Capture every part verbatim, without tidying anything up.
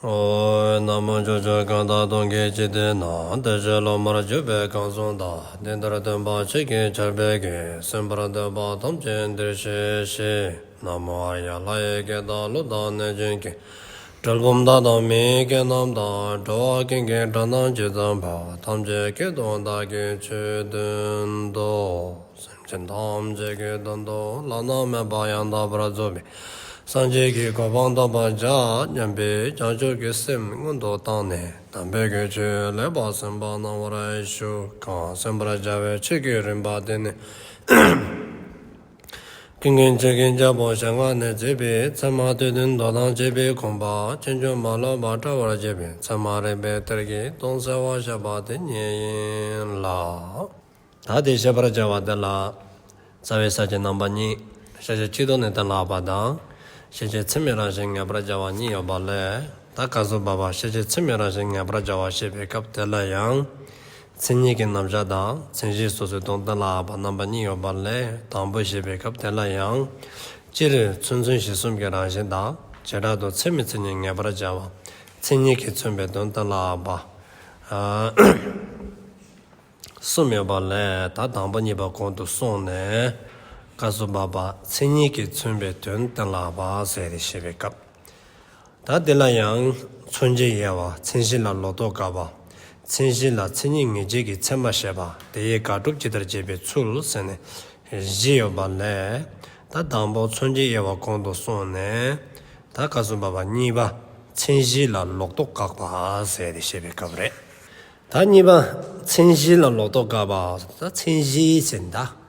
ཨོ། ན་མོ། ཕྱོགས་བཅུ་གང་དག་སྟོང་གི་འཇིག་རྟེན་ན། བདེ་གཤེགས་སློབ་མར་གྱུར་པའི་གང་ཟུང་དག། དེ་འདིར་སྟོན་པ་ཆོས་ཀྱི་ཆར་འབེབས་ཀྱིས། གསན་པར་འདོད་པ་ཐམས་ཅད་འདིར་གཤེགས་ཤིག། ན་མོ་ཨཱརྱ། ལྷ་ཡི་སྐད་དང་ཀླུ་དང་གནོད་སྦྱིན་སྐད། གྲུལ་བུམ་དག་དང་མིའི་སྐད་རྣམས་དང་། འགྲོ་བ་ཀུན་གྱི་སྒྲ་རྣམས་ཇི་ཙམ་པ། ཐམས་ཅད་སྐད་དུ་བདག་གིས་ཆོས་བསྟན་ཏོ། སེམས་ཅན་ཐམས་ཅད་ཀྱི་དོན་དུ་བླ་ན་མེད་པ་ཡང་དག་པར་རྫོགས་པའི་སངས་རྒྱས་ཀྱི་གོ་འཕང་ཐོབ་པར་བྱ་སྙམ་པའི་བྱང་ཆུབ་ཀྱི་སེམས་སྔོན་དུ་བཏང་ནས། དམ་པའི་ཆོས་ལེགས་པར་གསན་པ་གནང་བར་ཞུ། གང་གསན་པར་བྱ་བའི་ཆོས་ཀྱི་རིམ་པ་དེ་ནི། ཀུན་མཁྱེན་ཆོས་ཀྱི་རྒྱལ་པོ་ཞལ་སྔ་ནས་མཛད་པའི་ཚད་མ་སྡེ་བདུན་མདོ་དང་བཅས་པའི་དགོངས་པ་ཕྱིན་ཅི་མ་ལོག་པར་བཀྲལ་བར་བྱེད་པའི་ཚད་མ་རིགས་པའི་གཏེར་གྱི་དོན་གསལ་བར་བཤད་པ་དེ་ཉིད་ཡིན་ལ། ད་དེ་བཤད་པར་བྱ་བ་དེ་ལ། རྩ་བའི་ས་བཅད་རྣམ་པ་གཉིས། ཤེས་བྱེད་སྤྱི་ལྡོག་ནས་གཏན་ལ་དབབ་པ་དང་། ཤེས་བྱེད་ཚད་མའི་རང་བཞིན་ངེས་པར་བྱ་བ་གཉིས་ཡོད་པ་ལས། ད་སྐབས་སུ་བབ་པ་ཤེས་བྱེད་ཚད་མའི་རང་བཞིན་ངེས་པར་བྱ་བ་བཤད་པའི་སྐབས་དེ་ལ་ཡང་། མཚན་ཉིད་ཀྱི་རྣམ་གཞག་དང་མཚན་གཞི་སོ་སོའི་དོན་གཏན་ལ་དབབ་པ་རྣམ་པ་གཉིས་ཡོད་པ་ལས། དང་པོ་བཤད་པའི་སྐབས་དེ་ལ་ཡང་། སྤྱིར་མཚན་མཚོན་གཞི་གསུམ་གྱི་རང་བཞིན་དང་། བྱེ་བྲག་ཏུ་ཚད་མའི་མཚན་ཉིད་ངེས་པར་བྱ་བ། མཚན་ཉིད་ཀྱིས་མཚོན་པའི་དོན་གཏན་ལ་དབབ་པ། གསུམ་ཡོད་པ་ལས། ད་དང་པོ་གཉིས་པ་གོང་དུ་སོང་ནས། སྐབས་སུ་བབ་པ་མཚན་ཉིད་ཀྱིས་མཚོན་པའི་དོན་གཏན་ལ་དབབ་པ་ཟེར་ཏེ་བཤད་པའི་སྐབས། ད་དེ་ལ་ཡང་མཚོན་བྱའི་དབྱེ་བ། མཚན་གཞི་ལ་ལོག་རྟོག་དགག་པ། མཚན་གཞི་ལ་མཚན་ཉིད་ངེས་བྱེད་ཀྱི་ཚད་མ་བཤད་པ། དེ་ཡི་དགག་སྒྲུབ་ཇི་ལྟར་བྱེད་པའི་ཚུལ་ཟེར་ནས་བཞི་ཡོད་པ་ལས། ད་དང་པོ་མཚོན་བྱའི་དབྱེ་བ་གོང་དུ་སོང་ནས། ད་སྐབས་སུ་བབ་པ་གཉིས་པ་མཚན་གཞི་ལ་ལོག་རྟོག་དགག་པ་ཟེར་ཏེ་བཤད་པའི་སྐབས་རེད། ད་གཉིས་པ་མཚན་གཞི་ལ་ལོག་རྟོག་དགག་པ། ད་མཚན་གཞི་ཟེར་ན་ད།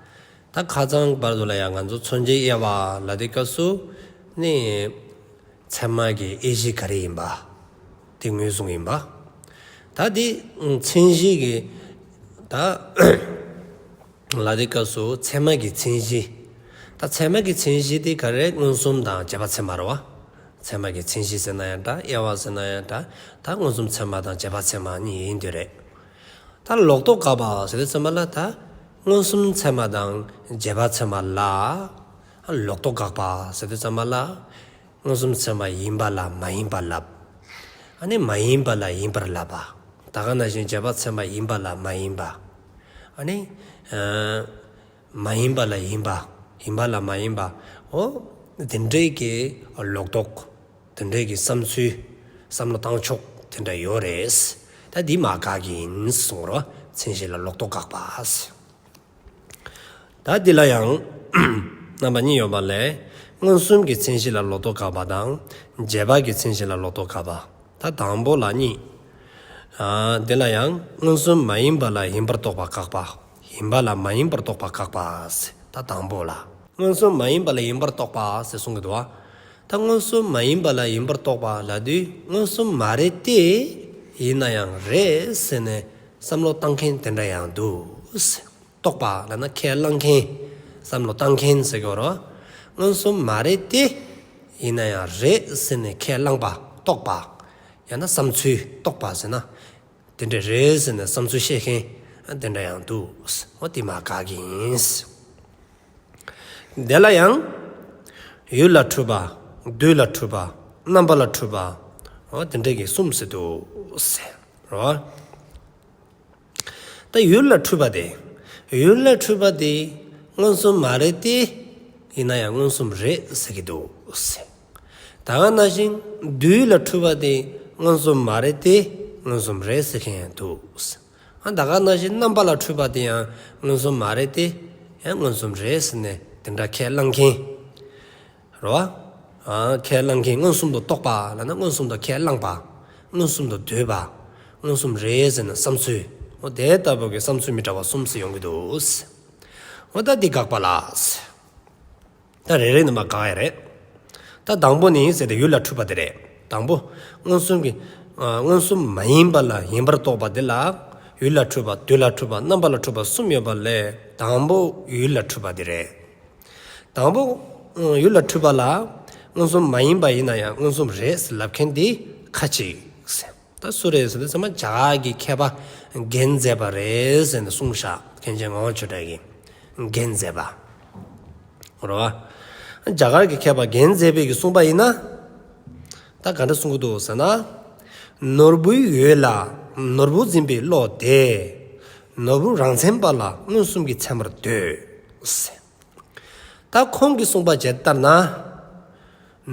ད་ཁ་སང་བར་དུ་ལ་ཡང་ང་ཚོ་མཚོན་བྱའི་དབྱེ་བ་ལ་དེ་སྐབས་སུ་ནི། ཚད་མ་གི་དབྱེ་གཞི་ག་རེ་ཡིན་པ། དེ་ངོས་བཟུང་ཡིན་པ། ད་དེ་མཚན་གཞི་གི་ད། ལ་དེ་སྐབས་སུ་ཚད་མ་གི་མཚན་གཞི། ད་ཚད་མ་གི་མཚན་གཞི་དེ་ག་རེ། མངོན་སུམ་དང་རྗེས་དཔག་ཚད་མ་རེད་བ། ཚད་མ་གི་མཚན་གཞི་ཟེར་ན་ཡང་འདྲ། དབྱེ་བ་ཟེར་ན་ཡང་འདྲ། ད་མངོན་སུམ་ཚད་མ་དང་རྗེས་དཔག་ཚད་མ་གཉིས་ཡིན་དེ་རེད། ད་ལོག་རྟོག་དགག་པ་ཟེར་དུས་ཙམ་པ་ལ། ད་མངོན་སུམ་ཚད་མ་དང་རྗེས་དཔག་ཚད་མ་ལ་ལོག་རྟོག་དགག་པ་ཟེར་དུས་ཙམ་པ་ལ། མངོན་སུམ་ཚད་མ་ཡིན་པ་ལ་མ་ཡིན་པ་ལབ། ཨ་ནི་མ་ཡིན་པ་ལ་ཡིན་པར་ལབ་པ། ད་ག་ནང་བཞིན་རྗེས་དཔག་ཚད་མ་ཡིན་པ་ལ་མ་ཡིན་པ། ཨ་ནི། ཨ། མ་ཡིན་པ་ལ་ཡིན་པ། ཡིན་པ་ལ་མ་ཡིན་པ། འོ། དེ་འདྲའི་གི་ལོག་རྟོག་དེ་འདྲའི་གི་བསམ་ཚུལ། བསམ་བློ་བཏང་ཕྱོགས་དེ་འདྲ་ཡོད་རེད། ད་འདི་མ་དགག་གི་ཡིན་གསུངས་རོ། མཚན་གཞི་ལ་ལོག་རྟོག་དགག་པ། ད་འདི་ལ་ཡང་རྣམ་པ་གཉིས་ཡོད་པ་ལས། མངོན་སུམ་གྱི་མཚན་གཞི་ལ་ལོག་རྟོག་དགག་པ་དང་། རྗེས་དཔག་གི་མཚན་གཞི་ལ་ལོག་རྟོག་དགག་པ། ད་དང་པོ་ལ་གཉིས། ཨ། འདི་ལ་ཡང་མངོན་སུམ་མ་ཡིན་པ་ལ་ཡིན་པར་རྟོག་པ་དགག་པ། ཡིན་པ་ལ་མ་ཡིན་པར་རྟོག་པ་དགག་པ། ད་དང་པོ་ལ། མངོན་སུམ་མ་ཡིན་པ་ལ་ཡིན་པར་རྟོག་པ་ཟེར་གསུང་གི་འདུག་བ། ད་མངོན་སུམ་མ་ཡིན་པ་ལ་ཡིན་པར་རྟོག་པ་ལབ་དུས། མངོན་སུམ་མ་རེད་དེ། ཡིན་ན་ཡང་རེད་ཟེར་ནས་བསམ་བློ་བཏང་མཁན་དེ་འདྲ་ཡང་འདུག། རྟོག་པ་ལབ་ན་ཁས་བླངས་མཁན། བསམ་བློ་བཏང་མཁན་ཟེར་གྱི་ཡོད་རེད། མངོན་སུམ་མ་རེད་དེ། ཡིན་ན་ཡང་རེད་ཟེར་ནས་ཁས་བླངས་པ། རྟོག་པ། ཡང་ན་བསམ་ཚུལ། རྟོག་པ་ཟེར་ན། དེ་འདྲ་རེད་ཟེར་ནས་བསམ་ཚུལ་བཤད་མཁན་དེ་འདྲ་ཡང་འདུག། འོ་དེ་མ་དགག་གི་ཡིན། དེ་ལ་ཡང་། ཡུལ་ལ་འཁྲུལ་པ། དུས་ལ་འཁྲུལ་པ། རྣམ་པ་ལ་འཁྲུལ་པ། འོ་དེ་འདྲ་གི་གསུམ་ཟེར་འདུག་ཟེར་རོ། ད་ཡུལ་ལ་འཁྲུལ་པ་དེ། ཡུལ་ལ་འཁྲུལ་པ་དེ་མངོན་སུམ་མ་རེད་དེ། ཡིན་ན་ཡང་མངོན་སུམ་རེད་ཟེར་གྱི་འདུག་ཟེར། ད་ག་ནང་བཞིན་དུས་ལ་འཁྲུལ་པ་དེ་མངོན་སུམ་མ་རེད་དེ། མངོན་སུམ་རེད་ཟེར་མཁན་ཡང་འདུག་ཟེར། ཨ། ད་ག་ནང་བཞིན་རྣམ་པ་ལ་འཁྲུལ་པ་དེ་ཡང་མངོན་སུམ་མ་རེད་དེ། ཡང་མངོན་སུམ་རེད་ཟེར་ནས་དེ་འདྲ་ཁས་བླངས་མཁན། རེད་བ། ཨ། ཁས་བླངས་མཁན། མངོན་སུམ་དུ་རྟོགས་པ་ལབ་ན་མངོན་སུམ་དུ་ཁས་བླངས་པ། མངོན་སུམ་དུ་འདོད་པ། མངོན་སུམ་རེད་ཟེར་ནས་བསམ་ཚུལ། འོ་དེ་ལྟ་བུ་གི་བསམ་ཚུལ་མི་འདྲ་བ་གསུམ་ཟེར་ཡོང་གི་འདུག། འོ་ད་འདི་དགག་པ་ལ། ད་རེ་རེ་ནས་མར་དགག་ཡ་རེད། ད་དང་པོ་ནི་ཟེར་ཏེ་ཡུལ་ལ་འཁྲུལ་པ་དེ་རེད། དང་པོ། མངོན་སུམ་གྱི། ཨ། མངོན་སུམ་མ་ཡིན་པ་ལ་ཡིན་པར་རྟོག་པ་དེ་ལ། ཡུལ་ལ་འཁྲུལ་པ། དུས་ལ་འཁྲུལ་པ། རྣམ་པ་ལ་འཁྲུལ་པ་གསུམ་ཡོད་པ་ལས། དང་པོ་ཡུལ་ལ་འཁྲུལ་པ་དེ་རེད། དང་པོ། ཨ། ཡུལ་ལ་འཁྲུལ་པ་ལ། མངོན་སུམ་མ་ཡིན་པ་ཡིན་ན་ཡང་མངོན་སུམ་རེད་ཟེར་ལབ་མཁན་དེ་ཁ་ཅིག་ཟེར། ད་སུ་རེད་ཟེར་དུས་ཚང་མ་རྒྱ་གར་གྱི་མཁས་པ་རྒྱན་མཛད་པ་རེད་ཟེར་ནས་གསུངས་ཤག། མཁན་ཆེན་ངག་དབང་ཆོས་གྲགས་ཀྱིས་རྒྱན་མཛད་པ། རེད་བ། རྒྱ་གར་གྱི་མཁས་པ་རྒྱན་མཛད་པའི་གིས་གསུངས་པ་ཡིན་ན། ད་ ད་ག་འདྲ་གསུང་གི་འདུག་ཟེར་ན། ནོར་བུའི་འོད་ལ་ནོར་བུ་འཛིན་པའི་བློ་དེ། ནོར་བུ་རང་མཚན་པ་ལ་མངོན་སུམ་གྱི་ཚད་མར་འདོད། ད་ཁོང་གིས་གསུངས་པ་བྱས་ལྟར་ན།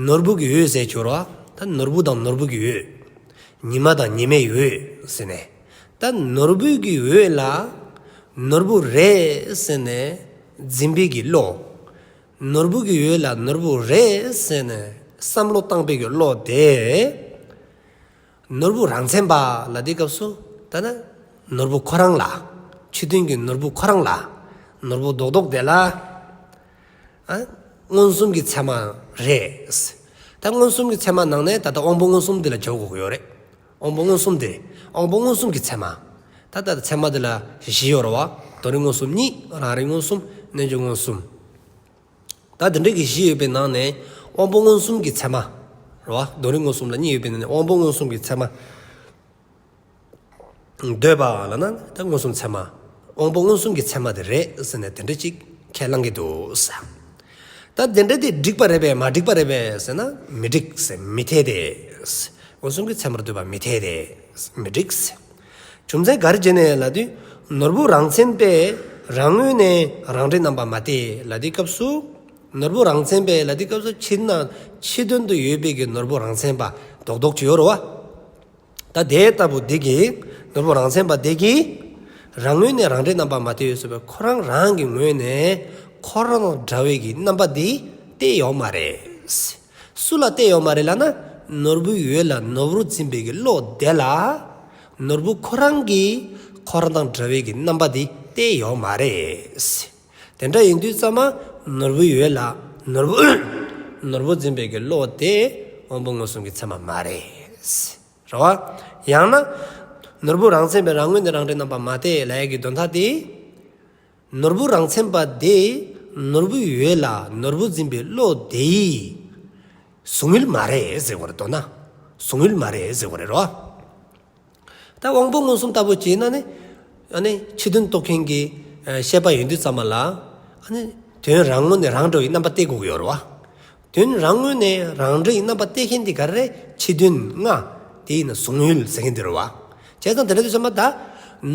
ནོར་བུ་གི་འོད་ཟེར་གྱུར་བ། ད་ནོར་བུ་དང་ནོར་བུ་གི་འོད། ཉི་མ་དང་ཉི་མའི་འོད་ཟེར་ནས། ད་ནོར་བུ་གི་འོད་ལ་ནོར་བུ་རེད་ཟེར་ནས་འཛིན་པའི་གི་བློ། ནོར་བུ་གི་འོད་ལ་ནོར་བུ་རེད་ཟེར་ནས་བསམ་བློ་བཏང་པའི་གི་བློ་དེ། ནོར་བུ་རང་མཚན་པ་ལ་དེའི་སྐབས་སུ་ད་ནི་ནོར་བུ་ཁོ་རང་ལ། ཕྱི་དོན་གྱི་ནོར་བུ་ཁོ་རང་ལ། ནོར་བུ་རྡོག་རྡོག་དེ་ལ། ཨ། མངོན་སུམ་གྱི་ཚད་མ་རེད། ད་མངོན་སུམ་གྱི་ཚད་མ་ནང་ནས་ད་ལྟ་དབང་པོ་མངོན་སུམ་དེ་ལ་བྱ་དགོས་ཀྱི་ཡོད་རེད། དབང་པོ་མངོན་སུམ་དེ། དབང་པོ་མངོན་སུམ་གྱི་ཚད་མ། ད་ལྟ་ཚད་མ་དེ་ལ་བཞི་ཡོད་རེད་བ། དོན་རིག་མངོན་སུམ་གཉིས། རང་རིག་མངོན་སུམ། རྣལ་འབྱོར་མངོན་སུམ། ད་དེ་འདྲ་གི་བཞི་ཡོད་པའི་ནང་ནས་དབང་པོ་མངོན་སུམ་གྱི་ཚད་མ་རེད་བ། དོན་རིག་མངོན་སུམ་ལ་གཉིས་ཡོད་པའི་ནང་ནས་དབང་པོ་མངོན་སུམ་གྱི་ཚད་མ། འདོད་པ་ལབ་ན་ད་མངོན་སུམ་ཚད་མ། དབང་པོ་མངོན་སུམ་གྱི་ཚད་མ་དེ་རེད་ཟེར་ནས་དེ་འདྲ་ཅིག་ཁས་བླངས་ཀྱི་འདུག་ཟེར། ད་དེ་འདྲ་དེ་འགྲིག་པ་རེད་པས་མ་འགྲིག་པ་རེད་པས་ཟེར་ན། མི་འགྲིག་ཟེར། མི་འཐད་དེ། མངོན་སུམ་གྱི་ཚད་མར་འདོད་པ་མི་འཐད་དེ། མི་འགྲིག་ཟེར། རྒྱུ་མཚན་ག་རེ་བྱས་ནས་ལབ་དུས། ནོར་བུ་རང་མཚན་པས་རང་ངོས་ནས་རང་འབྲས་རྣམ་པ་མ་སྟེ་ལབ་དུས་སྐབས་སུ། ནོར་བུ་རང་མཚན་པས་ལབ་དུས་སྐབས་སུ་ཕྱིར་ན་ཕྱི་དོན་དུ་ཡོད་པའི་གི་ནོར་བུ་རང་མཚན་པ་རྡོག་རྡོག་ཅིག་ཡོད་རེད་བ། ད་དེ་ལྟ་བུ་འདི་གིས། ནོར་བུ་རང་མཚན་པ་འདི་གིས་རང་ངོས་ནས་རང་འབྲས་རྣམ་པ་མ་སྟེ་ཡོད་ཟེར་བའི་ཁོ་རང་རང་གི་ངོས་ནས་ཁོ་རང་དང་འདྲ་བའི་གི་རྣམ་པ་འདི་སྟེ་ཡོད་མ་རེད། སུ་ལ་སྟེ་ཡོད་མ་རེད་ལབ་ན། ནོར་བུའི་འོད་ལ་ནོར་བུར་འཛིན་པའི་གི་བློ་དེ་ལ། ནོར་བུ་ཁོ་རང་གིས་ཁོ་རང་དང་འདྲ་བའི་གི་རྣམ་པ་འདི་སྟེ་ཡོད་མ་རེད། དེ་འདྲ་ཡིན་དུས་ཙམ་པ་ནོར་བུའི་འོད་ལ་ནོར་བུ་ནོར་བུ་འཛིན་པའི་གི་བློ་དེ་དབང་པོ་མངོན་སུམ་གྱི་ཚད་མ་མ་རེད། རེད་བ། ཡང་ན། ནོར་བུ་རང་མཚན་པའི་རང་ངོས་ནས་རང་འབྲས་རྣམ་པ་མ་སྟེ་ལབ་ཡ་གི་དོན་དག་དེ། ནོར་བུ་རང་མཚན་པ་དེ་ནོར་བུའི་འོད་ལ་ནོར་བུ་འཛིན་པའི་བློ་དེའི་གཟུང་ཡུལ་མ་རེད་ཟེར་བ་རེད། མདོར་ན་གཟུང་ཡུལ་མ་རེད་ཟེར་བ་རེད་རོ། ད་དབང་པོ་མངོན་སུམ་ལྟ་བུ་བྱས་ན་ནི། ཨ་ནི་ཕྱི་དོན་རྟོགས་མཁན་གྱི་ཤེས་པ་ཡོད་དུས་ཙམ་པ་ལ། ཨ་ནི་དོན་རང་ངོས་ནས་རང་འདྲ་བའི་རྣམ་པ་སྟེ་དགོས་ཀྱི་ཡོད་རེད་བ། དོན་རང་ངོས་ནས་རང་འདྲ་ཡི་རྣམ་པ་སྟེ་མཁན་དེ་ག་རེ་རེད། ཕྱི་དོན་ལྔ། དེ་ཡིན་ན་གཟུང་ཡུལ་ཟེར་མཁན་དེ་རེད་བ། བྱས་ཙང་དེ་འདྲ་དུས་ཙམ་པ་ད།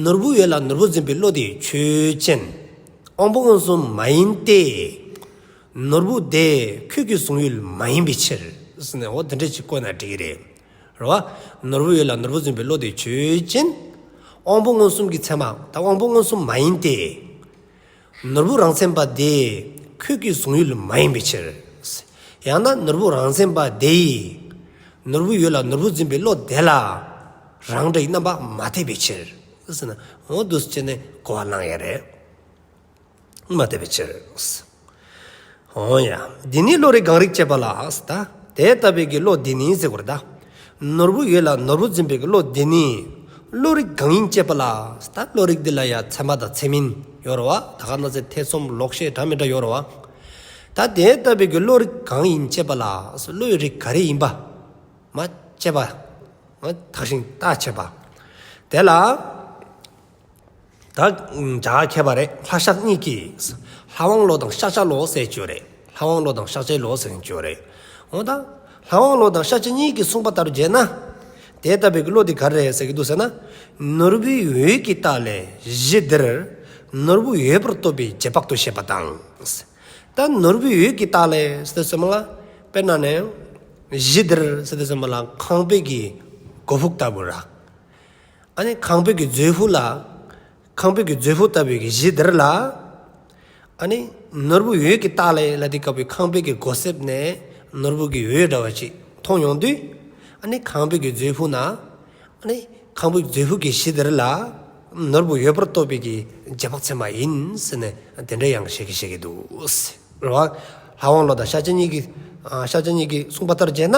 ནོར་བུའི་འོད་ལ་ནོར་བུ་འཛིན་པའི་བློ་དེ་ཆོས་ཅན། དབང་པོ་མངོན་སུམ་མ་ཡིན་ཏེ། ནོར་བུ་དེ་ཁྱོད་ཀྱི་གཟུང་ཡུལ་མ་ཡིན་པའི་ཕྱིར། ཟེར་ནས་འོ་དེ་འདྲ་ཅིག་བཀོད་ན་འགྲིག་གི་རེད། རེད་བ། ནོར་བུའི་འོད་ལ་ནོར་བུ་འཛིན་པའི་བློ་དེ་ཆོས་ཅན། དབང་པོ་མངོན་སུམ་གྱི་ཚད་མ་ད་དབང་པོ་མངོན་སུམ་མ་ཡིན་ཏེ། ནོར་བུ་རང་མཚན་པ་དེ་ཁྱོད་ཀྱི་གཟུང་ཡུལ་མ་ཡིན་པའི་ཕྱིར། ཡང་ན་ནོར་བུ་རང་མཚན་པ་དེ་ཡིས་ནོར་བུའི་འོད་ལ་ནོར་བུ་འཛིན་པའི་བློ་དེ་ལ་རང་འདྲའི་རྣམ་པ་མ་འཐད་པའི་ཕྱིར། ཟེར་ན་འོ་འདུག་སེ་བྱས་ནས་གོ་བ་བླངས་ཡ་རེད། མ་འཐད་པའི་ཕྱིར། འོ་ཡ། འདི་ནི་བློ་རིག་གང་རིག་ཅེས་པ་ལ། ད་དེ་ལྟ་བུའི་གི་བློ་འདི་ནི་ཟེར་དགོས་རེད་ད། ནོར་བུའི་འོད་ལ་ནོར་བུ་འཛིན་པའི་གི་བློ་འདི་ནི། བློ་རིག་གང་ཡིན་ཅེས་པ་ལ། ད་བློ་རིག་འདི་ལ་ཡ་ཚད་མ་དང་ཚད་མིན་ཡོད་རེད་བ། ད་ག་ན་ཚེ་ཐེ་ཚོམ་ལོག་ཤེས་འདྲ་མི་འདྲ་ཡོད་རེད་བ། ད་དེ་ལྟ་བུའི་གི་བློ་རིག་གང་ཡིན་ཅེས་པ་ལ། བློའི་རིག་ག་རེ་ཡིན་པ། མ་དཔྱད་པ། མ་ཐག་ཞིང་བརྟག་དཔྱད་པ། དེ་ལ། ད་རྒྱ་གར་མཁས་པ་རེད། ལྷ་ཤཱཀྱ་གཉིས་ཀྱིས། ལྷ་དབང་བློ་དང་ཤཱཀྱ་བློ་ཟེར་གྱི་ཡོད་རེད། ལྷ་དབང་བློ་དང་ཤཱཀྱའི་བློ་ཟེར་གྱི་ཡོད་རེད། འོ་ད། ལྷ་དབང་བློ་དང་ཤཱཀྱ་གཉིས་ཀྱིས་གསུངས་པ་ལྟར་བྱས་ན། དེ་ལྟ་བུའི་བློ་དེ་ག་རེ་རེད་ཟེར་གྱི་འདུག་ཟེར་ན། ནོར་བུའི་འོད་ཀྱི་རྟགས་ལས་གཞི་འདིར། ནོར་བུ་ཡོད་པར་རྟོགས་པའི་རྗེས་དཔག་ཏུ་བཤད་པ་དང་། ད་ནོར་བུའི་འོད་ཀྱི་རྟགས་ལས་ཟེར་དུས་ཙམ་པ་ལ། དཔེར་ན་ནས། གཞི་འདིར་ཟེར་དུས་ཙམ་པ་ལ་ཁང་པའི་གི་སྒོ་ཕུག་ལྟ་བུ་ར། ཨ་ནི་ཁང་པའི་གི་མཛོད་ཕུག་ལ། ཁང་པའི་གི་མཛོད་ཕུག་ལྟ་བུའི་གི་གཞི་འདིར་ལ། ཨ་ནི་ནོར་བུ་འོད་ཀྱི་རྟགས་ལས་ལ་དེ་སྐབས་བུའི་ཁང་པའི་གི་སྒོ་གསེབ་ནས་ནོར་བུ་གི་འོད་འདྲ་བ་ཅིག་མཐོང་ཡོང་དུས། ཨ་ནི་ཁང་པའི་གི་མཛོད་ཕུག་ན། ཨ་ནི་ཁང་པའི་མཛོད་ཕུག་གི་གཞི་འདིར་ལ། ནོར་བུ་ཡོད་པར་རྟོགས་པའི་གི་རྗེས་དཔག་ཚད་མ་ཡིན་ཟེར་ནས་དེ་འདྲ་ཡང་བཤད་ཀྱི་བཤད་ཀྱི་འདུག་ཟེར། རེད་བ། ལྷ་དབང་བློ་དང་ཤཱཀྱ་གཉིས་ཀྱི། ཨ། ཤཱཀྱ་གཉིས་ཀྱིས་གསུངས་པ་ལྟར་བྱས་ན།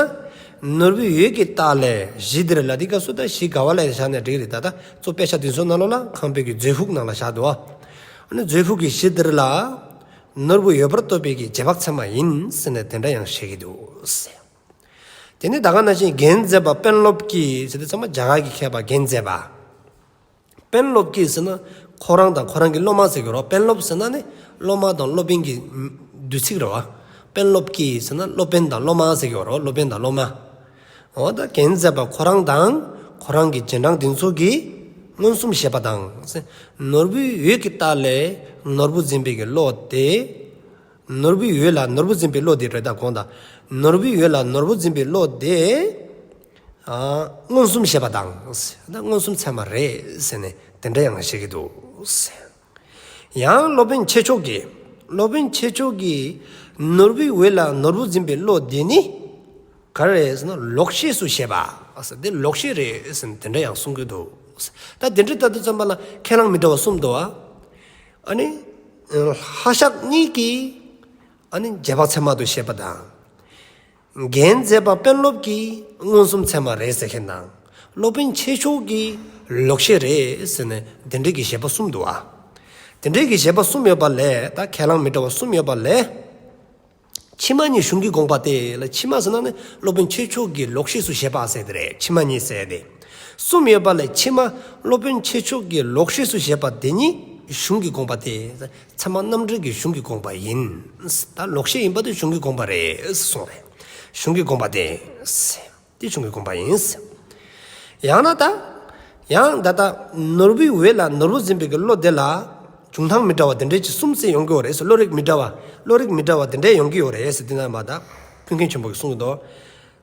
ནོར་བུའི་འོད་ཀྱི་རྟགས་ལས་གཞི་འདིར་ལ་དེ་སྐབས་སུ་ད་གཞི་ག་བ་ལ་བཞག་ནས་འགྲིག་རེད། ད་ད་གཙོ་དཔེ་ཆ་དེ་ཚོའི་ནང་ལོགས་ལ་ཁང་པའི་གི་མཛོད་ཕུག་ནང་ལ་བཞག་འདུག་བ། ཨ་ནི་མཛོད་ཕུག་གི་གཞི་འདིར་ལ། ནོར་བུ་ཡོད་པར་རྟོགས་པའི་གི་རྗེས་དཔག་ཚད་མ་ཡིན་ཟེར་ནས་དེ་འདྲ་ཡང་བཤད་ཀྱི་འདུག་ཟེར། དེ་ནི་ད་ག་ནང་བཞིན་རྒྱན་མཛད་པ་དཔོན་སློབ་ཀྱིས་ཟེར་དུས་ཚང་མ་རྒྱ་གར་གྱི་མཁས་པ་རྒྱན་མཛད་པ། དཔོན་སློབ་ཀྱིས་ཟེར་ན་ཁོ་རང་དང་ཁོ་རང་གི་སློབ་མ་ཟེར་གྱི་རོ། དཔོན་སློབ་ཟེར་ན་ནི་སློབ་མ་དང་སློབ་དཔོན་གྱི་བསྡུས་ཚིག་རེད་བ། དཔོན་སློབ་ཀྱིས་ཟེར་ན་སློབ་དཔོན་དང་སློབ་མ་ཟེར་གྱི་རོ། སློབ་དཔོན་དང་སློབ་མ། འོ་ད་རྒྱན་མཛད་པ་ཁོ་རང་དང་ཁོ་རང་གི་རྗེས་འབྲང་དེ་ཚོ་གིས་མངོན་སུམ་བྱེད་པ་དང་། ནོར་བུའི་འོད་ཀྱི་རྟགས་ལས་ནོར་བུ་འཛིན་པའི་གི་བློ་དེ། ནོར་བུའི་འོད་ལ་ནོར་བུ་འཛིན་པའི་བློ་དེ་རེད། ད་གོང་དང་། ནོར་བུའི་འོད་ལ་ནོར་བུ་འཛིན་པའི་བློ་དེ་མངོན་སུམ་བྱེད་པ་དང་། ད་མངོན་སུམ་ཚད་མ་རེད་ཟེར་ནས་དེ་འདྲ་ཡང་བཤད་ཀྱི་འདུག། ཡང་སློབ་དཔོན་ཆོས་མཆོག་གིས། སློབ་དཔོན་ཆོས་མཆོག་གིས་ནོར་བུའི་འོད་ལ་ནོར་བུ་འཛིན་པའི་བློ་དེ་ནི་ག་རེ་རེད་ཟེར་ན། ལོག་ཤེས་སུ་བྱེད་པ། འདི་ལོག་ཤེས་རེད་ཟེར་ནས་དེ་འདྲ་ཡང་གསུང་གི་འདུག། ད་དེ་འདྲ་ལྟ་དུས་ཙམ་པ་ལ་ཁས་བླངས་མི་འདྲ་བ་གསུམ་འདུག་པ། ཨ་ནི་ལྷ་ཞགས་གཉིས་ཀྱིས་ཨ་ནི་རྗེས་དཔག་ཚད་མ་དུ་བྱེད་པ་དང་། རྒྱན་མཛད་པ་དཔོན་སློབ་ཀྱིས་མངོན་སུམ་ཚད་མ་རེད་ཟེར་མཁན་དང་། སློབ་དཔོན་ཆོས་མཆོག་གིས་ལོག་ཤེས་རེད་ཟེར་ནས་དེ་འདྲའི་གི་བཞེད་པ་གསུམ་འདུག་པ། དེ་འདྲའི་གི་བཞེད་པ་གསུམ་ཡོད་པ་ལས། ད་ཁས་བླངས་མི་འདྲ་བ་གསུམ་ཡོད་པ་ལས། ཕྱི་མ་གཉིས་གཞུང་གི་དགོངས་པ་སྟེ་ལ། ཕྱི་མ་ཟེར་ན་ནི་སློབ་དཔོན་ཆོས་མཆོག་གིས་ལོག་ཤེས་སུ་བྱེད་པ་ཟེར་དེ་རེད། ཕྱི་མ་གཉིས་ཟེར་དེ། གསུམ་ཡོད་པ་ལས་ཕྱི་མ་སློབ་དཔོན་ཆོས་མཆོག་གིས་ལོག་ཤེས་སུ་བྱེད་པ་དེ་གཉིས་གཞུང་གི་དགོངས་པ་སྟེ། ཚད་མ་རྣམ་འགྲེལ་གྱི་གཞུང་གི་དགོངས་པ་ཡིན། ད་ལོག་ཤེས་ཡིན་པ་དེ་གཞུང་གི་དགོངས་པ་རེད་གསུངས་རེད། གཞུང་གི་དགོངས་པ་སྟེ། དེ་གཞུང་གི་དགོངས་པ་ཡིན། ཡང་ན་ད། ཡང་ད་ལྟ་ནོར་བུའི་འོད་ལ་ནོར་བུ་འཛིན་པའི་གི་བློ་དེ་ལ་འབྱུང་སྟངས་མི་འདྲ་བ་དེ་འདྲའི་ཅིག་གསུམ་ཙམ་ཡོང་གི་ཡོད་རེད་ཟེར། བློ་རིག་མི་འདྲ་བ། བློ་རིག་མི་འདྲ་བ་དེ་འདྲའི་ཡོང་གི་ཡོད་རེད་ཟེར། དེ་ན་མ་ད་ཀུན་མཁྱེན་ཆེན་པོ་གིས་གསུངས་ཀྱི་འདུག།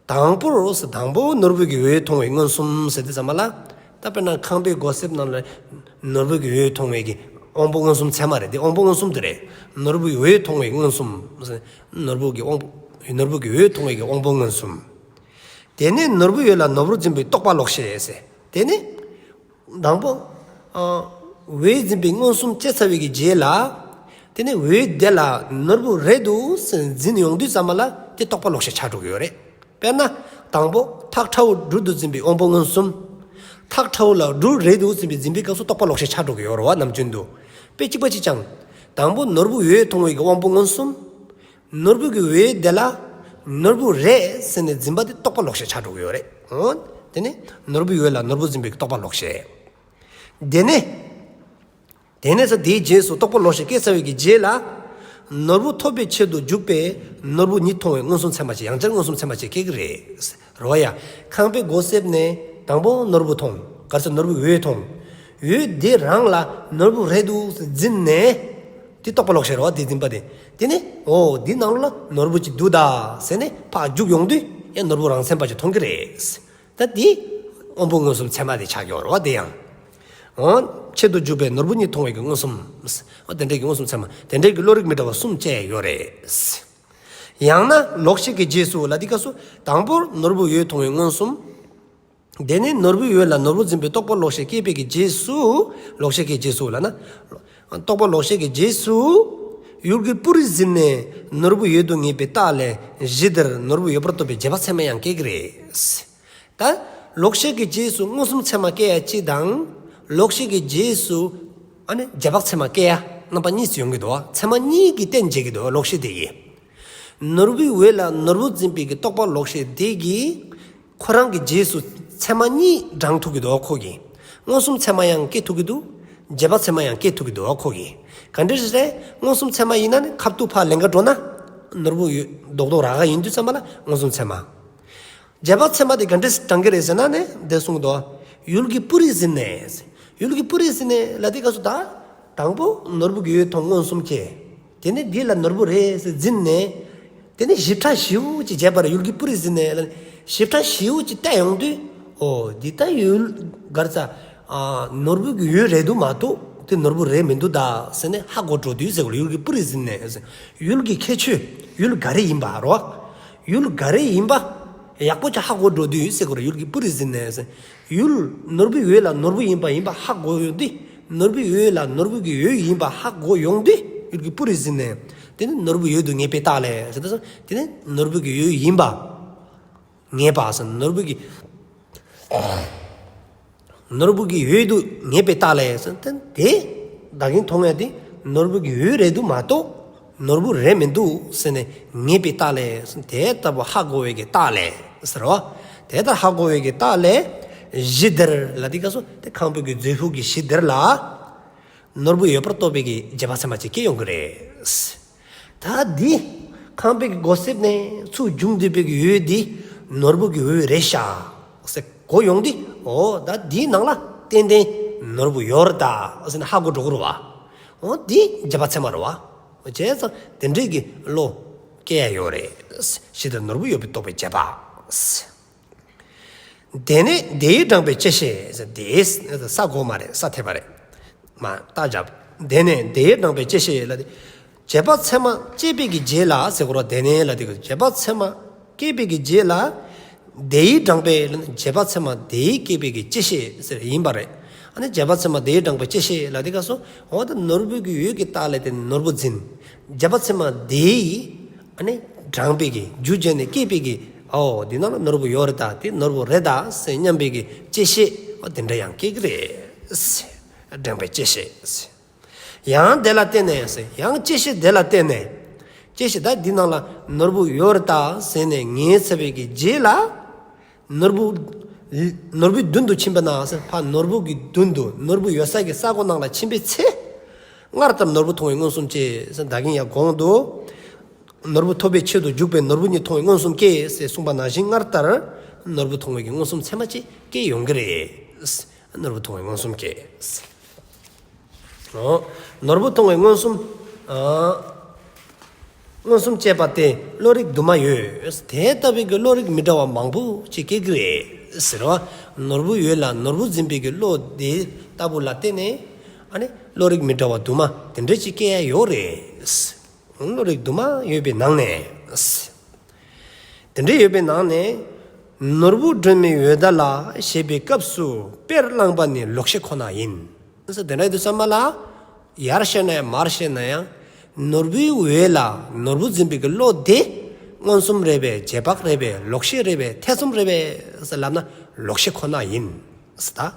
དང་པོར་ཟེར། དང་པོ་ནོར་བུ་གི་འོད་མཐོང་བའི་མངོན་སུམ་ཟེར་དུས་ཙམ་པ་ལ། ད་དཔེར་ན་ཁང་པའི་སྒོ་གསེབ་ནང་ལ་ནོར་བུ་གི་འོད་མཐོང་བའི་གི་དབང་པོ་མངོན་སུམ་ཚད་མ་རེད། དེ་དབང་པོ་མངོན་སུམ་དེ་རེད། ནོར་བུའི་འོད་མཐོང་བའི་མངོན་སུམ། ནོར་བུ་གི་དབང་པོ། ནོར་བུ་གི་འོད་མཐོང་བའི་གི་དབང་པོ་མངོན་སུམ། དེ་ནས་ནོར་བུའི་འོད་ལ་ནོར་བུ་འཛིན་པའི་རྟོག་པ་ལོག་ཤེས་ཟེར། དེ་ནས་དང་པོ། ཨ། འོད་འཛིན་པའི་མངོན་སུམ་སྐྱེས་ཚར་བའི་གི་རྗེས་ལ། དེ་ནས་འོད་དེ་ལ་ནོར་བུ་རེད་འདུག་ཟེར་འཛིན་ཡོང་དུས་ཙམ་པ་ལ་དེ་རྟོག་པ་ལོག་ཤེས་ཆགས་འགྲོ་གི་ཡོད་རེད། དཔེར་ན། དང་པོ་ཐག་ཁྲ་བོ་སྦྲུལ་དུ་འཛིན་པའི་དབང་པོ་མངོན་སུམ། ཐག་ཁྲ་བོ་ལ་སྦྲུལ་རེད་འདུག་འཛིན་པའི། འཛིན་པའི་སྐབས་སུ་རྟོག་པ་ལོག་ཤེས་ཆགས་འགྲོ་གི་ཡོད་རེད་པ། ནམ་རྒྱུན་དུ། དཔེ་གཅིག་པ་གཅིག་རྐྱང་། དང་པོ་ནོར་བུ་འོད་མཐོང་བའི་གི་དབང་པོ་མངོན་སུམ། ནོར་བུ་གི་འོད་དེ་ལ་ནོར་བུ་རེད་ཟེར་ནས་འཛིན་པ་དེ་རྟོག་པ་ལོག་ཤེས་ཆགས་འགྲོ་གི་ཡོད་རེད། འོ། དེ་ནས་ནོར་བུའི་འོད་ལ་ནོར་བུ་འཛིན་པའི་རྟོག་པ་ལོག་ཤེས། དེ་ནས། དེ་ནས་ས་དེའི་རྗེས་སུ་རྟོག་པ་ལོག་ཤེས་སྐྱེས་ཚར་བའི་གི་རྗེས་ལ། ནོར་བུ་ཐོབ་པའི་ཆེད་དུ་འཇུག་པའི་ནོར་བུ་ཉིད་མཐོང་བའི་མངོན་སུམ་ཚད་མ་ཅིག། ཡང་བསྐྱར་མངོན་སུམ་ཚད་མ་ཅིག་སྐྱེ་གི་རེད། རེད་པ་ཡ། ཁང་པའི་སྒོ་གསེབ་ནས་དང་པོ་ནོར་བུ་མཐོང་། ག་རེ་ཟེར། ནོར་བུའི་འོད་མཐོང་། འོད་དེ་རང་ལ་ནོར་བུ་རེད་འདུག་ཟེར་འཛིན་ནས། དེ་རྟོག་པ་ལོག་ཤེས་རེད་པ། དེ་འཛིན་པ་དེ། དེ་ནས་འོ་འདི་ནང་ལོགས་ལ་ནོར་བུ་ཅིག་འདུག་ད་ཟེར་ནས་ཕར་རྒྱུག་ཡོང་དུས་ཡང་ནོར་བུ་རང་མཚན་པ་ཅིག་མཐོང་གི་རེད། ད་དེ་དབང་པོ་མངོན་སུམ་ཚད་མ་དེ་ཆགས་ཡོད་རེད་པ། དེ་ཡང་། འོ། ཆེད་དུ་འཇུག་པའི་ནོར་བུ་ཉིད་མཐོང་བའི་གི་མངོན་སུམ། འོ་དེ་འདྲའི་གི་མངོན་སུམ་ཚད་མ། དེ་འདྲའི་གི་བློ་རིག་མི་འདྲ་བ་གསུམ་བཅས་ཡོད་རེད། ཡང་ན་ལོག་ཤེས་ཀྱི་རྗེས་སུ་ལ། དེ་སྐབས་སུ་དང་པོར་ནོར་བུ་འོད་མཐོང་བའི་མངོན་སུམ། དེ་ནས་ནོར་བུའི་འོད་ལ་ནོར་བུ་འཛིན་པའི་རྟོག་པ་ལོག་ཤེས་སྐྱེས་པའི་གི་རྗེས་སུ། ལོག་ཤེས་ཀྱི་རྗེས་སུ་ལབ་ན། རྟོག་པ་ལོག་ཤེས་ཀྱི་རྗེས་སུ། ཡུལ་གྱི་སྤུ་རིས་ཟིན་ནས་ནོར་བུ་འོད་དུ་ངེས་པའི་རྟགས་ལས་གཞི་དེར་ནོར་བུ་ཡོད་པར་རྟོགས་པའི་རྗེས་དཔག་ཚད་མ་ཡང་སྐྱེ་གི་རེད། ད་ལོག་ཤེས་ཀྱི་རྗེས་སུ་མངོན་སུམ་ཚད་མ་སྐྱེ་ཡ་གཅིག་དང་། ལོག་ཤེས་ཀྱི་རྗེས་སུ་ཨ་ནི་རྗེས་དཔག་ཚད་མ་སྐྱེ་ཡ་རྣམ་པ་གཉིས་སུ་ཡོང་གི་འདུག། ཚད་མ་གཉིས་ཀྱིས་རྟེན་བྱེད་ཀྱི་འདུག། ལོག་ཤེས་དེ་ཡིས། ནོར་བུའི་འོད་ལ་ནོར་བུ་འཛིན་པའི་གི་རྟོག་པ་ལོག་ཤེས་དེ་གིས་ཁོ་རང་གི་རྗེས་སུ་ཚད་མ་གཉིས་འབྲང་ཐུབ་ཀྱི་འདུག་ཁོ་གིས། མངོན་སུམ་ཚད་མ་ཡང་སྐྱེ་ཐུབ་ཀྱི་འདུག། རྗེས་དཔག་ཚད་མ་ཡང་སྐྱེ་ཐུབ་ཀྱི་འདུག་ཁོ་གིས། ག་འདྲ་རེད། མངོན་སུམ་ཚད་མ་ཡིན་ན་ནི་ཁ་ཐུག་ཕར་ལེན་ག་འགྲོ་ན། ནོར་བུ་ཡོད་རྡོག་རྡོག་རག་ག་ཡིན་དུས་ཙམ་པ་ལ་མངོན་སུམ་ཚད་མ། རྗེས་དཔག་ཚད་མ་དེ་ག་འདྲ་འབྲང་གི་རེད་ཟེར་ན་ནི་འདི་གསུངས་འདུག། ཡུལ་གྱི་སྤུ་རིས་ཟིན་ནས། ཡུལ་གྱི་སྤུ་རིས་ཟིན་ནས་ལ། དེ་སྐབས་སུ་ད་དང་པོ་ནོར་བུ་གི་འོད་མཐོང་མངོན་སུམ་སྐྱེས། དེ་ནས་འདི་ལ་ནོར་བུ་རེད་ཟེར་འཛིན་ནས། དེ་ནས་ཞིབ་ཕྲ་ཞེ་པོ་ཅིག་བྱས་པར་ཡུལ་གྱི་སྤུ་རིས་ཟིན་ནས་ལ། ཞིབ་ཕྲ་ཞེ་པོ་ཅིག་བལྟས་ཡོང་དུས། ཨོ་འདི་ད་ཡུལ་ག་རེ་ཟ། ཨ། ནོར་བུ་གི་འོད་རེད་འདུག་མ་གཏོགས་དེ་ནོར་བུ་རེད་མི་འདུག་ད་ཟེར་ནས་ཧ་གོ་འགྲོ་དུས་ཟེར་གོ། ཡུལ་གྱི་སྤུ་རིས་ཟིན་ནས་ཟེར། ཡུལ་གྱི་ཁྱད་ཆོས་ཡུལ་ག་རེ་ཡིན་པ་རོ། ཡུལ་ག་རེ་ཡིན་པ་ཡག་པོ་ཅིག་ཧ་གོ་འགྲོ་དུས་ཟེར་གོ་ར། ཡུལ་གྱི་སྤུ་རིས་ཟིན་ནས་ཟེར། ཡུལ་ནོར་བུའི་འོད་ལ་ནོར་བུ་ཡིན་པ་ཡིན་པ་ཧ་གོ་ཡོང་དུས། ནོར་བུའི་འོད་ལ་ནོར་བུ་གི་འོད་ཡིན་པ་ཧ་གོ་ཡོང་དུས་ཡུལ་གྱི་སྤུ་རིས་ཟིན་ནས། དེ་ནི་ནོར་བུ་འོད་དུ་ངེས་པའི་རྟགས་ལས་ཟེར་དུས། དེ་ནི་ནོར་བུ་གི་འོད་ཡིན་པ། ངེས་པ་ཟེར། ནོར་བུ་གི། ནོར་བུ་གི་འོད་དུ་ངེས་པའི་རྟགས་ལས་ཟེར། དེ་དེ་ད་གིན་མཐོང་ཡ་དེ་ནོར་བུ་གི་འོད་རེད་འདུག་མ་གཏོགས་ནོར་བུ་རེད་མི་འདུག་ཟེར་ནས་ངེས་པའི་རྟགས་ལས་ཟེར། དེ་ལྟ་བུ་ཧ་གོ་བའི་གི་རྟགས་ལས་ཟེར་རོ། དེ་ལྟར་ཧ་གོ་བའི་གི་རྟགས་ལས་གཞི་དེར་ལ། དེ་སྐབས་སུ་དེ་ཁང་པའི་གི་མཛོད་ཕུག་གི་གཞི་དེར་ལ། ནོར་བུ་ཡོད་པར་རྟོགས་པའི་གི་རྗེས་དཔག་ཚད་མ་ཅིག་སྐྱེ་ཡོང་གི་རེད། ད་འདི་ཁང་པའི་གི་སྒོ་གསེབ་ནས་ཚུར་བྱུང་བསྡད་པའི་གི་འོད་འདི་ ནོར་བུ་གི་འོད་རེད་ཤག་ཟེར་གོ་ཡོང་དུས། འོ་ད་འདིའི་ནང་ལ་ཏན་ཏན་ནོར་བུ་ཡོད་རེད་ད་ཟེར་ནས་ཧ་གོ་འགྲོ་གི་རེད་བ། འོ་འདི་རྗེས་དཔག་ཚད་མ་རེད་བ། བྱས་ཙང་དེ་འདྲའི་གི་བློ་སྐྱེ་ཡ་ཡོད་རེད། གཞི་དང་ནོར་བུ་ཡོད་པའི་རྟོགས་པའི་རྗེས་དཔག་དེ་ནས་དེའི་དྲངས་པའི་བཅད་ཤེས་ཟེར། དེའི་ས་གོ་མ་རེད། ས་ཐེབས་པ་རེད། མ་རྟགས་བརྒྱབ། དེ་ནས་དེའི་དྲངས་པའི་བཅད་ཤེས་ལ་དེ། རྗེས་དཔག་ཚད་མ་སྐྱེས་པའི་གི་རྗེས་ལ་ཟེར་གོ་ར། དེ་ནས་ལ་དེ་གི་རྗེས་དཔག་ཚད་མ་སྐྱེས་པའི་གི་རྗེས་ལ། དེའི་དྲངས་པའི་ལ་ནི་རྗེས་དཔག་ཚད་མ་དེའི་སྐྱེས་པའི་གི་བཅད་ཤེས་ཟེར་ཡིན་པ་རེད། ཨ་ནི་རྗེས་དཔག་ཚད་མ་དེའི་དྲངས་པའི་བཅད་ཤེས་ལ་དེ་ག་སོ། འོ་ད་ནོར་བུ་གི་འོད་ཀྱི་རྟགས་ལས་དེ་ནོར་བུ་འཛིན། རྗེས་དཔག་ཚད་མ་དེའི་ཨ་ནི་དྲངས་པའི་གི་རྒྱུ་བྱས་ནས་སྐྱེས་པའི་གི། ཨོ་འདི་ནང་ལ་ནོར་བུ་ཡོད་རེད་ད། དེ་ནོར་བུ་རེད་ད་ཟེར་སྙམ་པའི་གི་བཅད་ཤེས། ཨོ་དེ་འདྲ་ཡང་སྐྱེ་གི་རེད། དྲངས་པའི་བཅད་ཤེས། ཡང་དེ་ལ་བརྟེན་ནས་ཟེར། ཡང་བཅད་ཤེས་དེ་ལ་བརྟེན་ནས། བཅད་ཤེས་ད་འདི་ནང་ལ་ནོར་བུ་ཡོད་རེད་ད་ཟེར་ནས་ངེས་ཚར་བའི་གི་རྗེས་ལ། ནོར་བུ། ནོར་བུའི་མདུན་དུ་ཕྱིན་པ་ན་ཟེར། ཕར་ནོར་བུ་གི་མདུན་དུ་ནོར་བུ་ཡོད་ས་གི་ས་གོ་ནང་ལ་ཕྱིན་པའི་ཚེ། སྔར་ལྟར་ནོར་བུ་མཐོང་བས་མངོན་སུམ་སྐྱེ་ཟེར། ད་གིན་ཡང་གོང་དུ། ནོར་བུ་ཐོབ་པའི་ཆེད་དུ་འཇུག་པའི་ནོར་བུ་ཉིད་མཐོང་བས་མངོན་སུམ་སྐྱེ་ཟེར་གསུངས་པ་ནང་བཞིན། སྔར་ལྟར་ནོར་བུ་མཐོང་བའི་གི་མངོན་སུམ་ཚད་མ་ཅིག་སྐྱེ་ཡོང་གི་རེད། ནོར་བུ་མཐོང་བས་མངོན་སུམ་སྐྱེ། ཨོ། ནོར་བུ་མཐོང་བས་མངོན་སུམ། ཨ། མངོན་སུམ་སྐྱེས་པ་སྟེ་བློ་རིག་དུ་མ་ཡོད། དེ་ལྟ་བུའི་གི་བློ་རིག་མི་འདྲ་བ་མང་པོ་ཅིག་སྐྱེ་གི་རེད་ཟེར་བ། ནོར་བུ་འོད་ལ་ནོར་བུ་འཛིན་པའི་གི་བློ་དེ་ལྟ་བུ་ལ་བརྟེན་ནས། ཨ་ནི་བློ་རིག་མི་འདྲ་བ་དུ་མ་དེ་འདྲ་ཅིག་སྐྱེ་ཡ་ཡོད་རེད། བློ་རིག་དུ་མ་ཡོད་པའི་ནང་ནས། དེ་འདྲ་ཡོད་པའི་ནང་ནས། ནོར་བུ་སྒྲོན་མེའི་འོད་མདའ་ལ་ཞེས་པའི་སྐབས་སུ་དཔེར་བླངས་པ་ནི་ལོག་ཤེས་ཁོ་ན་ཡིན། དེ་འདྲ་ཡིན་དུས་ཙམ་པ་ལ། ཡར་བཤད་ན་ཡང་མར་བཤད་ན་ཡང་། ནོར་བུའི་འོད་ལ་ནོར་བུ་འཛིན་པའི་གི་བློ་དེ། མངོན་སུམ་རེད་པས། རྗེས་དཔག་རེད་པས། ལོག་ཤེས་རེད་པས། ཐེ་ཚོམ་རེད་པས་ཟེར་ལབ་ན་ལོག་ཤེས་ཁོ་ན་ཡིན་ཟེར་ད།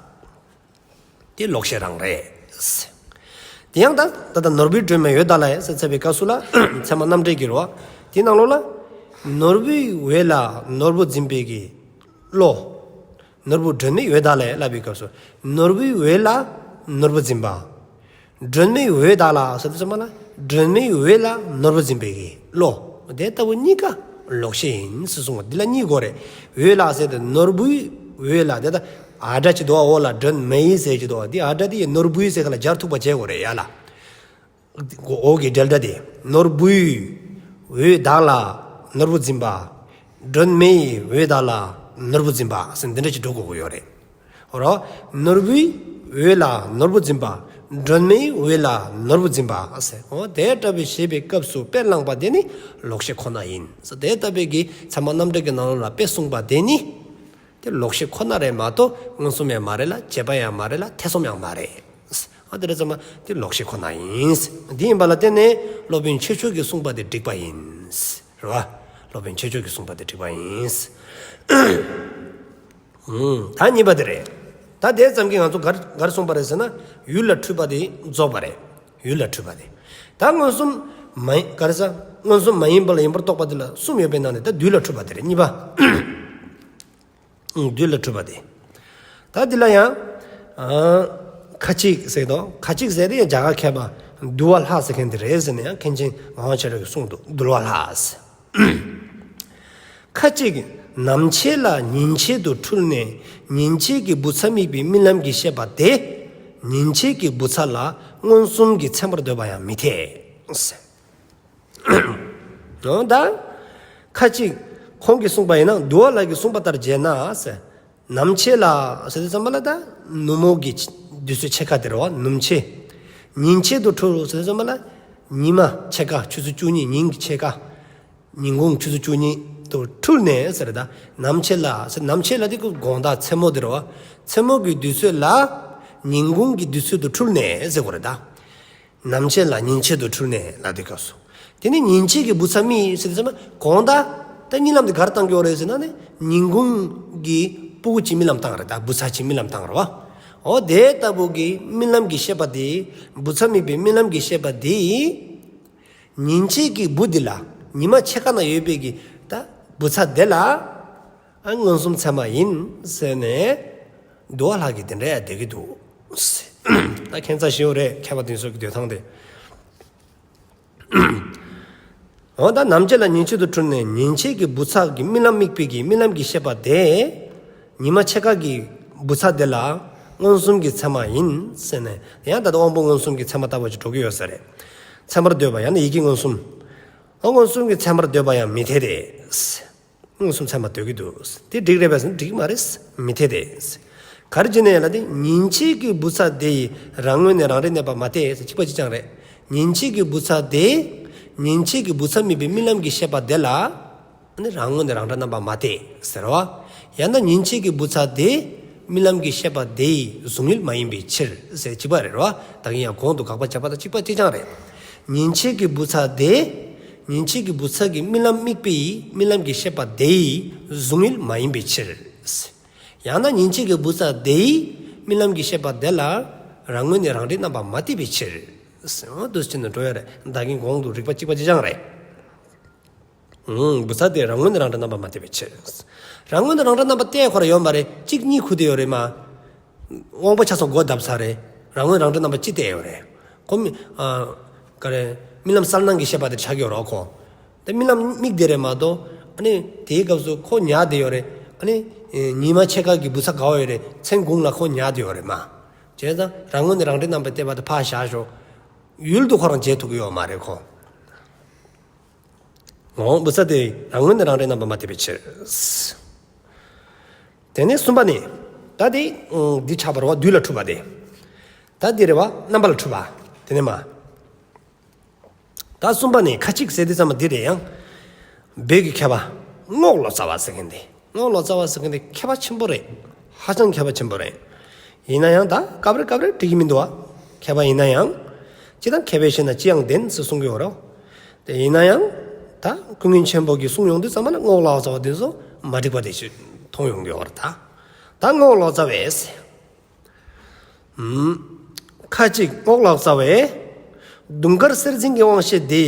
དེ་ལོག་ཤེས་རང་རེད། དེ་ཡང་ད་ད་ལྟ་ནོར་བུའི་སྒྲོན་མེ་འོད་མདའ་ལ་ཟེར་ཚར་བའི་སྐབས་སུ་ལ། ཚད་མ་རྣམ་འགྲེལ་གྱི་རེད་བ། དེའི་ནང་ལོགས་ལ། ནོར་བུའི་འོད་ལ་ནོར་བུ་འཛིན་པའི་གི་བློ། ནོར་བུ་སྒྲོན་མེའི་འོད་མདའ་ལ་ལབ་པའི་སྐབས་སུ། ནོར་བུའི་འོད་ལ་ནོར་བུ་འཛིན་པ། སྒྲོན་མེའི་འོད་མདའ་ལ་ཟེར་དུས་ཙམ་པ་ལ། སྒྲོན་མེའི་འོད་ལ་ནོར་བུ་འཛིན་པའི་གི་བློ། དེ་ལྟ་བུ་གཉིས་ཀ་ལོག་ཤེས་ཡིན་ཟེར་གསུངས་པ། འདི་ལ་གཉིས་དགོས་རེད། འོད་ལ་ཟེར་དུས་ནོར་བུའི་འོད་ལ། དེ་ད་ཨ་སྒྲ་ཅིག་འདུག་བ། འོ་ལ་སྒྲོན་མེའི་ཟེར་གྱི་འདུག་བ། འདི་ཨ་སྒྲ་དེ་ཡི་ནོར་བུའི་ཟེར་ག་ལ་སྦྱར་ཐུབ་པ་བྱེད་དགོས་རེད་ཡ་ལ། འོ་གི་འབྲེལ་སྒྲ་དེ། ནོར་བུའི་འོད་མདའ་ལ་ནོར་བུ་འཛིན་པ། སྒྲོན་མེའི་འོད་མདའ་ལ་ནོར་བུ་འཛིན་པ་ཟེར་འདི་འདྲ་ཅིག་འགྲོ་དགོས་ཀྱི་ཡོད་རེད། འོ་རོ། ནོར་བུའི་འོད་ལ་ནོར་བུ་འཛིན་པ། སྒྲོན་མེའི་འོད་ལ་ནོར་བུ་འཛིན་པ་ཟེར། འོ་དེ་ལྟ་བུའི་ཞེས་པའི་སྐབས་སུ་དཔེར་བླངས་པ་དེ་ནི་ལོག་ཤེས་ཁོ་ན་ཡིན་ཟེར། དེ་ལྟ་བུའི་གི་ཚད་མ་རྣམ་འགྲེལ་གྱི་ནང་ལོགས་ལ་དཔེ་གསུངས་པ་དེ་ནི། དེ་ལོག་ཤེས་ཁོ་ན་རེད་མ་གཏོགས་མངོན་སུམ་ཡང་མ་རེད་ལ། རྗེས་དཔག་ཡང་མ་རེད་ལ། ཐེ་ཚོམ་ཡང་མ་རེད། ཨ་དེ་རེད་ཙམ་མ་དེ་ལོག་ཤེས་ཁོ་ན་ཡིན། འདི་ཡིན་པ་ལ་བརྟེན་ནས་སློབ་དཔོན་ཆོས་མཆོག་གིས་གསུངས་པ་དེ་འགྲིག་པ་ཡིན། རེད་བ། སློབ་དཔོན་ཆོས་མཆོག་གིས་གསུངས་པ་དེ་འགྲིག་པ་ཡིན། ཨུམ། ད་གཉིས་པ་དེ་རེད། ད་དེ་ཙམ་གྱིས་ང་ཚོ་གར་གར་སོང་པ་རེད་ཟེར་ན། ཡུལ་ལ་འཁྲུལ་པ་དེ་རྫོགས་པ་རེད། ཡུལ་ལ་འཁྲུལ་པ་དེ། ད་མངོན་སུམ་མ་ཡིན་ག་རེ་ཟེར། མངོན་སུམ་མ་ཡིན་པ་ལ་ཡིན་པར་རྟོག་པ་དེ་ལ་གསུམ་ཡོད་པའི་ནང་ནས་ད་རྡུལ་ལ་འཁྲུལ་པ་དེ་རེད། གཉིས་པ། རྡུལ་ལ་འཁྲུལ་པ་དེ། ད་འདི་ལ་ཡང་། ཨ། ཁ་ཅིག་ཟེར་དོ། ཁ་ཅིག་ཟེར་དེ་ཡང་རྒྱ་གར་མཁས་པ་འདུལ་བ་ལྷ་ཟེར་མཁན་དེ་རེད་ཟེར་ནས་ཡང་མཁན་ཆེན་ངག་དབང་ཆོས་གྲགས་ཀྱིས་གསུངས་འདུག། འདུལ་བ་ལྷ་ཟེར། ཁ་ཅིག་ནམ་ཕྱེད་ལ་ཉིན་ཕྱེད་དུ་འཁྲུལ་ནས་ཉིན་ཕྱེད་ཀྱི་བུ་ཚ་དམིགས་པའི་རྨི་ལམ་གྱི་ཤེས་པ་དེ་ཉིན་ཕྱེད་ཀྱི་བུ་ཚ་ལ་མངོན་སུམ་གྱིས་མཚན་པར་འདོད་པ་ཡང་མི་འཐད་ཟེར། འོ་ད། ཁ་ཅིག་ཁོང་གིས་གསུངས་པ་ཡིན་ན། འདུལ་བ་ལྷ་གིས་གསུངས་པ་ལྟར་བྱས་ན་ཟེར། ནམ་ཕྱེད་ལ་ཟེར་དུས་ཙམ་པ་ལ་ད་ནུབ་མོ་གི་དུས་ཚོད་ཕྱེད་ཀ་དེ་རེད་བ། ནུབ་ཕྱེད། ཉིན་ཕྱེད་དུ་འཁྲུལ་ཟེར་དུས་ཙམ་པ་ལ་ཉི་མ་ཕྱེད་ཀ། ཆུ་ཚོད་བཅུ་གཉིས། ཉིན་གྱི་ཕྱེད་ཀ། ཉིན་གུང་ཆུ་ཚོད་བཅུ་གཉིས་དུ་འཁྲུལ་ནས་ཟེར། ད་ནམ་ཕྱེད་ལ་ཟེར། ནམ་ཕྱེད་ལ་དེ་གི་དགོང་དག་མཚན་མོ་དེ་རེད་བ། མཚན་མོ་གི་དུས་ཚོད་ལ་ཉིན་གུང་གི་དུས་ཚོད་དུ་འཁྲུལ་ནས་ཟེར་དགོས་རེད་ད། ནམ་ཕྱེད་ལ་ཉིན་ཕྱེད་དུ་འཁྲུལ་ནས་ལ་དེ་སྐབས་སུ། དེ་ནི་ཉིན་ཕྱེད་ཀྱི་བུ་ཚ་རྨིས་ཟེར་དུས་ཙམ་པ་དགོང་དག་ད་གཉིད་ལམ་དེ་གར་བཏང་གི་ཡོད་རེད་ཟེར་ན་ནི། ཉིན་གུང་གི་སྤུ་གུ་གཅིག་རྨི་ལམ་བཏང་རེད་ད། བུ་ཚ་གཅིག་རྨི་ལམ་བཏང་རེད་བ། འོ་དེ་ལྟ་བུ་གི་རྨི་ལམ་གྱི་ཤེས་པ་དེ། བུ་ཚ་དམིགས་པའི་རྨི་ལམ་གྱི་ཤེས་པ་དེ། ཉིན་ཕྱེད་ཀྱི་བུ་འདི་ལ། ཉི་མ་ཕྱེད་ཀ་ན་ཡོད་པའི་གི་ད་བུ་ཚ་དེ་ལ། ཨ། མངོན་སུམ་ཚད་མ་ཡིན་ཟེར་ནས་འདུལ་བ་ལྷ་གིས་དེ་འདྲ་ཡང་བསྡད་ཀྱི་འདུག། ད་ཁྱད་མཚར་ཞིག་ཡོད་རེད། མཁས་པ་དེ་ཚོ་གི་སྡོད་སྟངས་དེ། འོ་ད་ནམ་ཕྱེད་ལ་ཉིན་ཕྱེད་དུ་འཁྲུལ་ནས་ཉིན་ཕྱེད་ཀྱི་བུ་ཚ་གི་རྨི་ལམ་དམིགས་པའི་གི་རྨི་ལམ་གྱི་ཤེས་པ་དེ། ཉི་མ་ཕྱེད་ཀ་གི་བུ་ཚ་དེ་ལ་མངོན་སུམ་གྱི་ཚད་མ་ཡིན་ཟེར་ནས་ཡང་ད་ལྟ་དབང་པོ་མངོན་སུམ་གྱི་ཚད་མ་ལྟ་བུ་ཅིག་འགྲོ་གི་ཡོད་ས་རེད། ཚད་མར་འདོད་པ་ཡང་ན་ཡིད་ཀྱི་མངོན་སུམ། འོ་མངོན་སུམ་གྱི་ཚད་མར་འདོད་པ་ཡང་མི་འཐད་དེ། མངོན་སུམ་ཚད་མར་འདོད་ཀྱི་འདུག་དེ་འགྲིག་རེད་པས་ཟེར་ན་འགྲིག་མ་རེད། མི་འཐད་དེ། ག་རེ་བྱས་ནས་ལ་དེ་ཉིན་ཕྱེད་ཀྱི་བུ་ཚ་དེ་ཡིས་རང་ངོས་ནས་རང་འདྲའི་རྣམ་པ་མ་སྟེ་ཟེར་གཅིག་པ་གཅིག་རྐྱང་རེད། ཉིན་ཕྱེད་ཀྱི་བུ་ཚ་དེ། ཉིན་ཕྱེད་ཀྱི་བུ་ཚ་དམིགས་པའི་རྨི་ལམ་གྱི་ཤེས་པ་དེ་ལ། ནི་རང་ངོས་ནས་རང་འདྲ་རྣམ་པ་མ་སྟེ་ཟེར་བ། ཡང་ན་ཉིན་ཕྱེད་ཀྱི་བུ་ཚ་དེ། རྨི་ལམ་གྱི་ཤེས་པ་དེ་ཡི་གཟུང་ཡུལ་མ་ཡིན་པའི་ཕྱིར་ཟེར་གཅིག་པ་རེད་རོ། ད་གིན་ཡང་གོང་དུ་དགག་པ་བྱས་པ་དང་གཅིག་པ་གཅིག་རྐྱང་རེད། ཉིན་ཕྱེད་ཀྱི་བུ་ཚ་དེ། ཉིན་ཕྱེད་ཀྱི་བུ་ཚ་གི་རྨི་ལམ་དམིགས་པའི་རྨི་ལམ་གྱི་ཤེས་པ་དེ་ཡི་གཟུང་ཡུལ་མ་ཡིན་པའི་ཕྱིར། ཡང་ན་ཉིན་ཕྱེད་ཀྱི་བུ་ཚ་དེ་ཡི་རྨི་ལམ་གྱི་ཤེས་པ་དེ་ལ་རང་ངོས་ནས་རང་འདྲའི་རྣམ་པ་མ་སྟེ་བའི་ཕྱིར། འོ་འདུག་སེ་བྱས་ནས་འགྲོ་ཡ་རེད། ད་གིན་གོང་དུ་རིགས་པ་གཅིག་པ་གཅིག་རྐྱང་རེད། ཨང་། བུ་ཚ་དེ་རང་ངོས་ནས་རང་འདྲ་རྣམ་པ་མ་སྟེ་བའི་ཕྱིར། རང་ངོས་ནས་རང་འདྲ་རྣམ་པ་སྟེ་ཁོ་ར་ཡོད་མ་རེད། གཅིག་གཉིས་ཁུ་དེ་ཡོད་རེད་མ། དབང་པོ་ཆ་ཚང་སྒོ་བརྡབས་ཚར་རེད། རང་ངོས་རང་འདྲ་རྣམ་པ་ཅི་སྟེ་ཡོད་རེད། ཁོ་མི། ཨ། ག་རེ། རྨི་ལམ་གསལ་སྣང་གི་ཤེས་པ་དེ་ཆགས་ཀྱི་ཡོད་རེད་ཁོ། དེ་རྨི་ལམ་དམིགས་བསྡད་རེད་མ་གཏོགས། ཨ་ནི་དེའི་སྐབས་སུ་ཁོ་ཉལ་བསྡད་ཡོད་རེད། ཨ་ནི། ཉི་མ་ཕྱེད་ཀ་གི་བུ་ཚ་ག་བ་ཡོད་རེད། མཚན་དགུང་ལ་ཁོ་ཉལ་བསྡད་ཡོད་རེད་མ། བྱས་ཙང་རང་ངོས་ནས་རང་འདྲའི་རྣམ་པ་སྟེ་བ་དེ་ཕར་བཞག་ཤོག་ཡུལ་དུ་ཁོ་རང་བྱེད་ཐུབ་ཀྱི་ཡོད་མ་རེད་ཁོ། འོ་བུ་ཚ་དེ་རང་ངོས་ནས་རང་འདྲའི་རྣམ་པ་མ་སྟེ་བའི་ཕྱིར། དེ་ནས་གསུམ་པ་ནི། ད་དེ། འདི་ཆགས་པ་རེད་བ། བདུད་ལ་འཁྲུལ་པ་དེ། ད་འདི་རེད་བ། རྣམ་པ་ལ་འཁྲུལ་པ། དེ་ནས་མ། ད་གསུམ་པ་ནི་ཁ་ཅིག་ཟེར་དུས་ཙམ་པ་འདི་རེད་ཡང་། བོད་ཀྱི་མཁས་པ། རྔོག་ལོ་ཙཱ་བ་ཟེར་མཁན་དེ། རྔོག་ལོ་ཙཱ་བ་ཟེར་མཁན་དེ་མཁས་པ་ཆེན་པོ་རེད། ཧ་ཅང་མཁས་པ་ཆེན་པོ་རེད། ཡིན་ན་ཡང་ད་སྐབས་རེ་སྐབས་རེ་འགྲིག་གི་མི་འདུག་བ། མཁས་པ་ཡིན་ན་ཡང་། ཅི་དང་མཁས་པས་ཤེས་ན་ཅི་ཡང་བདེན་ཟེར་གསུང་གི་ཡོད་རེད། དེ་ཡིན་ན་ཡང་། ད་ཀུན་མཁྱེན་ཆེན་པོ་གིས་གསུང་ཡོང་དུས་ཙམ་པ་ལ་རྔོག་ལོ་ཙཱ་བ་དེ་ཚོ་མ་འགྲིག་པ་དེ་ཞིག་མཐོང་ཡོང་གི་ཡོད་རེད་ད། ད་རྔོག་ལོ་ཙཱ་བས། ཁ་ཅིག་རྔོག་ལོ་ཙཱ་བས། དུང་དཀར་གསེར་འཛིན་གྱི་དབང་ཤེས་དེ།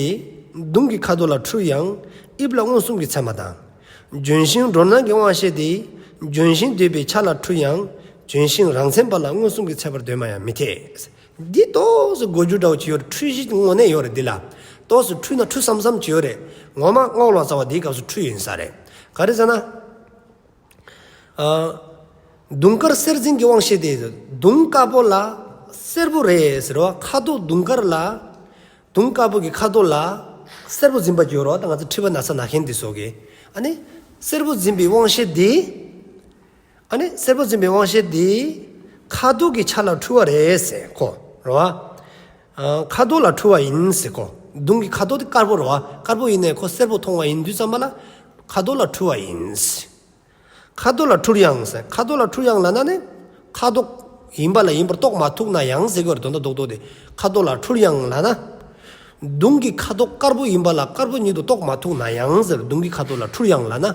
དུང་གི་ཁ་དོག་ལ་འཁྲུལ་ཡང་། དབྱིབས་ལ་མངོན་སུམ་གྱི་ཚད་མ་དང་། ལྗོན་ཤིང་སྦྲང་ནག་གི་དབང་ཤེས་དེ། ལྗོན་ཤིང་འདོད་པའི་ཆ་ལ་འཁྲུལ་ཡང་། ལྗོན་ཤིང་རང་མཚན་པ་ལ་མངོན་སུམ་གྱི་ཚད་པར་འདོད་མ་ཡང་མི་འཐད། འདི་ཏོག་ཙམ་གོ་རྒྱུ་འདྲ་བོ་ཅིག་ཡོད་རེད། འཁྲུལ་གཞི་དངོས་གནས་ཡོད་རེད་འདི་ལ། ཏོག་ཙམ་འཁྲུལ་ན་འཁྲུལ་བསམ་བསམ་ཅིག་ཡོད་རེད། ངོ་མ་རྔོག་ལོ་ཙཱ་བ་འདིའི་སྐབས་སུ་འཁྲུལ་ཡིན་ས་རེད། ག་རེ་ཟེར་ན། ཨ། དུང་དཀར་གསེར་འཛིན་གྱི་དབང་ཤེས་དེ། དུང་དཀར་པོ་ལ་སེར་པོ་རེད་ཟེར་བ། ཁ་དོག་དུང་དཀར་ལ། དུང་དཀར་པོ་གི་ཁ་དོག་ལ་སེར་པོ་འཛིན་པ་ཅིག་ཡོད་རེད་བ། ད་ང་ཚོ་མཁྲིས་པ་ན་ཚ་ན་མཁན་དེ་ཚོ་གིས། ཨ་ནི། སེར་པོ་འཛིན་པའི་དབང་ཤེས་དེ། ཨ་ནི་སེར་པོ་འཛིན་པའི་དབང་ཤེས་དེ། ཁ་དོག་གི་ཆ་ལ་འཁྲུལ་བ་རེད་ཟེར་ཁོ་རེད་བ། ཨ། ཁ་དོག་ལ་འཁྲུལ་བ་ཡིན་ཟེར་ཁོ། དུང་གི་ཁ་དོག་དེ་དཀར་པོ་རེད་བ། དཀར་པོ་ཡིན་ནས་ཁོ་སེར་པོ་མཐོང་བ་ཡིན་དུས་ཙམ་པ་ལ། ཁ་དོག་ལ་འཁྲུལ་བ་ཡིན་ཟེར། ཁ་དོག་ལ་འཁྲུལ་ཡང་ཟེར། ཁ་དོག་ལ་འཁྲུལ་ཡང་ལབ་ན་ནི། ཁ་དོག་ཡིན་པ་ལ་ཡིན་པར་རྟོགས་མ་ཐུབ་ན་ཡང་ཟེར་གྱི་ཡོད་རེད། དོན་དག་རྡོག་རྡོག་དེ། ཁ་དོག་ལ་འཁྲུལ་ཡང་ལབ་ན། དུང་གི་ཁ་དོག་དཀར་པོ་ཡིན་པ་ལ་དཀར་པོ་ཉིད་དུ་རྟོགས་མ་ཐུབ་ན་ཡང་ཟེར། དུང་གི་ཁ་དོག་ལ་འཁྲུལ་ཡང་ལབ་ན།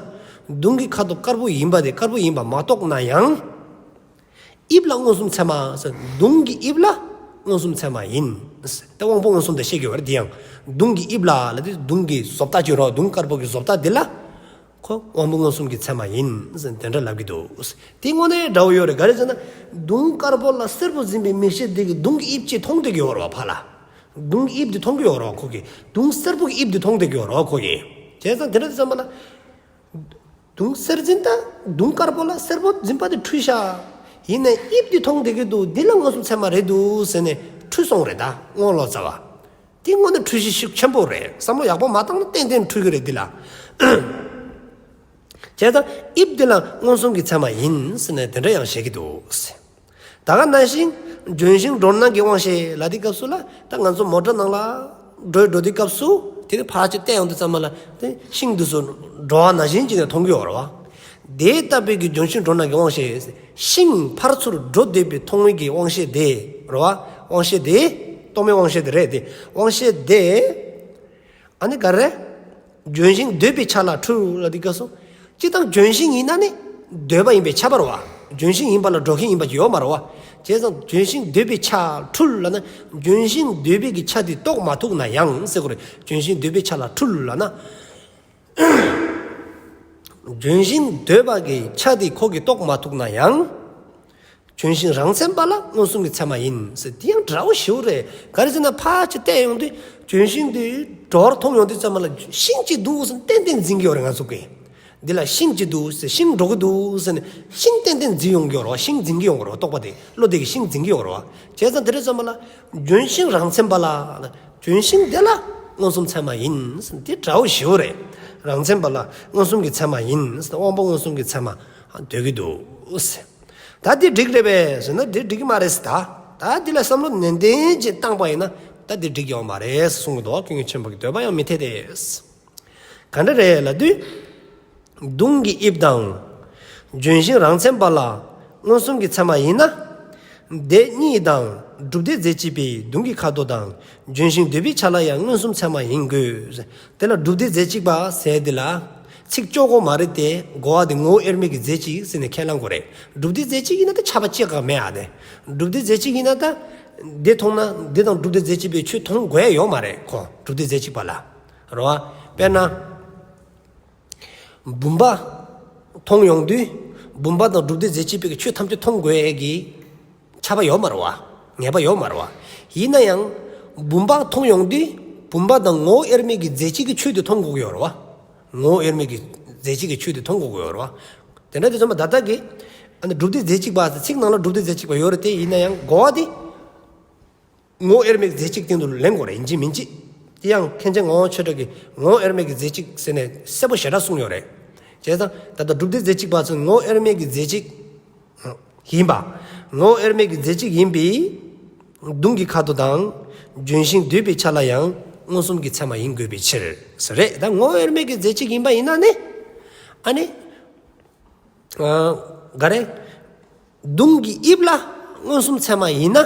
དུང་གི་ཁ་དོག་དཀར་པོ་ཡིན་པ་དེ་དཀར་པོ་ཡིན་པ་མ་རྟོགས་ན་ཡང་། དབྱིབས་ལ་མངོན་སུམ་ཚད་མ་ཟེར། དུང་གི་དབྱིབས་ལ་མངོན་སུམ་ཚད་མ་ཡིན། དེ་དབང་པོ་མངོན་སུམ་དེ་བཤད་ཀྱི་ཡོད་རེད། དེ་ཡང་། དུང་གི་དབྱིབས་ལ་ལབ་དུས་དུང་གི་བཟོ་ལྟ་ཅིག་རོ། དུང་དཀར་པོ་གི་བཟོ་ལྟ་འདི་ལ། ཁོ་དབང་པོ་མངོན་སུམ་གྱི་ཚད་མ་ཡིན་ཟེར་དེ་འདྲ་ལབ་ཀྱི་འདུག་དེ་དངོས་གནས་འདྲ་བོ་ཡོད་རེད། ག་རེ་ཟེར་ན། དུང་དཀར་པོ་ལ་སེར་པོ་འཛིན་པའི་མིག་ཤེས་དེ་གིས་དུང་གི་དབྱིབས་ཅིག་མཐོང་བསྡད་ཀྱི་ཡོད་རེད་བ། ཕར་ལ། དུང་གི་དབྱིབས་དེ་མཐོང་གི་ཡོད་རེད་བ་ཁོ་གིས། དུང་སེར་པོ་གི་དབྱིབས་དེ་མཐོང་བསྡད་ཀྱི་ཡོད་རེད་བ་ཁོ་གིས། བྱས་ཙང་དེ་འདྲ་དུས་ཙམ་པ་ལ། དུང་སེར་འཛིན་དང་དུང་དཀར་པོ་ལ་སེར་པོ་འཛིན་པ་དེ་འཁྲུལ་ཤག་ཡིན་ནའི་དབྱིབས་དེ་མཐོང་བསྡད་ཀྱི་འདུག་འདི་ལ་མངོན་སུམ་ཚད་མ་རེད་འདུག་ཟེར་ནས་འཁྲུལ་སོང་རེད་ད། རྔོག་ལོ་ཙཱ་བ། དེ་དངོས་གནས་འཁྲུལ་གཞི་ཤུགས་ཆེན་པོ་རེད། བསམ་བློ་ཡག་པོ་མ་བཏང་ན་ཏན་ཏན་འཁྲུལ་གྱི་རེད་འདི་ལ། བྱས་ཙང་དབྱིབས་འདི་ལ་མངོན་སུམ་གྱི་ཚད་མ་ཡིན་ཟེར་ནས་དེ་འདྲ་ཡང་བཤད་ཀྱི་འདུག་ད་ག་ནང་བཞིན་ལྗོན་ཤིང་སྦྲང་ནག་གི་དབང་ཤེས་ལབ་དུས་སྐབས་སུ་ལ། ད་ང་ཚོ་མོ་ཊ་ནང་ལ་འགྲོ་འགྲོ་དུས་སྐབས་སུ་དེ་ནི་ཕར་ཅིག་བལྟས་ཡོང་དུས་ཙམ་པ་ལ་དེ་ཤིང་འདི་ཚོ་འགྲོ་བ་ནང་བཞིན་ཅིག་ནས་མཐོང་གི་ཡོད་རེད་བ། དེ་ལྟ་བུའི་གི་ལྗོན་ཤིང་སྦྲང་ནག་གི་དབང་ཤེས། ཤིང་ཕར་ཚུར་འགྲོ་བསྡད་པའི་མཐོང་བའི་གི་དབང་ཤེས་དེ་རེད་བ། དབང་ཤེས་དེ། རྟོག་མེད་དབང་ཤེས་དེ་རེད་དེ། དབང་ཤེས་དེ། ཨ་ནི་ག་རེ། ལྗོན་ཤིང་འདོད་པའི་ཆ་ལ་འཁྲུལ་ལབ་དུས་སྐབས་སུ། སྤྱིར་བཏང་ལྗོན་ཤིང་ཡིན་ན་ནི། འདོད་པ་ཡིན་པའི་ཁྱབ་པ་རེད་བ། ལྗོན་ཤིང་ཡིན་པ་ལ་འགྲོ་མཁན་ཡིན་པ་ཅིག་ཡོད་མ་རེད་བ། བྱས་ཙང་ལྗོན་ཤིང་འདོད་པའི་ཆ་འཁྲུལ་ལབ་ན། ལྗོན་ཤིང་འདོད་པའི་གི་ཆ་དེ་རྟོགས་མ་ཐུབ་ན་ཡང་ཟེར་དགོས་རེད། ལྗོན་ཤིང་འདོད་པའི་ཆ་ལ་འཁྲུལ་ལབ་ན། ལྗོན་ཤིང་འདོད་པ་གི་ཆ་དེ་ཁོ་གིས་རྟོགས་མ་ཐུབ་ན་ཡང་། ལྗོན་ཤིང་རང་མཚན་པ་ལ་མངོན་སུམ་གྱི་ཚད་མ་ཡིན་ཟེར། དེ་ཡང་འདྲ་བོ་ཞེ་པོ་རེད། ག་རེ་ཟེར་ན་ཕར་ཅིག་བལྟས་ཡོང་དུས་ལྗོན་ཤིང་དེ་གྲོགས་མཐོང་ཡོང་དུས་ཙམ་པ་ལ་ཤིང་གཅིག་འདུག་ཟེར་ཏན་ཏན་འཛིན་གྱི་ཡོད་རེད་ང་ཚོ་གིས། འདི་ལ་ཤིང་གཅིག་འདུག་ཟེར། ཤིང་འགྲོ་གི་འདུག་ཟེར་ནས་ཤིང་ཏན་ཏན་འཛིན་ཡོང་གི་ཡོད་རེད་བ། ཤིང་འཛིན་གྱི་ཡོང་གི་རེད་བ། རྟོག་པ་དེ་བློ་དེ་གིས་ཤིང་འཛིན་གྱི་ཡོང་གི་རེད་བ། བྱས་ཙང་དེ་འདྲ་ཙམ་པ་ལ་ལྗོན་ཤིང་རང་མཚན་པ་ལ་ལྗོན་ཤིང་དེ་ལ་མངོན་སུམ་ཚད་མ་ཡིན་ཟེར། དེ་འདྲ་བོ་ཞེ་པོ་རེད། རང་མཚན་པ་ལ་མངོན་སུམ་གྱི་ཚད་མ་ཡིན་ཟེར། དབང་པོ་མངོན་སུམ་གྱི་ཚད་མ་འདོད་ཀྱི་འདུག་ཟེར། ད་འདི་འགྲིག་རེད་པས་ཟེར་ན་འདི་འགྲིག་གི་མ་རེད་ཟེར། ད་ད་འདི་ལ་བསམ་བློ་ནན་ཏན་ཅིག་བཏང་པ་ཡིན་ན་ད་འདི་འགྲིག་ཡོད་མ་རེད་གསུང་གི་འདུག་ཀུན་མཁྱེན་ཆེན་པོ་གི་འདོད་པ་ཡང་མི་འཐད་དེ། ག་འདྲ་རེད་ལབ་དུས། མདུང་གི་དབྱིབས་དང་། ལྗོན་ཤིང་རང་མཚན་པ་ལ་མངོན་སུམ་གྱི་ཚད་མ་ཡིན་ན། དེ་གཉིས་དང་སྒྲུབ་སྡེ་རྫས་གཅིག་པའི་མདུང་གི་ཁ་དོག་དང་ལྗོན་ཤིང་འདོད་པའི་ཆ་ལ་ཡང་མངོན་སུམ་ཚད་མ་ཡིན་དགོས། དེ་ལ་སྒྲུབ་སྡེ་རྫས་གཅིག་པ་ཟེར་དེ་ལ། ཚིག་ཅོག་གོ་མ་རེད་དེ་གོ་བ་དེ་ངོ་བོ་དབྱེར་མེད་ཀྱི་རྫས་གཅིག་ཟེར་ནས་ཁས་བླང་དགོས་རེད། སྒྲུབ་སྡེ་རྫས་གཅིག་ཡིན་ན་ད་ཁྱབ་པ་ཅི་ག་མེད་ཨ་ནི། སྒྲུབ་སྡེ་རྫས་གཅིག་ཡིན་ན་ད། དེ་མཐོང་ན་དེ་དང་སྒྲུབ་སྡེ་རྫས་གཅིག་པའི་ཆོས་མཐོང་དགོས་ཡ་ཡོད་མ་རེད་ཁོ་སྒྲུབ་སྡེ་རྫས་གཅིག་པ་ལ། རེད་བ། དཔེར་ན། བུམ་པ་མཐོང་ཡོང་དུས་བུམ་པ་དང་སྒྲུབ་སྡེ་རྫས་གཅིག་པའི་ཆོས་ཐམས་ཅད་མཐོང་དགོས་ཡས་ཀྱི་ཁྱབ་པ་ཡོད་མ་རེད་བ། ངེས་པ་ཡོད་མ་རེད་བ། ཡིན་ན་ཡང་བུམ་པ་མཐོང་ཡོང་དུས་བུམ་པ་དང་ངོ་བོ་དབྱེར་མེད་ཀྱི་རྫས་གཅིག་གི་ཆོས་དེ་མཐོང་དགོས་ཀྱི་ཡོད་རེད་བ། ངོ་བོ་དབྱེར་མེད་ཀྱི་རྫས་གཅིག་གི་ཆོས་དེ་མཐོང་དགོས་ཀྱི་ཡོད་རེད་བ། དེ་འདྲ་དུས་ཙམ་པ་ད་ལྟ་གི་ཨ་ནི་སྒྲུབ་སྡེ་རྫས་གཅིག་པ་ཟེར་ཚིག་ནང་ལ་སྒྲུབ་སྡེ་རྫས་གཅིག་པ་ཡོད་རེད་དེ། ཡིན་ན་ཡང་གོ་བ་དེ། ངོ་བོ་དབྱེར་མེད་ཀྱི་རྫས་གཅིག་སྟེང་དུ་ལེན་དགོས་རེད། ཡིན་གཅིག་མིན་གཅིག་དེ་ཡང་མཁན་ཆེན་ངག་དབང་ཆོས་གྲགས་ཀྱིས་ངོ་བོ་དབྱེར་མེད་ཀྱི་རྫས་གཅིག་ཟེར་ནས་གསལ་པོ་ཞེ་དྲག་གསུངས་ཡོད་རེད། བྱས་ཙང་ད་ལྟ་སྒྲུབ་སྡེ་རྫས་གཅིག་པ་ཚོས་ངོ་བོ་དབྱེར་མེད་ཀྱི་རྫས་གཅིག་ཡིན་པ། ངོ་བོ་དབྱེར་མེད་ཀྱི་རྫས་གཅིག་ཡིན་པའི་མདུང་གི་ཁ་དོག་དང་ལྗོན་ཤིང་འདོད་པའི་ཆ་ལ་ཡང་མངོན་སུམ་གྱི་ཚད་མ་ཡིན་དགོས་པའི་ཕྱིར་ཟེར་རེད། ད་ངོ་བོ་དབྱེར་མེད་ཀྱི་རྫས་གཅིག་ཡིན་པ་ཡིན་ན་ནི། ཨ་ནི། ག་རེ། མདུང་གི་དབྱིབས་ལ་མངོན་སུམ་ཚད་མ་ཡིན་ན།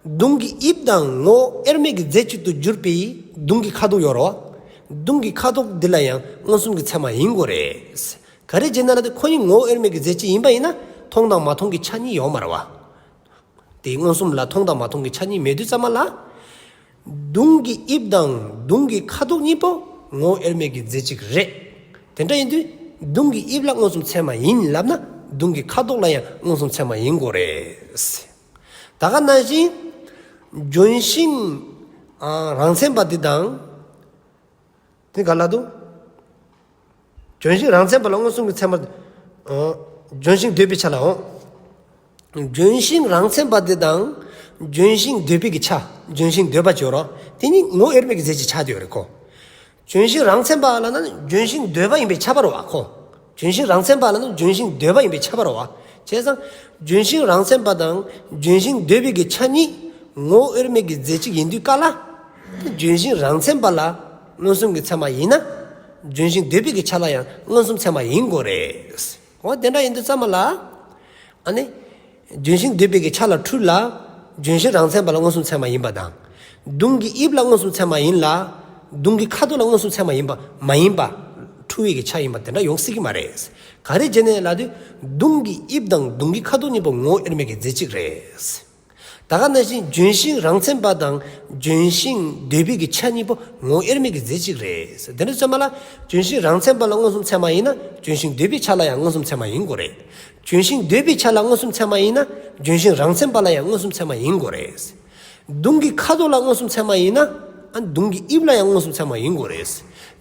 མདུང་གི་དབྱིབས་དང་ངོ་བོ་དབྱེར་མེད་ཀྱི་རྫས་གཅིག་ཏུ་གྱུར་པའི་མདུང་གི་ཁ་དོག་ཡོད་རེད་བ། མདུང་གི་ཁ་དོག་འདི་ལ་ཡང་མངོན་སུམ་གྱི་ཚད་མ་ཡིན་དགོས་རེད། ག་རེ་བྱས་ན་ལ་དེ་ཁོ་གཉིས་ངོ་བོ་དབྱེར་མེད་ཀྱི་རྫས་གཅིག་ཡིན་པ་ཡིན་ན་མཐོང་དང་མ་མཐོང་གི་ཆ་གཉིས་ཡོད་མ་རེད་བ། དེའི་མངོན་སུམ་ལ་མཐོང་དང་མ་མཐོང་གི་ཆ་གཉིས་མེད་དུས་ཙམ་པ་ལ། མདུང་གི་དབྱིབས་དང་མདུང་གི་ཁ་དོག་གཉིས་པོ་ངོ་བོ་དབྱེར་མེད་ཀྱི་རྫས་གཅིག་རེད། དེ་འདྲ་ཡིན་དུས་མདུང་གི་དབྱིབས་ལ་མངོན་སུམ་ཚད་མ་ཡིན་ལབ་ན་མདུང་གི་ཁ་དོག་ལ་ཡང་མངོན་སུམ་ཚད་མ་ཡིན་དགོས་རེད། ད་ག་ནང་བཞིན་ལྗོན་ཤིང་རང་མཚན་པ་འདི་དང་། དེ་ག་ལ་དུ། ལྗོན་ཤིང་རང་མཚན་པ་ལ་མངོན་སུམ་གྱི་ཚད་མ། ལྗོན་ཤིང་འདོད་པའི་ཆ་ལ་འོང་། ལྗོན་ཤིང་རང་མཚན་པ་དེ་དང་ལྗོན་ཤིང་འདོད་པའི་གི་ཆ། ལྗོན་ཤིང་འདོད་པ་བྱེད་རོགས་དེ་གཉིས་ངོ་བོ་དབྱེར་མེད་ཀྱི་རྫས་གཅིག་ཆགས་བསྡད་ཡོད་རེད་ཁོ། ལྗོན་ཤིང་རང་མཚན་པ་ལ་ན་ལྗོན་ཤིང་འདོད་པ་ཡིན་པའི་ཁྱབ་པ་རེད་བ་ཁོ། ལྗོན་ཤིང་རང་མཚན་པ་ལ་ན་ལྗོན་ཤིང་འདོད་པ་ཡིན་པའི་ཁྱབ་པ་རེད་བ། བྱས་ཙང་། ལྗོན་ཤིང་རང་མཚན་པ་དང་ལྗོན་ཤིང་འདོད་པའི་གི་ཆ་གཉིས་ངོ་བོ་དབྱེར་མེད་ཀྱི་རྫས་གཅིག་ཡིན་དུས་སྐབས་ལ། ལྗོན་ཤིང་རང་མཚན་པ་ལ་མངོན་སུམ་གྱི་ཚད་མ་ཡིན་ན། ལྗོན་ཤིང་འདོད་པའི་གི་ཆ་ལ་ཡང་མངོན་སུམ་ཚད་མ་ཡིན་དགོས་རེད། འོ་དེ་འདྲ་ཡིན་དུས་ཙམ་པ་ལ། ཨ་ནི། ལྗོན་ཤིང་འདོད་པའི་གི་ཆ་ལ་འཁྲུལ་ལ། ལྗོན་ཤིང་རང་མཚན་པ་ལ་མངོན་སུམ་ཚད་མ་ཡིན་པ་དང་། མདུང་གི་དབྱིབས་ལ་མངོན་སུམ་ཚད་མ་ཡིན་ལ། མདུང་གི་ཁ་དོག་ལ་མངོན་སུམ་ཚད་མ་ཡིན་པ་མ་ཡིན་པ། འཁྲུལ་བའི་གི་ཆ་ཡིན་པ་དེ་འདྲ་ཡོང་སྲིད་ཀྱི་མ་རེད། ག་རེ་བྱས་ནས་ལབ་དུས་མདུང་གི་དབྱིབས་དང་མདུང་གི་ཁ་དོག་གཉིས་པོ་ངོ་བོ་དབྱེར་མེད་ཀྱི་རྫས་གཅིག་རེད། ད་ག་ནང་བཞིན་ལྗོན་ཤིང་རང་མཚན་པ་དང་ལྗོན་ཤིང་འདོད་པའི་གི་ཆ་གཉིས་པོ་ངོ་བོ་དབྱེར་མེད་ཀྱི་རྫས་གཅིག་རེད། དེ་འདྲ་ཚོད་མ་ལ་ལྗོན་ཤིང་རང་མཚན་པ་ལ་མངོན་སུམ་ཚད་མ་ཡིན་ན་ལྗོན་ཤིང་འདོད་པའི་ཆ་ལ་ཡང་མངོན་སུམ་ཚད་མ་ཡིན་དགོས་རེད། ལྗོན་ཤིང་འདོད་པའི་ཆ་ལ་མངོན་སུམ་ཚད་མ་ཡིན་ན་ལྗོན་ཤིང་རང་མཚན་པ་ལ་ཡང་མངོན་སུམ་ཚད་མ་ཡིན་དགོས་རེད། མདུང་གི་ཁ་དོག་ལ་མངོན་སུམ་ཚད་མ་ཡིན་ན། ཨ་མདུང་གི་དབྱིབས་ལ་ཡང་མངོན་སུམ་ཚད་མ་ཡིན་དགོས་རེད།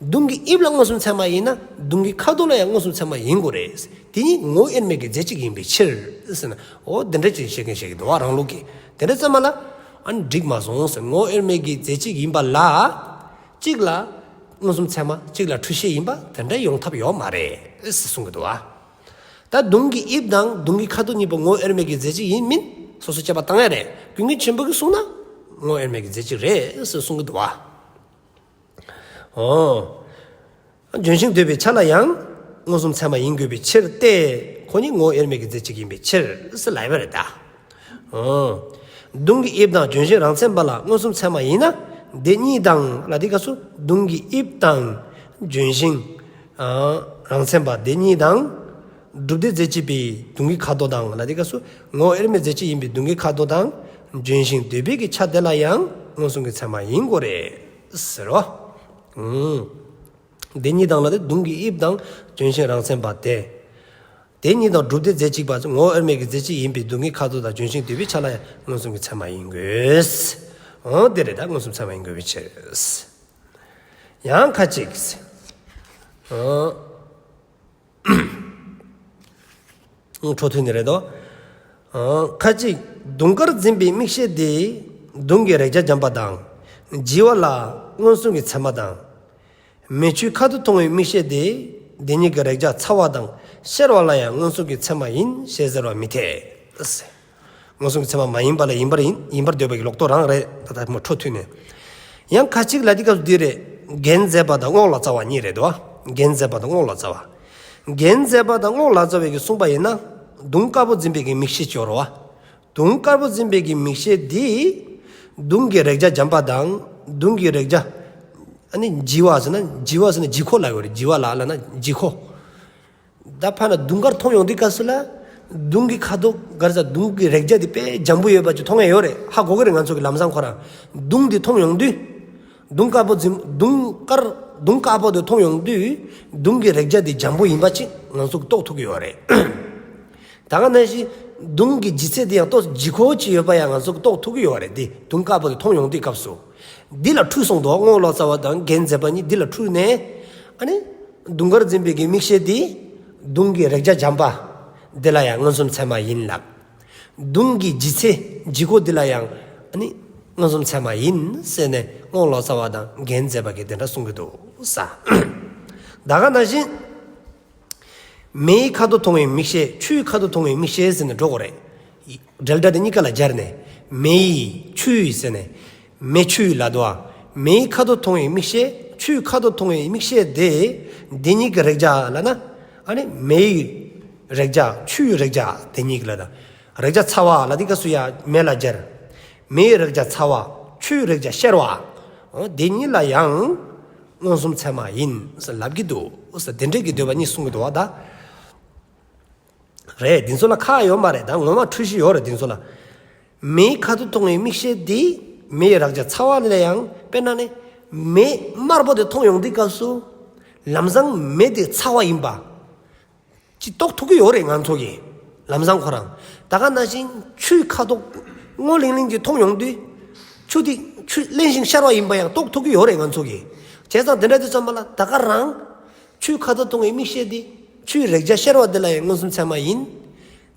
མདུང་གི་དབྱིབས་ལ་མངོན་སུམ་ཚད་མ་ཡིན་ན་མདུང་གི་ཁ་དོག་ལ་ཡང་མངོན་སུམ་ཚད་མ་ཡིན་དགོས་རེད། དེ་ཉིད་ངོ་བོ་དབྱེར་མེད་ཀྱི་རྫས་གཅིག་ཡིན་པའི་ཕྱིར་ཟེར་ན། འོ་དེ་འདྲ་ཅིག་བཤད་མཁན་བཤད་ཀྱི་འདུག་བ་རང་ལུགས་ཀྱི། དེ་འདྲ་ཙམ་མ་ལ། ཨ་ནི་འགྲིག་མ་སོང་ཟེར། ངོ་བོ་དབྱེར་མེད་ཀྱི་རྫས་གཅིག་ཡིན་པ་ལ། གཅིག་ལ་མངོན་སུམ་ཚད་མ་གཅིག་ལ་འཁྲུལ་ཤེས་ཡིན་པ་དེ་འདྲ་ཡོང་ཐབས་ཡོད་མ་རེད་ཟེར་གསུང་གི་འདུག་བ། ད་མདུང་གི་དབྱིབས་དང་མདུང་གི་ཁ་དོག་གཉིས་པོ་ངོ་བོ་དབྱེར་མེད་ཀྱི་རྫས་གཅིག་ཡིན་མིན་སོ་སོ་དཔྱད་པ་བཏང་ཡ་རེད། ཀུན་མཁྱེན་ཆེན་པོ་གིས་གསུངས་ན་ངོ་བོ་དབྱེར་མེད་ཀྱི་རྫས་གཅིག་རེད་ཟེར་གསུང་གི་འདུག་བ། འོ། ལྗོན་ཤིང་འདོད་པའི་ཆ་ལ་ཡང་མངོན་སུམ་ཚད་མ་ཡིན་དགོས་པའི་ཕྱིར་ཏེ། ཁོ་ཉིད་ངོ་བོ་དབྱེར་མེད་ཀྱི་རྫས་གཅིག་ཡིན་པའི་ཕྱིར་ཟེར་ལབ་པ་རེད་ད། འོ། མདུང་གི་དབྱིབས་དང་ལྗོན་ཤིང་རང་མཚན་པ་ལ་མངོན་སུམ་ཚད་མ་ཡིན་ན། དེ་གཉིས་དང་ལ་དེ་སྐབས་སུ་མདུང་གི་དབྱིབས་དང་ལྗོན་ཤིང་། རང་མཚན་པ་དེ་གཉིས་དང་། སྒྲུབ་སྡེ་རྫས་གཅིག་པའི་མདུང་གི་ཁ་དོག་དང་ལ་དེ་སྐབས་སུ་ངོ་བོ་དབྱེར་མེད་རྫས་གཅིག་ཡིན་པའི་མདུང་གི་ཁ་དོག་དང་། ལྗོན་ཤིང་འདོད་པའི་གི་ཆ་དེ་ལ་ཡང་མངོན་སུམ་གྱི་ཚད་མ་ཡིན་དགོས་རེད་ཟེར་བ། འོ། དེ་གཉིས་དང་ལ་དེ་མདུང་གི་དབྱིབས་དང་ལྗོན་ཤིང་རང་མཚན་པ་དེ། དེ་གཉིས་དང་སྒྲུབ་སྡེ་རྫས་གཅིག་པ་ངོ་བོ་དབྱེར་མེད་ཀྱི་རྫས་གཅིག་ཡིན་པའི་སྡུག་བསྔལ་ཁ་དོག་དང་ལྗོན་ཤིང་འདུས་པའི་ཆ་ལ་ཡང་མངོན་སུམ་གྱི་ཚད་མ་ཡིན་དགོས། འོ་དེ་རེད། ད་མངོན་སུམ་ཚད་མ་ཡིན་དགོས་པའི་ཕྱིར། ཡང་ཁ་ཅིག་འཁྲུལ་མཐུན་ནི་རེད་དོ། ཁ་ཅིག་དུང་དཀར་འཛིན་པའི་མིག་ཤེས་དེ་དུང་གི་རེག་བྱ་འཇམ་པ་དང་། བྱི་བ་ལ་མངོན་སུམ་གྱི་ཚད་མ་དང་། མེ་ཆུའི་ཁ་དོག་མཐོང་བའི་མིག་ཤེས་དེ་དེ་ཉིད་ཀྱི་རེག་བྱ་ཚ་བ་དང་གཤེར་བ་ལ་ཡང་མངོན་སུམ་གྱི་ཚད་མ་ཡིན་ཞེས་ཟེར་བ་མི་འཐད། མངོན་སུམ་གྱི་ཚད་མ་མ་ཡིན་པ་ལ་ཡིན་པར་ཡིན་ཡིན་པར་འདོད་པ་གི་ལོག་རྟོག་རང་རེད། ད་ལྟ་མོ་འཁྲུལ་མཐུན་ནས། ཡང་ཁ་ཅིག་ལ་འདི་སྐབས་སུ་འདི་རེད། རྒྱན་མཛད་པ་དང་རྔོག་ལ་རྩ་བ་གཉིས་རེད་དོ། རྒྱན་མཛད་པ་དང་རྔོག་ལ་རྩ་བ། རྒྱན་མཛད་པ་དང་རྔོག་ལ་རྩ་བའི་གི་གསུངས་པ་ཡིན་ན། དུང་དཀར་པོ་འཛིན་པའི་གི་མིག་ཤེས་སྦྱོར་བ། དུང་དཀར་པོ་འཛིན་པའི་གི་མིག་ཤེས་འདི། དུང་གི་རེག་བྱ་འཇམ་པ་དང་། དུང་གི་རེག་བྱ། ཨ་ནི་བྱི་བ་ཟེར་ན་བྱི་བ་ཟེར་ན་བྱི་ཁོ་ལ་ཡོད་རེད། བྱི་བ་ལ་ལ་ན་བྱི་ཁོ། ད་ཕ་ན་དུང་དཀར་མཐོང་ཡོང་དུས་སྐབས་སུ་ལ། དུང་གི་ཁ་དོག་གར་ས་དུང་གི་རེག་བྱ་དེ་དཔེ་འཇམ་པོ་ཡོད་པ་ཅིག་མཐོང་ཡ་ཡོད་རེད། ཧ་གོ་གི་རེད། ང་ཚོ་གི་ལམ་སང་ཁོ་རང་དུང་དེ་མཐོང་ཡོང་དུས། དུང་དཀར་པོ་འཛིན་དུང་དཀར་དུང་དཀར་པོ་དེ་མཐོང་ཡོང་དུས། དུང་གི་རེག་བྱ་དེ་འཇམ་པོ་ཡིན་པ་ཅིག་ང་ཚོ་གི་རྟོགས་ཐུབ་ཀྱི་ཡོད་རེད། ད་ག་ནང་བཞིན་དུང་གི་ལྗིད་ཚད་དེ་ཡང་ཏོག་ཙམ་ལྗིད་ཁོག་ཅིག་ཡོད་པ་ཡང་ང་ཚོ་གི་རྟོགས་ཐུབ་ཀྱི་ཡོད་རེད། དེ་དུང་དཀར་པོ་དེ་མཐོང་ཡོང་དུས་སྐབས་སུ། འདི་ལ་འཁྲུལ་སོང་དོ། རྔོག་ལ་རྩ་བ་དང་རྒྱན་མཛད་པ་གཉིས་འདི་ལ་འཁྲུལ་ནས། ཨ་ནི། དུང་དཀར་འཛིན་པའི་གི་མིག་ཤེས་དེ། དུང་གི་རེག་བྱ་འཇམ་པ། འདི་ལ་ཡང་མངོན་སུམ་ཚད་མ་ཡིན་ལབ། དུང་གི་ལྗིད་ཚད་ལྗིད་ཁོག་འདི་ལ་ཡང་། ཨ་ནི། མངོན་སུམ་ཚད་མ་ཡིན་ཟེར་ནས་རྔོག་ལ་རྩ་བ་དང་རྒྱན་མཛད་པ་གིས་དེ་འདྲ་གསུང་གི་འདུག་ས། ད་ག་ནང་བཞིན། མེའི་ཁ་དོག་མཐོང་བའི་མིག་ཤེས། ཆུའི་ཁ་དོག་མཐོང་བའི་མིག་ཤེས་ཟེར་ནས་འགྲོ་དགོས་རེད། འབྲེལ་སྒྲ་དེ་གཉིས་ཀ་ལ་སྦྱར་ནས། མེ་ཡིས་ཆུ་ཡིས་ཟེར་ནས། མེ་ཆུ་ཡིས་ལབ་འདུག་ཨ། མེའི་ཁ་དོག་མཐོང་བའི་མིག་ཤེས། ཆུའི་ཁ་དོག་མཐོང་བའི་མིག་ཤེས་དེ། དེ་གཉིས་ཀྱི་རེག་བྱ་ལབ་ན། ཨ་ནི་མེ་ཡི་རེག་བྱ། ཆུ་ཡི་རེག་བྱ་དེ་གཉིས་ཀྱི་ལབ་ན། རེག་བྱ་ཚ་བ་ལབ་དུས་སྐབས་སུ་ཡང་མེ་ལ་སྦྱར། མེ་ཡི་རེག་བྱ་ཚ་བ། ཆུ་ཡི་རེག་བྱ་གཤེར་བ། འོ་དེ་གཉིས་ལ་ཡང་། མངོན་སུམ་ཚད་མ་ཡིན་ཟེར་ལབ་ཀྱི་འདུག་ཟེར། དེ་འདྲས་ཀྱི་འདོད་པ་གཉིས་གསུང་གི་འདུག་བ་ད། རེད། འདི་ཚོ་ལ་ཁག་ཡོད་མ་རེད། ད་ངོ་མ་འཁྲུལ་གཞི་ཡོད་རེད་འདི་ཚོ་ལ། མེའི་ཁ་དོག་མཐོང་བའི་མིག་ཤེས་འདི། མེ་ཡི་རེག་བྱ་ཚ་བ་ལ་ཡང་དཔེར་ན་ནི། མེ་དམར་པོ་དེ་མཐོང་ཡོང་དུས་སྐབས་སུ། ལམ་སང་མེ་དེ་ཚ་བ་ཡིན་པ། ཅིག་རྟོགས་ཐུབ་ཀྱི་ཡོད་རེད་ང་ཚོ་གིས། ལམ་སང་ཁོ་རང་། ད་ག་ནང་བཞིན་ཆུའི་ཁ་དོག་སྔོ་ལིང་ལིང་ཅིག་མཐོང་ཡོང་དུས། ཆུ་དེ་ཆུ་བརླན་ཞིང་གཤེར་བ་ཡིན་པ་ཡང་རྟོགས་ཐུབ་ཀྱི་ཡོད་རེད་ང་ཚོ་གིས། བྱས་ཙང་དེ་འདྲ་དུས་ཙམ་པ་ལ་ད་ག་རང་། ཆུའི་ཁ་དོག་མཐོང་བའི་མིག་ཤེས་དེ། ཆུའི་རེག་བྱ་གཤེར་བ་དེ་ལ་ཡང་མངོན་སུམ་ཚད་མ་ཡིན།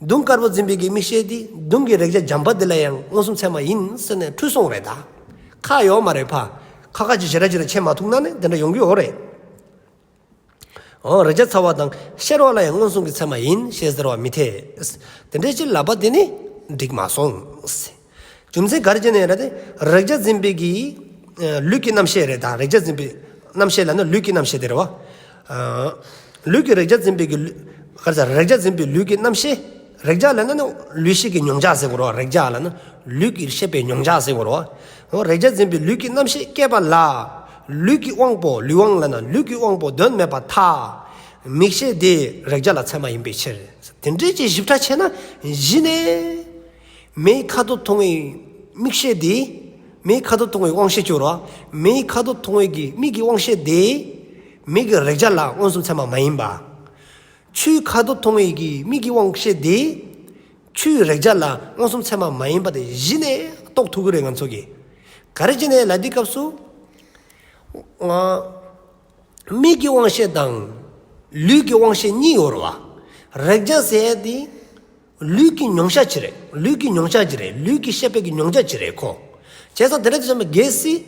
དུང་དཀར་པོ་འཛིན་པའི་གི་མིག་ཤེས་དེ། དུང་གི་རེག་བྱ་འཇམ་པ་དེ་ལ་ཡང་མངོན་སུམ་ཚད་མ་ཡིན་ཟེར་ནས་འཁྲུལ་སོང་རེད་ད། ཁག་ཡོད་མ་རེད་ཕ། ཁ་ཁ་ཅིག་ཞེ་དྲག་ཅིག་ལ་ཕྱེ་མ་ཐུབ་ན་ནི་དེ་འདྲ་ཡོང་གི་ཡོད་རེད། འོ་རེག་བྱ་ཚ་བ་དང་གཤེར་བ་ལ་ཡང་མངོན་སུམ་གྱི་ཚད་མ་ཡིན་ཞེས་ཟེར་བ་མི་འཐད། དེ་འདྲའི་ཕྱིར་ལབ་པ་དེ་ནི་འགྲིག་མ་སོང་། རྒྱུ་མཚན་ག་རེ་བྱས་ནས་རེད་དེ། རེག་བྱ་འཛིན་པའི་གི་ལུས་ཀྱི་རྣམ་ཤེས་རེད་ད། རེག་བྱ་འཛིན་པའི་རྣམ་ཤེས་ལབ་ན་ལུས་ཀྱི་རྣམ་ཤེས་དེ་རེད་བ། ལུས་ཀྱི་རེག་བྱ་འཛིན་པའི་གི་ལུས། ག་རེ་ཟེར། རེག་བྱ་འཛིན་པའི་ལུས་ཀྱི་རྣམ་ཤེས། རེག་བྱ་ལབ་ན་ནི་ལུས་ཤེས་ཀྱི་མྱོང་བྱ་ཟེར་དགོས་རེད་བ། རེག་བྱ་ལབ་ན་ལུས་ཀྱི་ཤེས་པའི་མྱོང་བྱ་ཟེར་དགོས་རེད་བ། འོ་རེག་བྱ་འཛིན་པའི་ལུས་ཀྱི་རྣམ་ཤེས་སྐྱེས་པ་ལ། ལུས་ཀྱི་དབང་པོ། ལུས་དབང་ལབ་ན་ལུས་ཀྱི་དབང་པོ་དོན་མེད་པར་ཐལ། མིག་ཤེས་དེ་རེག་བྱ་ལ་ཚད་མ་ཡིན་པའི་ཕྱིར། དེ་འདྲའི་ཅིག་ཞིབ་ཕྲ་བྱས་ན་གཞི་ནས། མེའི་ཁ་དོག་མཐོང་བའི་མིག་ཤེས་དེ། མེའི་ཁ་དོག་མཐོང་བའི་དབང་ཤེས་སྦྱོར་བ། མེའི་ཁ་དོག་མཐོང་བའི་གི་མིག་གི་དབང་ཤེས་དེ། མིག་གི་རེག་བྱ་ལ་མངོན་སུམ་ཚད་མ་མ་ཡིན་པ། ཆུའི་ཁ་དོག་མཐོང་བའི་གི་མིག་གི་དབང་ཤེས་དེ། ཆུའི་རེག་བྱ་ལ་མངོན་སུམ་ཚད་མ་མ་ཡིན་པ་དེ་གཞི་ནས་རྟོགས་ཐུབ་ཀྱི་རེད་ང་ཚོ་གིས། ག་རེ་བྱས་ནས་ལབ་དུས་སྐབས་སུ། ང་། མིག་གི་དབང་ཤེས་དང་། ལུས་ཀྱི་དབང་ཤེས་གཉིས་ཡོད་རེད་བ། རེག་བྱ་ཟེར་ཡ་དེ། ལུས་ཀྱི་མྱོང་བྱ་ཅིག་རེད། ལུས་ཀྱི་མྱོང་བྱ་ཅིག་རེད། ལུས་ཀྱི་ཤེས་པའི་གི་མྱོང་བྱ་ཅིག་རེད་ཁོ། བྱས་ཙང་དེ་འདྲ་དུས་ཙམ་པ་གལ་སྲིད།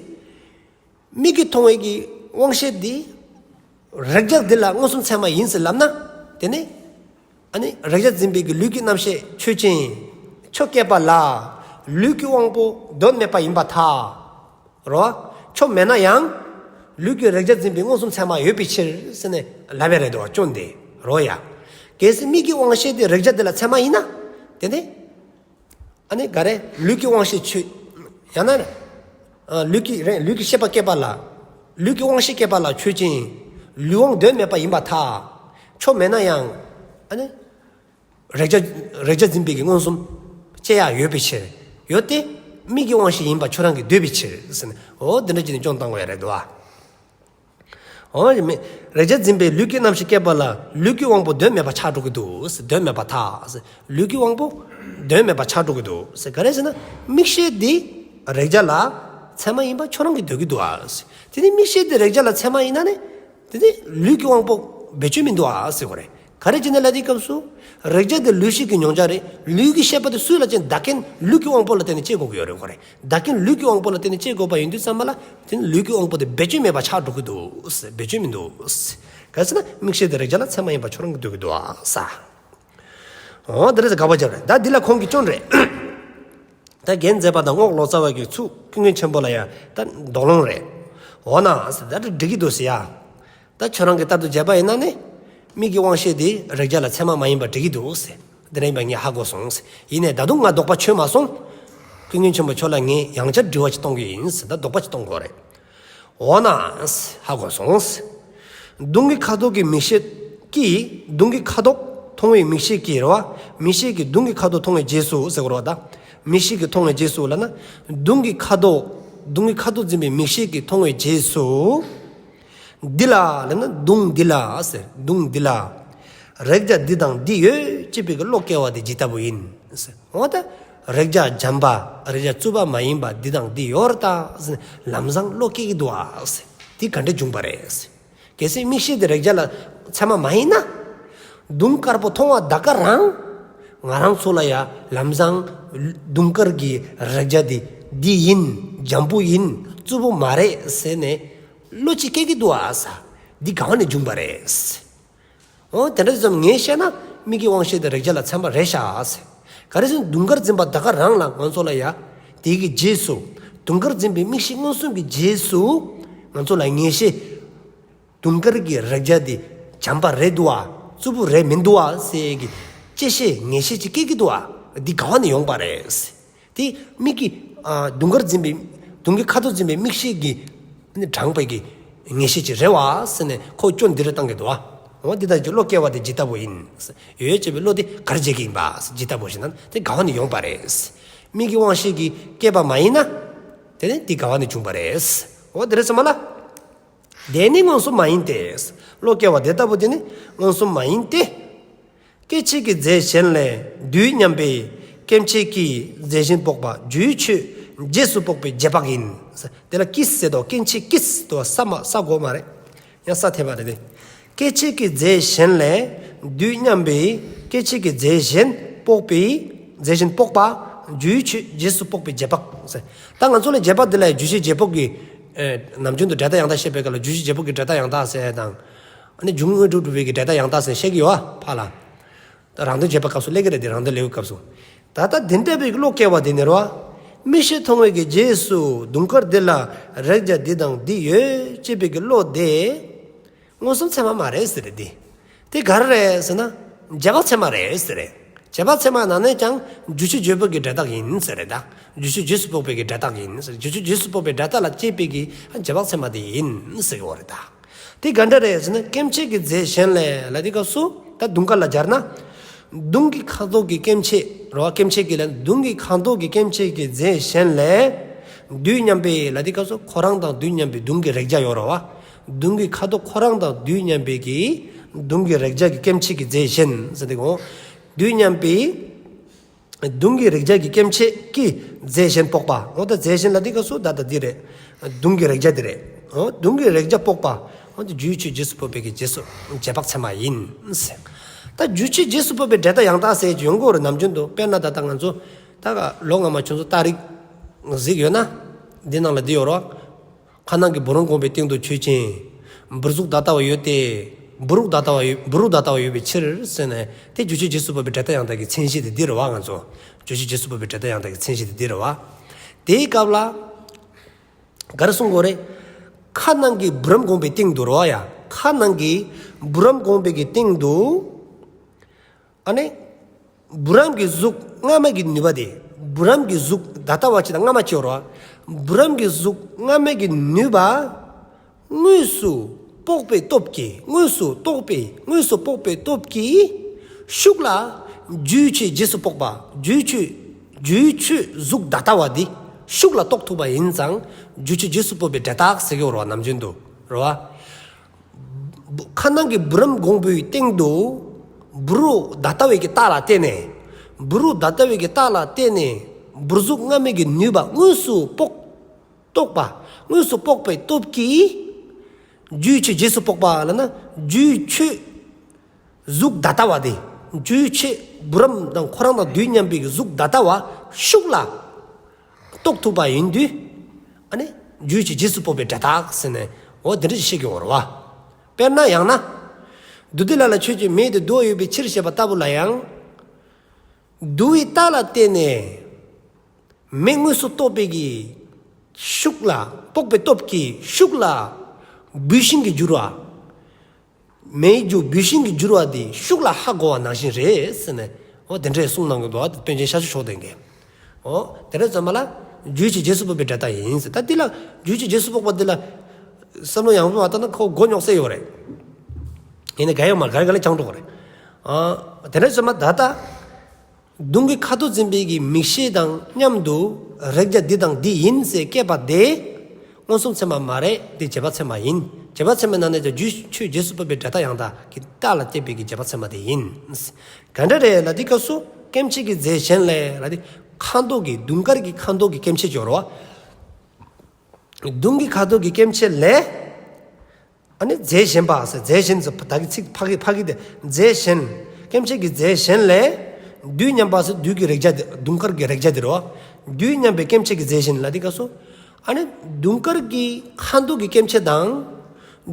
མིག་གིས་མཐོང་བའི་གི་དབང་ཤེས་འདི། རེག་བྱ་འདི་ལ་མངོན་སུམ་ཚད་མ་ཡིན་ཟེར་ལབ་ན། དེ་ནི། ཨ་ནི་རེག་བྱ་འཛིན་པའི་གི་ལུས་ཀྱི་རྣམ་ཤེས་ཆོས་ཅན། ཁྱོད་སྐྱེས་པ་ལ། ལུས་ཀྱི་དབང་པོ་དོན་མེད་པ་ཡིན་པར་ཐལ། རོ། ཁྱོད་མེད་ན་ཡང་། ལུས་ཀྱི་རེག་བྱ་འཛིན་པའི་མངོན་སུམ་ཚད་མ་ཡོད་པའི་ཕྱིར་ཟེར་ནས་ལབ་པ་རེད་དོ་སྐྱོན་དེ་རོ་ཡ། གལ་སྲིད་མིག་གི་དབང་ཤེས་དེ་རེག་བྱ་དེ་ལ་ཚད་མ་ཡིན་ན། དེ་ནི། ཨ་ནི་ག་རེ་ལུས་ཀྱི་དབང་ཤེས་ཆོས། ཡང་ན། ལུས་ཀྱི་རེ་ལུས་ཀྱི་ཤེས་པ་སྐྱེས་པ་ལ། ལུས་ཀྱི་དབང་ཤེས་སྐྱེས་པ་ལ་ཆོས་ཅན། ལུས་དབང་དོན་མེད་པ་ཡིན་པར་ཐལ། ཁྱོད་མེད་ན་ཡང་། ཨ་ནི། རེག་བྱ་རེག་བྱ་འཛིན་པའི་གི་མངོན་སུམ་སྐྱེ་ཡག་ཡོད་པའི་ཕྱིར། ཡོད་དེ། མིག་གི་དབང་ཤེས་ཡིན་པ་ཁྱོད་རང་གིས་འདོད་པའི་ཕྱིར་ཟེར་ནས་འོ་འདི་འདྲ་བྱས་ནས་སྐྱོན་བཏང་བ་ཡ་རེད་དོ། འོ་མེ། རེག་བྱ་འཛིན་པའི་ལུས་ཀྱི་རྣམ་ཤེས་སྐྱེས་པ་ལ་ལུས་ཀྱི་དབང་པོ་དོན་མེད་པ་ཆགས་འགྲོ་གི་འདུག་དོན་མེད་པ་ཐལ། ལུས་ཀྱི་དབང་པོ་དོན་མེད་པ་ཆགས་འགྲོ་གི་འདུག་ག་རེ་ཟེར་ན། མིག་ཤེས་འདི་རེག་བྱ་ལ་ཚད་མ་ཡིན་པ་ཁྱོད་རང་གིས་འདོད་ཀྱི་འདུག་ཨ། དེ་ནི་མིག་ཤེས་འདི་རེག་བྱ་ལ་ཚད་མ་ཡིན་ན་ནི། དེ་ནི་ལུས་ཀྱི་དབང་པོ་བེད་སྤྱོད་མི་འདུག་ཨ་ཟེར་གོ་རེད། ག་རེ་བྱས་ནས་ལབ་དུས་སྐབས་སུ། རེག་བྱ་དེ་ལུས་ཤེས་ཀྱི་མྱོང་བྱ་རེད། ལུས་ཀྱི་ཤེས་པ་དེ་སུ་ལ་བྱས་ན་བདག་རྐྱེན་ལུས་ཀྱི་དབང་པོ་ལ་བརྟེན་ནས་སྐྱེ་དགོས་ཀྱི་ཡོད་རེད་གོ་རེད། བདག་རྐྱེན་ལུས་ཀྱི་དབང་པོ་ལ་བརྟེན་ནས་སྐྱེ་དགོས་པ་ཡིན་དུས་ཙམ་པ་ལ། དེ་ནི་ལུས་ཀྱི་དབང་པོ་དེ་བེད་སྤྱོད་མེད་པ་ཆགས་འགྲོ་གི་འདུག་བེད་སྤྱོད་མི་འདུག་ག་རེ་ཟེར་ན་མིག་ཤེས་དེ་རེག་བྱ་ལ་ཚད་མ་ཡིན་པ་ཁྱོད་རང་གིས་འདོད་ཀྱི་འདུག་ཨ་ས། འོ་དེ་རེད་ཟེར་དགག་པ་བརྒྱབ་རེད། ད་འདི་ལ་ཁོང་གིས་སྐྱོན་རེད། ད་རྒན་མཛད་པ་དང་རྔོག་ལོ་ཙཱ་བ་གི་ཚུགས་ཀུན་མཁྱེན་ཆེན་པོ་ལ་ཡང་ད་དོགས་སློང་རེད། འོ་ན་ཟེར་ད་འགྲིག་གི་འདུག་ཟེར་ཡ། ད་ཁྱོད་རང་གི་ལྟར་དུ་བྱས་པ་ཡིན་ན་ནི། མིག་གི་དབང་ཤེས་དེ་རེག་བྱ་ལ་ཚད་མ་མ་ཡིན་པ་འགྲིག་གི་འདུག་ཟེར། དེ་འདྲ་ཡིན་པ་ངས་ཧ་གོ་སོང་ཟེར། ཡིན་ནའི་ད་དུང་ང་དོགས་པ་ཆོད་མ་སོང་། ཀུན་མཁྱེན་ཆེན་པོ་ཁྱོད་ལ་ངས་ཡང་བསྐྱར་དྲི་བ་ཅིག་གཏོང་གི་ཡིན་ཟེར། ད་དོགས་པ་ཅིག་གཏོང་དགོས་རེད། འོ་ན་ཧ་གོ་སོང་། མདུན་གྱི་ཁ་དོག་གི་མིག་ཤེས་ཀྱིས་མདུན་གྱི་ཁ་དོག་མཐོང་བའི་མིག་ཤེས་ཀྱིས་རེད་བ། མིག་ཤེས་ཀྱིས་མདུན་གྱི་ཁ་དོག་མཐོང་བའི་རྗེས་སུ་ཟེར་དགོས་རེད་བ་ད། མིག་ཤེས་ཀྱིས་མཐོང་བའི་རྗེས་སུ་ལབ་ན། མདུན་གྱི་ཁ་དོག་མདུན་གྱི་ཁ་དོག་འཛིན་པའི་མིག་ཤེས་ཀྱིས་མཐོང་བའི་རྗེས་སུ། འདི་ལ་ལབ་ན་མདུན་འདི་ལ་ཟེར། མདུན་འདི་ལ། རེག་བྱ་འདི་དང་འདི་ཡོད་ཅེས་པའི་བློ་སྐྱེ་བ་དེ་ཇི་ལྟ་བུ་ཡིན། འོ་ད། རེག་བྱ་འཇམ་པ་རེག་བྱ་རྩུབ་པ་མ་ཡིན་པ་འདི་དང་འདི་ཡོད་རེད་ད། ལམ་སང་བློ་སྐྱེ་གི་འདུག་ཨ། འདི་ག་འདྲ་བྱུང་བ་རེད། གལ་སྲིད་མིག་ཤེས་དེ་རེག་བྱ་ལ་ཚད་མ་མ་ཡིན་ན། དུང་དཀར་པོ་མཐོང་བ་ད་ག་རང་། ང་རང་ཚོ་ལ་ཡ་ལམ་སང་། དུང་དཀར་གྱི་རེག་བྱ་དེ་འདི་ཡིན། འཇམ་པོ་ཡིན། རྩུབ་པོ་མ་རེད་ཟེར་ནས། བློ་ཅིག་སྐྱེ་གི་འདུག་ཨ་ས། འདི་ག་བ་ནས་བྱུང་བ་རེད། འོ་དེ་འདྲ་ཙམ་ངས་བཤད་ན་མིག་གི་དབང་ཤེས་དེ་རེག་བྱ་ལ་ཚད་མ་རེད་ཤག་ཟེར། ག་རེ་ཟེར་ན་དུང་དཀར་འཛིན་པ་ད་ག་རང་ལ་ང་ཚོ་ལ་ཡ། དེ་གི་རྗེས་སུ། དུང་དཀར་འཛིན་པའི་མིག་ཤེས་མངོན་སུམ་གྱི་རྗེས་སུ། ང་ཚོ་ལ་ངེས་ཤེས། དུང་དཀར་གྱི་རེག་བྱ་དེ་འཇམ་པ་རེད་འདུག་ཨ། རྩུབ་པོ་རེད་མི་འདུག་ཨ་ཟེར་གྱི། བཅད་ཤེས་ངེས་ཤེས་ཅིག་སྐྱེ་གི་འདུག་ཨ། འདི་ག་བ་ནས་ཡོང་པ་རེད་ཟེར། དེ་མིག་གིས། ཨ། དུང་དཀར་འཛིན་པའི། དུང་གི་ཁ་དོག་འཛིན་པའི་མིག་ཤེས་ཀྱིས། ནི་དྲངས་པའི་གི། ངེས་ཤེས་ཅིག་རེད་བ་ཟེར་ནས་ཁོ་སྐྱོན་འདི་རུ་བཏང་གི་འདུག་བ། འོ་འདི་ལྟར་གྱི་བློ་སྐྱེ་བ་དེ་ཇི་ལྟ་བུ་ཡིན། ཡོད་ཅེས་པའི་བློ་དེ་ག་རེ་བྱེད་ཀྱི་ཡིན་པ། ཇི་ལྟ་བུ་ཞེ་ན་དེ་ག་བ་ནས་ཡོང་པ་རེད། མིག་གི་དབང་ཤེས་ཀྱིས་སྐྱེས་པ་མ་ཡིན་ན། དེ་ནི་འདི་ག་བ་ནས་བྱུང་བ་རེད། འོ་དེ་རེད་སོང་མ་ལ། དེ་ནི་མངོན་སུམ་མ་ཡིན་ཏེ། བློ་སྐྱེ་བ་དེ་ལྟ་བུ་དེ་ནི་མངོན་སུམ་མ་ཡིན་ཏེ། སྐྱེ་མཆེད་ཀྱི་རྫས་གཞན་ལས་འདུས་སྙམ་པའི་སྐྱེ་མཆེད་ཀྱི་རྫས་གཞན་དཔོག་པ་རྒྱུའི་ཆོས་རྗེས་སུ་དཔོག་པའི་རྗེས་དཔག་ཡིན། དེ་ལ་ཀྱིས་ཟེར་དོ་སྐྱེ་མཆེད་ཀྱིས་དོ་ས་མ་ས་གོ་མ་རེད། ཡང་ས་ཐེབས་པ་རེད་དེ། སྐྱེ་མཆེད་ཀྱི་རྫས་གཞན་ལས་འདུས་སྙམ་པའི་སྐྱེ་མཆེད་ཀྱི་རྫས་གཞན་དཔོག་པའི་རྫས་གཞན་དཔོག་པ་རྒྱུའི་ཆོས་རྗེས་སུ་དཔོག་པའི་རྗེས་དཔག་ད་ང་ཚོ་ལ་རྗེས་དཔག་འདི་ལ་རྒྱུ་ཆོས་རྗེས་དཔོག་གི་ནམ་རྒྱུན་དུ་འབྲས་རྟགས་ཡང་དག་བཤད་པའི་སྐབས་ལ་རྒྱུ་ཆོས་རྗེས་དཔོག་གི་འབྲས་རྟགས་ཡང་དག་ཟེར་དང་། ཨ་ནི་འབྱུང་དངོས་གྲུབ་སྒྲུབ་པའི་གི་འབྲས་རྟགས་ཡང་དག་ཟེར་བཤད་ཀྱི་ཡོད་ཨ་ཕ་ལ། ད་རང་དོན་རྗེས་དཔག་སྐབས་སུ་སླེབས་ཀྱི་རེད་དེ་རང་དོན་ལེའུ་སྐབས་སུ། ད་ལྟ་འདི་འདྲ་བའི་བློ་སྐྱེ་བ་དེ་ནི་རོ། མིག་ཤེས་མཐོང་བའི་གི་རྗེས་སུ་དུང་དཀར་འདི་ལ་རེག་བྱ་འདི་དང་འདི་ཡོད་ཅེས་པའི་གི་བློ་དེ། མངོན་སུམ་ཚད་མ་མ་རེད་ཟེར་རེད་དེ། དེ་ག་རེ་རེད་ཟེར་ན། རྗེས་དཔག་ཚད་མ་རེད་ཟེར་རེད། རྗེས་དཔག་ཚད་མ་ནང་ནས་ཀྱང་རྒྱུ་ཆོས་རྗེས་དཔག་གི་འབྲས་རྟགས་ཡིན་ཟེར་རེད་ད། རྒྱུ་ཆོས་རྗེས་སུ་དཔོག་པའི་གི་འབྲས་རྟགས་ཡིན་ཟེར་རྒྱུ་ཆོས་རྗེས་སུ་དཔོག་པའི་འབྲས་རྟགས་ལ་སྐྱེས་པའི་གི་རྗེས་དཔག་ཚད་མ་དེ་ཡིན་ཟེར་གི་ཡོད་རེད་ད། དེ་ག་འདྲ་རེད་ཟེར་ན་སྐྱེ་མཆེད་ཀྱི་རྫས་གཞན་ལས་ལ་དེ་སྐབས་སུ་ད་དུང་དཀར་ལ་སྦྱར་ན། དུང་གི་ཁ་དོག་གི་སྐྱེ་མཆེད་རོ་སྐྱེ་མཆེད་ཀྱི་ལ་དུང་གི་ཁ་དོག་གི་སྐྱེ་མཆེད་ཀྱི་རྫས་གཞན་ལས། འདུས་སྙམ་པའི་ལ་དེ་སྐབས་སུ་ཁོ་རང་དང་འདུས་སྙམ་པའི་དུང་གི་རེག་བྱ་ཡོད་རོ་བ། དུང་གི་ཁ་དོག་ཁོ་རང་དང་འདུས་སྙམ་པའི་གི་དུང་གི་རེག་བྱ་གི་སྐྱེ་མཆེད་ཀྱི་རྫས་གཞན་ཟེར་དེ་གོ། འདུས་སྙམ་པའི། དུང་གི་རེག་བྱ་གི་སྐྱེ་མཆེད་ཀྱི་རྫས་གཞན་དཔོག་པ། འོ་ད་རྫས་གཞན་ལ་འདི་ག་སུ་ད་ད་འདི་རེད། དུང་གི་རེག་བྱ་འདི་རེད། འོ་དུང་གི་རེག་བྱ་དཔོག་པ། འོ་ད་རྒྱུའི་ཆོས་རྗེས་སུ་དཔོག་པའི་གི་རྗེས་སུ་རྗེས་དཔག་ཚད་མ་ཡིན། ད་རྒྱུའི་ཆོས་རྗེས་སུ་དཔོག་པའི་འབྲས་རྟགས་ཡང་དག་ཟེར་གྱི་ཡོང་གི་ཡོད་རེད་ནམ་རྒྱུན་དུ་དཔེར་ན་ད་ལྟ་ང་ཚོ་ད་ག་ལོ་སྔ་མ་ཁྱོད་ཚོ་རྟ་རིགས་གཟིགས་ཡོད་ན། འདི་ནང་ལ་འདི་ཡོད་རོ། ཁ་ནང་གི་བུ་རམ་གོང་བུའི་སྟེང་དུ་ཆོས་ཅན། འབུར་གཟུགས་ད་ལྟ་བ་ཡོད་དེ། འབུ་རུག་ད་ལྟ་བ་ཡོད་འབུ་རུག་ད་ལྟ་བ་ཡོད་པའི་ཕྱིར་ཟེར་ནས་དེ་རྒྱུ་ཆོས་རྗེས་སུ་དཔོག་པའི་འབྲས་རྟགས་ཡང་དག་གི་མཚན་གཞི་དེ་འདི་རེད་བ་ང་ཚོ། རྒྱུ་ཆོས་རྗེས་སུ་དཔོག་པའི་འབྲས་རྟགས་ཡང་དག་གི་མཚན་གཞི་དེ་འདི་རེད་བ། དེའི་སྐབས་ལ། ག་རེ་གསུང་དགོས་རེད། ཁ་ནང་གི་བུ་རམ་གོང་བུའི་སྟེང་དུ་རེད་བ་ཡ། ཁ་ནང་གི་བུ་རམ་གོང་བུའི་གི་སྟེང་དུ། ཨ་ནི། བུ་རམ་གྱི་གཟུགས་སྔ་མ་གི་ནུས་པ་དེ། བུ་རམ་གྱི་གཟུགས་ད་ལྟ་བ་ཅི་དང་སྔ་མ་ཅི་ཡོད་རེད་བ། བུ་རམ་གྱི་གཟུགས་སྔ་མ་གི་ནུས་པ། དངོས་སུ་དཔོག་པའི་སྟོབས་ཀྱིས་དངོས་སུ་རྟོགས་པའི་དངོས་སུ་དཔོག་པའི་སྟོབས་ཀྱིས། ཤུགས་ལ། རྒྱུའི་ཆོས་རྗེས་སུ་དཔོག་པ། རྒྱུའི་ཆོས། རྒྱུའི་ཆོས་གཟུགས་ད་ལྟ་བ་འདི། ཤུགས་ལ་རྟོགས་ཐུབ་པ་ཡིན་ཙང་། རྒྱུ་ཆོས་རྗེས་སུ་དཔོག་པའི་འབྲས་རྟགས་ཟེར་གྱི་ཡོད་རེད་བ་ནམ་རྒྱུན་དུ། རེད་བ། ཁ་ནང་གི་བུ་རམ་གོང་བུའི་སྟེང་དུ་བུ་རུ་ད་ལྟ་བའི་གི་རྟགས་ལ་བརྟེན་ནས། བུ་རུ་ད་ལྟ་བའི་གི་རྟགས་ལ་བརྟེན་ནས་བུར་གཟུགས་སྔ་མའི་གི་ནུས་པ་དངོས་སུ་དཔོག་རྟོགས་པ། དངོས་སུ་དཔོག་པའི་སྟོབས་ཀྱིས། རྒྱུའི་ཆོས་རྗེས་སུ་དཔོག་པ་ལབ་ན། རྒྱུའི་ཆོས་གཟུགས་ད་ལྟ་བ་དེ། རྒྱུའི་ཆོས་བུ་རམ་དང་ཁོ་རང་དང་དུས་མཉམ་པའི་གཟུགས་ད་ལྟ་བ་ཤུགས་ལ་རྟོགས་ཐུབ་པ་ཡིན་དུས། ཨ་ནི་རྒྱུའི་ཆོས་རྗེས་སུ་དཔོག་པའི་སྒྲ་རྟགས་ཟེར་ནས། འོ་དེ་འདྲ་ཞིག་བཤད་ཀྱི་ཡོད་རེད་བ། དཔེར་ན་ཡང་ན། དུ་ལྡན་ལ་ལ་ཆོས་ཅན། མེ་དེ་དུ་བ་ཡོད་པའི་ཕྱིར་ཞེས་པ་ལྟ་བུ་ལ་ཡང་། དུ་བའི་རྟགས་ལ་བརྟེན་ནས་མེ་དངོས་སུ་རྟོགས་པའི་གི་ཤུགས་ལ། དཔོག་པའི་སྟོབས་ཀྱིས་ཤུགས་ལ་བུད་ཤིང་གི་འགྱུར་བ། མེའི་རྒྱུ་བུད་ཤིང་གི་འགྱུར་བ་དེ་ཤུགས་ལ་ཧ་གོ་བ་ནང་བཞིན་རེད་ཟེར་ནས། འོ་དེ་འདྲས་གསུངས་གནང་གི་འདུག་བ། དེ་པཎ་ཆེན་ཤཱཀྱ་མཆོག་ལྡན་གྱིས། འོ་དེ་འདྲས་ཙམ་པ་ལ་རྒྱུའི་ཆོས་རྗེས་སུ་དཔོག་པའི་སྒྲ་རྟགས་ཡིན་ཟེར། ད་འདི་ལ་རྒྱུའི་ཆོས་རྗེས་སུ་དཔོག་པ་འདི་ལ་བསམ་བློ་ཡང་བསྐྱར་བཏང་ན་ཁོ་མགོ་རྙོག་སེ་ཡོད་རེད། ཡིན་ནའི་ག་ཡོད་མ་ག་རེ་ག་ལ་བྱང་འགྲོ་གི་རེད། ཨ་དེ་འདྲས་ཙམ་པ་ད་ལྟ། དུང་གི་ཁ་དོག་འཛིན་པའི་གི་མིག་ཤེས་དང་མཉམ་དུ་རེག་བྱ་འདི་དང་འདི་ཡིན་ཟེར་སྐྱེས་པ་དེ་མངོན་སུམ་ཚད་མ་མ་རེད། དེ་རྗེས་དཔག་ཚད་མ་ཡིན། རྗེས་དཔག་ཚད་མའི་ནང་ནས་ཀྱང་རྒྱུའི་ཆོས་རྗེས་སུ་དཔོག་པའི་སྒྲ་རྟགས་ཡང་དག་གི་རྟགས་ལ་སྐྱེས་པའི་གི་རྗེས་དཔག་ཚད་མ་དེ་ཡིན། ག་འདྲ་རེད་ལབ་དུས་སྐབས་སུ་སྐྱེ་མཆེད་ཀྱི་རྫས་གཞན་ལས་ལབ་དུས་ཁ་དོག་གི་དུང་དཀར་གྱི་ཁ་དོག་གི་སྐྱེ་མཆེད་ཅིག་ཡོད་རེད་བ། དུང་གི་ཁ་དོག་གི་སྐྱེ་མཆེད་ལས། ཨ་ནི་རྫས་གཞན་པ་ཟེར། རྫས་གཞན་ཟེར་བདག་གི་ཚིག་ཕ་གི་ཕ་གི་དེ། རྫས་གཞན། སྐྱེ་མཆེད་ཀྱི་རྫས་གཞན་ལས། དུས་མཉམ་པ་ཟེར་དུས་ཀྱི་རེག་བྱ་དེ། དུང་དཀར་གྱི་རེག་བྱ་དེ་རེད་བ། དུས་མཉམ་པའི་སྐྱེ་མཆེད་ཀྱི་རྫས་གཞན་ལབ་དུས་སྐབས་སུ། ཨ་ནི་དུང་དཀར་གྱི་ཁ་དོག་གི་སྐྱེ་མཆེད་དང་།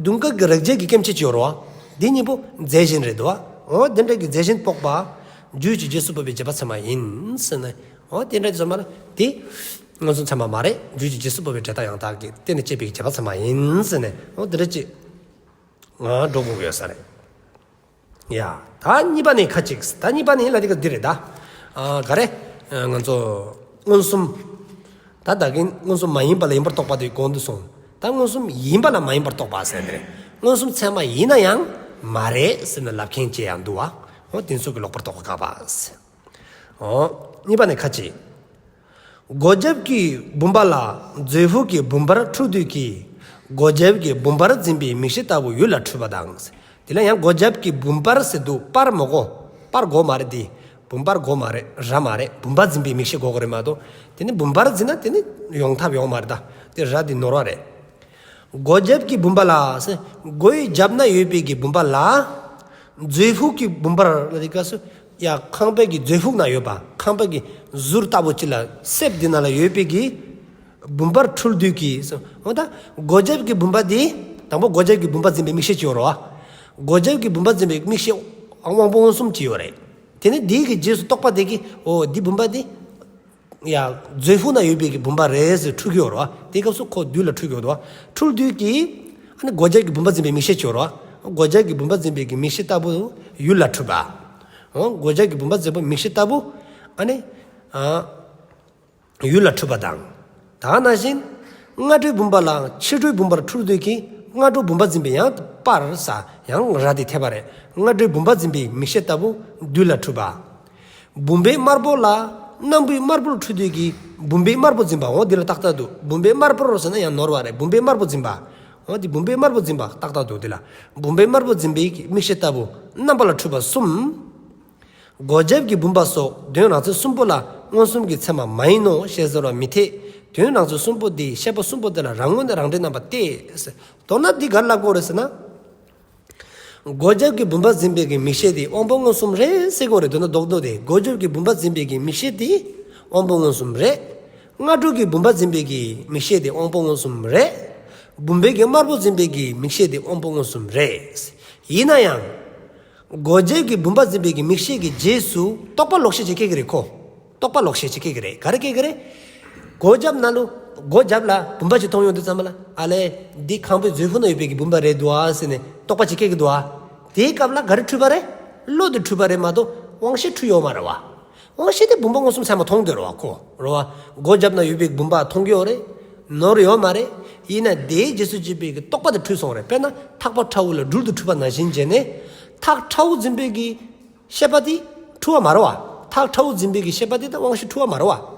དུང་དཀར་གྱི་རེག་བྱ་གི་སྐྱེ་མཆེད་ཅིག་ཡོད་རེད་བ། འདི་གཉིས་པོ་རྫས་གཞན་རེད་འདུག་བ། འོ་དེ་འདྲ་གི་རྫས་གཞན་དཔོག་པ། རྒྱུའི་ཆོས་རྗེས་སུ་དཔོག་པའི་རྗེས་དཔག་ཚད་མ་ཡིན་ཟེར་ནས། འོ་དེ་འདྲ་ཙམ་པ་ལ་དེ། མངོན་སུམ་ཚད་མ་མ་རེད། རྒྱུའི་ཆོས་རྗེས་སུ་དཔོག་པའི་སྒྲ་རྟགས་ཡང་དག་གི་སྟེང་ནས་སྐྱེས་པའི་རྗེས་དཔག་ཚད་མ་ཡིན་ཟེར་ནས། འོ་དེ་འདྲ་ཅིག་ང་འགྲོ་དགོས་ཀྱི་ཡོད་ས་རེད། ཡ། ད་གཉིས་པ་ནི་ཁ་ཅིག་ད་གཉིས་པ་ནི་ལ་དེ་ག་འདི་རེད་ད། ཨ་ག་རེ། ང་ཚོ་མངོན་སུམ། ད་ད་གིན་མངོན་སུམ་མ་ཡིན་པ་ལ་ཡིན་པར་རྟོག་པ་དེ་གོང་དུ་སོང་། ད་མངོན་སུམ་ཡིན་པ་ལ་མ་ཡིན་པར་རྟོག་པ་ཟེར་དེ་རེད། མངོན་སུམ་ཚད་མ་ཡིན་ན་ཡང་མ་རེད་ཟེར་ནས་ལབ་མཁན་ཅིག་ཡང་འདུག་བ། འོ་དེ་ཚོ་གི་ལོག་པར་རྟོག་པ་དགག་པ་ཟེར། འོ། གཉིས་པ་ནི་ཁ་ཅིག་སྒོ་རྒྱབ་ཀྱི་བུམ་པ་ལ་མཛོད་ཕུག་གི་བུམ་པར་འཁྲུལ་དུས་ཀྱི། སྒོ་རྒྱབ་ཀྱི་བུམ་པར་འཛིན་པའི་མིག་ཤེས་ལྟ་བུ་ཡུལ་ལ་འཁྲུལ་པ་དང་། དེ་ལ་ཡང་སྒོ་རྒྱབ་ཀྱི་བུམ་པར་ཟེར་དུས་པར་མ་གོ། པར་གོ་མ་རེད་དེ། བུམ་པར་གོ་མ་རེད། ར་མ་རེད། བུམ་པ་འཛིན་པའི་མིག་ཤེས་གོ་དགོས་རེད་མ་གཏོགས། དེ་ནི་བུམ་པར་འཛིན་ན་དེ་ནི་ཡོང་ཐབས་ཡོད་མ་རེད་ད། དེ་ར་དེ་ནོར་བ་རེད། སྒོ་རྒྱབ་ཀྱི་བུམ་པ་ལ་ཟེར། སྒོའི་རྒྱབ་ན་ཡོད་པའི་གི་བུམ་པ་ལ། མཛོད་ཕུག་གི་བུམ་པར་ལ་དེ་སྐབས་སུ། ཡ་ཁང་པའི་གི་མཛོད་ཕུག་ན་ཡོད་པ། ཁང་པའི་གི་ཟུར་ལྟ་བུ་ཅིག་ལ་གསེབ་འདི་ན་ལ་ཡོད་པའི་གི་བུམ་པར་འཁྲུལ་དུས་ཀྱི་ཟེར། འོ་ད་སྒོ་རྒྱབ་ཀྱི་བུམ་པ་དེ། དང་པོ་སྒོ་རྒྱབ་ཀྱི་བུམ་པ་འཛིན་པའི་མིག་ཤེས་ཅིག་ཡོད་རེད་བ། སྒོ་རྒྱབ་ཀྱི་བུམ་པ་འཛིན་པའི་མིག་ཤེས་དབང་པོ་མངོན་སུམ་ཅིག་ཡོད་རེད། དེ་ནི་དེའི་གི་རྗེས་སུ་རྟོག་པ་དེ་གིས། འོ་འདི་བུམ་པ་དེ། ཡ། མཛོད་ཕུག་ན་ཡོད་པའི་གི་བུམ་པ་རེད་ཟེར་འཁྲུལ་གྱི་ཡོད་རེད་བ། དེ་སྐབས་སུ་ཁོ་དུས་ལ་འཁྲུལ་གྱི་ཡོད་རེད་བ། འཁྲུལ་དུས་ཀྱི། ཨ་ནི་སྒོ་རྒྱབ་ཀྱི་བུམ་པ་འཛིན་པའི་མིག་ཤེས་ཅིག་ཡོད་རེད་བ། སྒོ་རྒྱབ་ཀྱི་བུམ་པ་འཛིན་པའི་གི་མིག་ཤེས་ལྟ་བུ་ཡུལ་ལ་འཁྲུལ་པ། འོ་སྒོ་རྒྱབ་ཀྱི་བུམ་པ་འཛིན་པའི་མིག་ཤེས་ལྟ་བུ། ཨ་ནི། ཨ། ཡུལ་ལ་འཁྲུལ་པ་དང་། ད་ནང་བཞིན། སྔ་དྲོའི་བུམ་པ་ལ་ཕྱི་དྲོའི་བུམ་པར་འཁྲུལ་དུས་ཀྱི། སྔ་དྲོ་བུམ་པ་འཛིན་པའི་ཡང་པར་ས་ཡང་ར་དེ་འཐད་པ་རེད། སྔ་དྲོའི་བུམ་པ་འཛིན་པའི་མིག་ཤེས་ལྟ་བུ་དུས་ལ་འཁྲུལ་པ། བུམ་པའི་དམར་པོ་ལ་སྣམ་བུའི་དམར་པོར་འཁྲུལ་དུས་ཀྱི། བུམ་པའི་དམར་པོ་འཛིན་པ། འོ་འདི་ལ་ཏག་ཏག་འདུག་བུམ་པའི་དམར་པོར་ཟེར་ན་ཡང་ནོར་བ་རེད། བུམ་པའི་དམར་པོ་འཛིན་པ། འོ་འདི་བུམ་པའི་དམར་པོ་འཛིན་པ་ཏག་ཏག་འདུག་འདི་ལ། བུམ་པའི་དམར་པོ་འཛིན་པའི་མིག་ཤེས་ལྟ་བུ་རྣམ་པ་ལ་འཁྲུལ་པ་གསུམ། སྒོ་རྒྱབ་ཀྱི་བུམ་པ་སོགས་དོན་རང་མཚན་གསུམ་པོ་ལ་མངོན་སུམ་གྱི་ཚད་མ་མ་ཡིན་ནོ་ཞེས་ཟེར་བ་མི་འཐད། དོན་རང་མཚན་གསུམ་པོ་འདི་ཤེས་པ་གསུམ་པོ་དེ་ལ་རང་ངོས་ནས་རང་འབྲས་རྣམ་པ་སྟེ། མདོར་ན་འདི་ག་རེ་ལབ་དགོས་རེད་ཟེར་ན། སྒོ་རྒྱབ་ཀྱི་བུམ་པ་འཛིན་པའི་གི་མིག་ཤེས་དེ་དབང་པོ་མངོན་སུམ་རེད་ཟེར་དགོས་རེད། མདོར་ན་རྡོག་རྡོག་དེ་སྒོ་རྒྱབ་ཀྱི་བུམ་པ་འཛིན་པའི་གི་མིག་ཤེས་དེ་དབང་པོ་མངོན་སུམ་རེད། སྔ་དྲོ་གི་བུམ་པ་འཛིན་པའི་གི་མིག་ཤེས་དེ་དབང་པོ་མངོན་སུམ་རེད། བུམ་པའི་གི་དམར་པོ་འཛིན་པའི་གི་མིག་ཤེས་དེ་དབང་པོ་མངོན་སུམ་རེད། ཡིན་ན་ཡང་། སྒོ་རྒྱབ་ཀྱི་བུམ་པ་འཛིན་པའི་གི་མིག་ཤེས་ཀྱི་རྗེས་སུ་རྟོག་པ་ལོག་ཤེས་ཅིག་སྐྱེ་གི་རེད་ཁོ། རྟོག་པ་ལོག་ཤེས་ཅིག་སྐྱེ་གི་རེད། ག་རེ་སྐྱེ་གི་རེད། སྒོ་རྒྱབ་ན་ལུ། སྒོ་རྒྱབ་ལ་བུམ་པ་ཅིག་མཐོང་ཡོང་དུས་ཙམ་པ་ལ། ཨ་ལས། འདི་ཁང་པའི་མཛོད་ཕུག་ན་ཡོད་པའི་གི་བུམ་པ་རེད་འདུག་ཨ་ཟེར་ནས་རྟོག་པ་ཅིག་སྐྱེ་གི་འདུག་ཨ། དེའི་སྐབས་ལ་ག་རེ་འཁྲུལ་པ་རེད། བློ་དེ་འཁྲུལ་པ་རེད་མ་གཏོགས་དབང་ཤེས་འཁྲུལ་ཡོད་མ་རེད་བ། དབང་ཤེས་དེ་བུམ་པ་མངོན་སུམ་ཚད་མ་མཐོང་གི་རེད་བ་ཁོ། རེད་བ། སྒོ་རྒྱབ་ན་ཡོད་པའི་བུམ་པ་མཐོང་གི་ཡོད་རེད། ནོར་ཡོད་མ་རེད། ཡིན་ན་དེའི་རྗེས་སུ་སྐྱེས་པའི་གི་རྟོག་པ་དེ་འཁྲུལ་སོང་རེད། དཔེར་ན་ཐག་པ་ཁྲ་བོ་ལ་སྦྲུལ་དེ་འཁྲུལ་པ་ནང་བཞིན་བྱས་ནས། ཐག་ཁྲ་བོ་འཛིན་པའི་གི་ཤེས་པ་དེ་འཁྲུལ་བ་མ་རེད་བ། ཐག་ཁྲ་བོ་འཛིན་པའི་གི་ཤེས་པ་དེ་དང་དབང་ཤེས་འཁྲུལ་བ་མ་རེད་བ།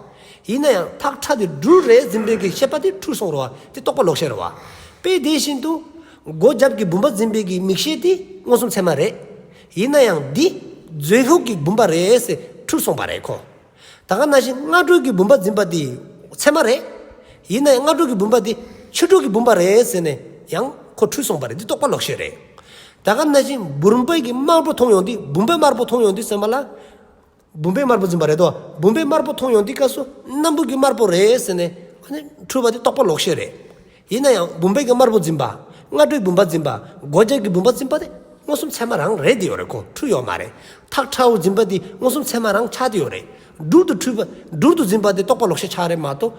ཡིན་ན་ཡང་ཐག་ཁྲ་དེ་སྦྲུལ་རེད་འཛིན་པའི་གི་ཤེས་པ་དེ་འཁྲུལ་སོང་རེད་བ། དེ་རྟོག་པ་ལོག་ཤེས་རེད་བ། དཔེ་དེ་བཞིན་དུ། སྒོ་རྒྱབ་ཀྱི་བུམ་པ་འཛིན་པའི་གི་མིག་ཤེས་དེ་མངོན་སུམ་ཚད་མ་རེད། ཡིན་ན་ཡང་འདི་མཛོད་ལྷུག་གི་བུམ་པ་རེད་ཟེར་འཁྲུལ་སོང་པ་རེད་ཁོ། ད་ག་ནང་བཞིན་སྔ་དྲོ་གི་བུམ་པ་འཛིན་པ་དེ་ཚད་མ་རེད། ཡིན་ན་ཡང་སྔ་དྲོ་གི་བུམ་པ་དེ་ཕྱི་དྲོ་གི་བུམ་པ་རེད་ཟེར་ནས་ཡང་ཁོ་འཁྲུལ་སོང་པ་རེད། འདི་རྟོག་པ་ལོག་ཤེས་རེད། ད་ག་ནང་བཞིན་བུམ་པའི་གི་དམར་པོ་མཐོང་ཡོང་དུས་བུམ་པའི་དམར་པོ་མཐོང་ཡོང་དུས་ཚད་མ་ལ། བུམ་པའི་དམར་པོ་འཛིན་པ་རེད་དོ། བུམ་པའི་དམར་པོ་མཐོང་ཡོང་དུས་སྐབས་སུ་སྣམ་བུ་གི་དམར་པོ་རེད་ཟེར་ནས་ཨ་ནི་འཁྲུལ་པ་དེ་རྟོག་པ་ལོག་ཤེས་རེད། ཡིན་ན་ཡང་བུམ་པའི་གི་དམར་པོ་འཛིན་པ། སྔ་དྲོའི་བུམ་པ་འཛིན་པ། སྒོ་རྒྱབ་ཀྱི་བུམ་པ་འཛིན་པ་དེ་མངོན་སུམ་ཚད་མ་རང་རེད་དེ་ཡོད་རེད་ཁོ། འཁྲུལ་ཡོད་མ་རེད། ཐག་ཁྲ་བོ་འཛིན་པ་དེ་མངོན་སུམ་ཚད་མ་རང་ཆགས་དེ་ཡོད་རེད། སྦྲུལ་དུ་འཁྲུལ་པ། སྦྲུལ་དུ་འཛིན་པ་དེ་རྟོག་པ་ལོག་ཤེས་ཆགས་རེད་མ་གཏོགས།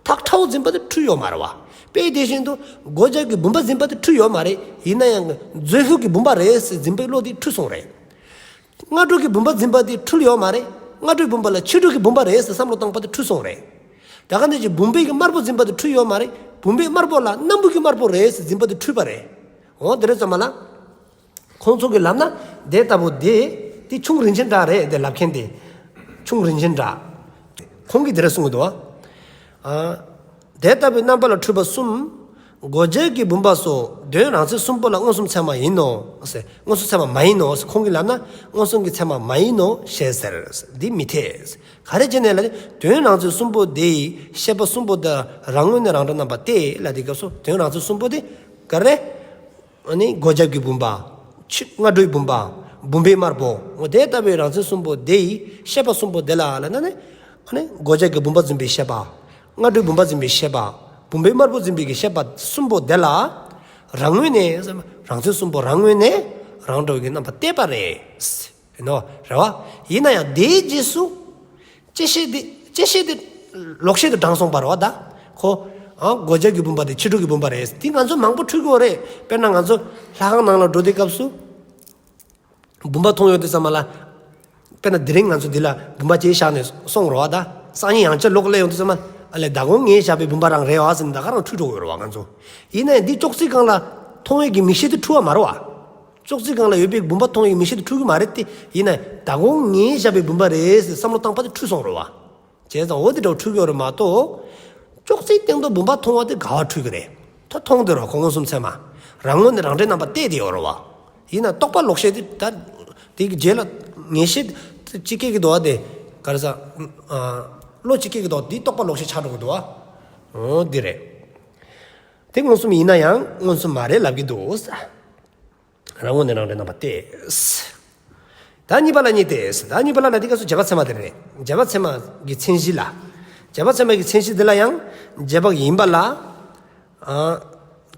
ཐག་ཁྲ་བོ་འཛིན་པ་དེ་འཁྲུལ་ཡོད་མ་རེད་བ། དཔེ་དེ་བཞིན་དུ་སྒོ་རྒྱབ་ཀྱི་བུམ་པ་འཛིན་པ་དེ་འཁྲུལ་ཡོད་མ་རེད། ཡིན་ན་ཡང་མཛོད་ལྷུག་གི་བུམ་པ་རེད་ཟེར་འཛིན་པའི་བློ་དེ་འཁྲུལ་སོང་རེད། སྔ་དྲོ་གི་བུམ་པ་འཛིན་པ་དེ་འཁྲུལ་ཡོད་མ་རེད། སྔ་དྲོའི་བུམ་པ་ལ་ཕྱི་དྲོ་གི་བུམ་པ་རེད་ཟེར་བསམ་བློ་བཏང་པ་དེ་འཁྲུལ་སོང་རེད། ད་ག་ནང་བཞིན་བུམ་པའི་གི་དམར་པོ་འཛིན་པ་དེ་འཁྲུལ་ཡོད་མ་རེད། བུམ་པའི་དམར་པོ་ལ་སྣམ་བུ་གི་དམར་པོ་རེད་ཟེར་འཛིན་པ་དེ་འཁྲུལ་པ་རེད། འོ་དེ་རེད་ཙམ་མ་ལ། ཁོང་ཚོ་གི་ལབ་ན་དེ་ལྟ་བུ་དེ་དེ་ཁྱུང་རིན་ཆེན་འདྲ་རེད་དེ་ལབ་མཁན་དེ། ཁྱུང་རིན་ཆེན་འདྲ། ཁོང་གིས་དེ་རེད་གསུང་གི་འདུག་ཨ། དེ་ལྟ་བུའི་རྣམ་པ་ལ་འཁྲུལ་པ་གསུམ། སྒོ་རྒྱབ་ཀྱི་བུམ་པ་སོགས་དོན་རང་མཚན་གསུམ་པོ་ལ་མངོན་སུམ་ཚད་མ་ཡིན་ནོ། མངོན་སུམ་ཚད་མ་མ་ཡིན་ནོ། ཁོང་གིས་ལབ་ན་མངོན་སུམ་གྱི་ཚད་མ་མ་ཡིན་ནོ་ཞེས་ཟེར། འདི་མི་འཐད། ག་རེ་བྱས་ནས་ལ་དོན་རང་མཚན་གསུམ་པོ་དེ་ཡི་ཤེས་པ་གསུམ་པོ་དེ་རང་ངོས་ནས་རང་འདྲ་རྣམ་པ་སྟེ་ལ་དེ་སྐབས་སུ་དོན་རང་མཚན་གསུམ་པོ་དེ་ག་རེ། ཨ་ནི་སྒོ་རྒྱབ་ཀྱི་བུམ་པ། ཕྱི་སྔ་དྲོའི་བུམ་པ། བུམ་པའི་དམར་པོ། འོ་དེ་ལྟ་བུའི་རང་མཚན་གསུམ་པོ་དེ་ཡི་ཤེས་པ་གསུམ་པོ་དེ་ལ་ལ་ན་ནི། ཨ་ནི་སྒོ་རྒྱབ་ཀྱི་བུམ་པ་འཛིན་པའི་ཤེས་པ། སྔ་དྲོའི་བུམ་པ་འཛིན་པའི་ཤེས་པ། བུམ་པའི་དམར་པོ་འཛིན་པའི་གི་ཤེས་པ་གསུམ་པོ་དེ་ལ། རང་ངོས་ནས། རང་མཚན་གསུམ་པོ་རང་ངོས་ནས་རང་འདྲ་བའི་གི་རྣམ་པ་གཏད་པ་རེད། ཡིན་ནོ་རེད་བ། ཡིན་ན་ཡང་དེའི་རྗེས་སུ། དཔྱད་ཤེས་དེ། དཔྱད་ཤེས་དེ་ལོག་ཤེས་དུ་བགྲངས་སོང་པ་རེད་བ་ད། ཁོ། ཨ། སྒོ་རྒྱབ་ཀྱི་བུམ་པ་དེ་ཕྱི་དྲོ་གི་བུམ་པ་རེད། དེ་ང་ཚོ་མང་པོ་འཁྲུལ་གྱི་ཡོད་རེད། དཔེར་ན་ང་ཚོ་ལྷ་ཁང་ནང་ལ་འགྲོ་དུས་སྐབས་སུ། བུམ་པ་མཐོང་ཡོང་དུས་ཙམ་མ་ལ། དཔེར་ན་དེ་རིང་ང་ཚོ་འདི་ལ་བུམ་པ་ཅིག་བཞག་ནས་སོང་རེད་བ་ད། སང་ཉིན་ཡང་བསྐྱར་ལོག་སླེབས་ཡོང་དུས་ཙམ་མ་ཨ་ལས་ད་གོང་ངས་བཞག་པའི་བུམ་པ་རང་རེད་བ་ཟེར་ནས་ད་ག་རང་འཁྲུལ་འགྲོ་གི་ཡོད་རེད་བ་ང་ཚོ། ཡིན་ནའི་འདི་ཅོག་ཙེའི་སྒང་ལ་མཐོང་ཡས་ཀྱི་མིག་ཤེས་དེ་འཁྲུལ་བ་མ་རེད་བ། ཅོག་ཙེའི་སྒང་ལ་ཡོད་པའི་བུམ་པ་མཐོང་ཡས་མིག་ཤེས་དེ་འཁྲུལ་གྱི་མ་རེད་དེ། ཡིན་ནའི་ད་གོང་ངས་བཞག་པའི་བུམ་པ་རེད་ཟེར་བསམ་བློ་བཏང་པ་དེ་འཁྲུལ་སོང་རེད་བ། བྱས་ཙང་འོ་དེ་འདྲ་བ་འཁྲུལ་གྱི་ཡོད་རེད་མ་གཏོགས། ཅོག་ཙེའི་སྟེང་དུ་བུམ་པ་མཐོང་བ་དེ་ག་བ་འཁྲུལ་གྱི་རེད། ད་མཐོང་དེ་རེད་བ་ཁོ་མངོན་སུམ་ཚད་མ། རང་ངོས་ནས་རང་འདྲའི་རྣམ་པ་གཏད་དེ་ཡོད་རེད་བ། ཡིན་ན་རྟོག་པ་ལོག་ཤེས་དེ་ད། དེ་གི་རྗེས་ལ་ངེས་ཤེས་ཅིག་སྐྱེ་གི་འདུག་བ་དེ། ག་རེ་ཟ། བློ་ཅིག་སྐྱེ་གི་འདུག་བ་དེ་རྟོག་པ་ལོག་ཤེས་ཆགས་འགྲོ་གི་འདུག་བ། འོ་འདི་རེད། དེ་མངོན་སུམ་ཡིན་ན་ཡང་མངོན་སུམ་མ་རེད་ལབ་ཀྱི་འདུག་ས། རང་ངོས་ནས་རང་འདྲའི་རྣམ་པ་སྟེ། ད་གཉིས་པ་ལ་གཉིས་ཏེ། ད་གཉིས་པ་ལ་ལ་དེ་སྐབས་སུ་རྗེས་དཔག་ཚད་མ་དེ་རེད། རྗེས་དཔག་ཚད་མ་གི་མཚན་གཞི་ལ། རྗེས་དཔག་ཚད་མ་གི་མཚན་གཞི་འདི་ལ་ཡང་རྗེས་དཔག་ཡིན་པ་ལ། ཨ།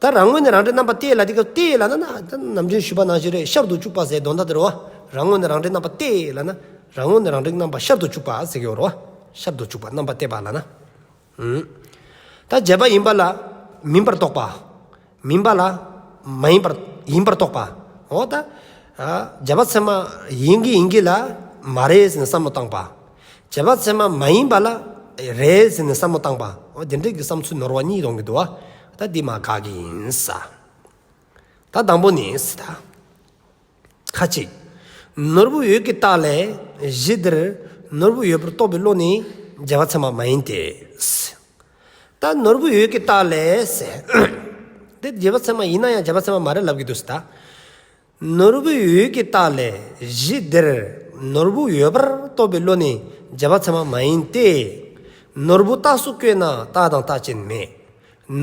ད་རང་ངོས་ནས་རང་འདྲའི་རྣམ་པ་སྟེ་ལ་དེ་སྐབས་སྟེ་ལ་ན་ན་ད་ནམ་རྒྱུན་ཞུས་པ་ནང་བཞིན་རེད། ཤར་དུ་བཅུག་པ་ཟེར་དོན་དག་དེ་རེད་བ། རང་ངོས་ནས་རང་འདྲའི་རྣམ་པ་སྟེ་ལ་ན། རང་ངོས་ནས་རང་འདྲའི་རྣམ་པ་ཤར་དུ་བཅུག་པ་ཟེར་གྱི་ཡོད་རེད་བ། ཤར་དུ་བཅུག་པ་རྣམ་པ་སྟེ་པ་ལ་ན། ད་རྗེས་དཔག་ཡིན་པ་ལ་མིན་པར་རྟོགས་པ། མིན་པ་ལ་མ་ཡིན་པར་ཡིན་པར་རྟོགས་པ། འོ་ད། རྗེས་དཔག་ཚད་མ་ཡིན་གྱི་ཡིན་གྱི་ལ་མ་རེད་ཟེར་ནས་བསམ་བློ་བཏང་པ། རྗེས་དཔག་ཚད་མ་མ་ཡིན་པ་ལ་རེད་ཟེར་ནས་བསམ་བློ་བཏང་པ། འོ་དེ་འདྲའི་གི་བསམ་ཚུལ་ནོར་བ་གཉིས་ཡོང་གི་འདུག་བ། ད་འདི་མ་དགག་གི་ཡིན་ས། ད་དང་པོ་ནི་ད། ཁ་ཅིག་ནོར་བུ་འོད་ཀྱི་རྟགས་ལས་གཞི་འདིར་ནོར་བུ་ཡོད་པར་རྟོགས་པའི་བློ་ནི་རྗེས་དཔག་ཚད་མ་མ་ཡིན་ཏེ། ད་ནོར་བུ་འོད་ཀྱི་རྟགས་ལས་ཟེར། འདི་རྗེས་དཔག་ཚད་མ་ཡིན་ན་ཡང་རྗེས་དཔག་ཚད་མ་མ་རེད་ལབ་ཀྱི་འདུག་ཟེར་ད། ནོར་བུ་འོད་ཀྱི་རྟགས་ལས་གཞི་འདིར་ནོར་བུ་ཡོད་པར་རྟོགས་པའི་བློ་ནི་རྗེས་དཔག་ཚད་མ་མ་ཡིན་ཏེ། ནོར་བུ་རྟགས་སུ་བཀོད་ན་རྟགས་དང་རྟགས་ཅན་མེད།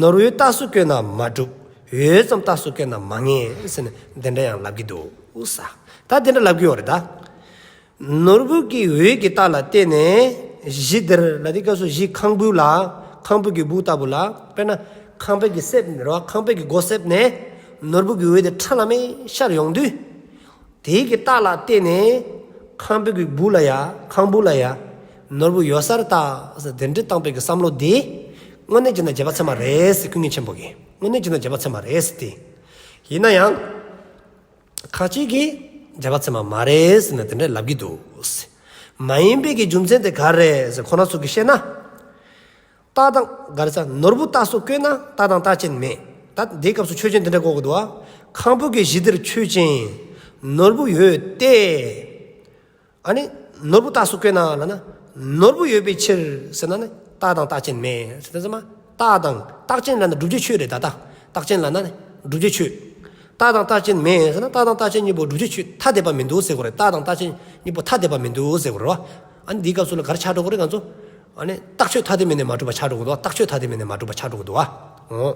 ནོར་བུའི་རྟགས་སུ་བཀོད་ན་མ་གྲུབ། འོད་ཙམ་རྟགས་སུ་བཀོད་ན་མ་ངེས་ཟེར་ནས་འདི་འདྲ་ཡང་ལབ་ཀྱི་འདུག་ས། ད་འདི་འདྲ་ལབ་ཀྱི་ཡོད་རེད་ད། ནོར་བུ་གི་འོད་ཀྱི་རྟགས་ལ་བརྟེན་ནས་གཞི་འདིར་ལ་དེ་སྐབས་སུ་གཞི་ཁང་བུ་ལ། ཁང་བུ་གི་སྦུག་ལྟ་བུ་ལ། དཔེར་ན་ཁང་པའི་གི་གསེབ་ནས་རོ། ཁང་པའི་གི་སྒོ་གསེབ་ནས་ནོར་བུ་གི་འོད་དེ་ཁྲ་ལམ་མེ་ཤར་ཡོང་དུས། དེའི་གི་རྟགས་ལ་བརྟེན་ནས་ཁང་པའི་གི་སྦུག་ལ་ཡ། ཁང་བུ་ལ་ཡ། ནོར་བུ་ཡོད་སར་ལྟ་ཟེར་དེ་འདྲའི་བཏང་པའི་གི་བསམ་བློ་དེ། དངོས་གནས་བྱས་ན་རྗེས་དཔག་ཚད་མ་རེད་ཟེར། ཀུན་མཁྱེན་ཆེན་པོ་གིས་དངོས་གནས་བྱས་ན་རྗེས་དཔག་ཚད་མ་རེད་ཟེར་ཏེ། ཡིན་ན་ཡང་། ཁ་ཅིག་གིས་རྗེས་དཔག་ཚད་མ་མ་རེད་ཟེར་ནས་དེ་འདྲ་ལབ་ཀྱི་འདུག་མ་ཡིན་པའི་གི་རྒྱུ་མཚན་དེ་ག་རེ་རེད་ཟེར་ཁོ་རང་ཚོ་གིས་བཤད་ན། རྟགས་དང་ག་རེ་ཟ། ནོར་བུ་རྟགས་སུ་བཀོད་ན་རྟགས་དང་རྟགས་ཅན་མེད། ད་འདིའི་སྐབས་སུ་ཆོས་ཅན་དེ་འདྲ་གོ་དགོས་འདུག་བ། ཁང་བུ་གི་གཞི་འདིར་ཆོས་ཅན། ནོར་བུ་ཡོད་དེ། ཨ་ནི་ནོར་བུ་རྟགས་སུ་བཀོད་ན་ལབ་ན། ནོར་བུ་ཡོད་པའི་ཕྱིར་ཟེར་ན་ནི་རྟགས་དང་རྟགས་ཅན་མེད་ཟེར་ན། རྟགས་དང་རྟགས་ཅན་ལབ་ན་བསྒྲུབ་བྱའི་ཆོས་རེད་ད་ལྟ། རྟགས་ཅན་ལབ་ན་ནི་བསྒྲུབ་བྱའི་ཆོས། རྟགས་དང་རྟགས་ཅན་མེད་ཟེར་ན། རྟགས་དང་རྟགས་ཅན་གཉིས་པོ་བསྒྲུབ་བྱའི་ཆོས་ཐ་དད་པ་མི་འདུག་ཟེར་དགོས་རེད། རྟགས་དང་རྟགས་ཅན་གཉིས་པོ་ཐ་དད་པ་མི་འདུག་ཟེར་དགོས་རེད་བ། ཨ་ནི་འདིའི་སྐབས་སུ་ལ་ག་རེ་ཆགས་འགྲོ་གི་རེད། ང་ཚོ་ཨ་ནི་རྟགས་ཆོས་ཐ་དད་མིན་ནས་མ་གྲུབ་པ་ཆགས་འགྲོ་གི་འདུག་རྟགས་ཆོས་ཐ་དད་མིན་ནས་མ་གྲུབ་པ་ཆགས་འགྲོ་གི་འདུག་བ། འོ།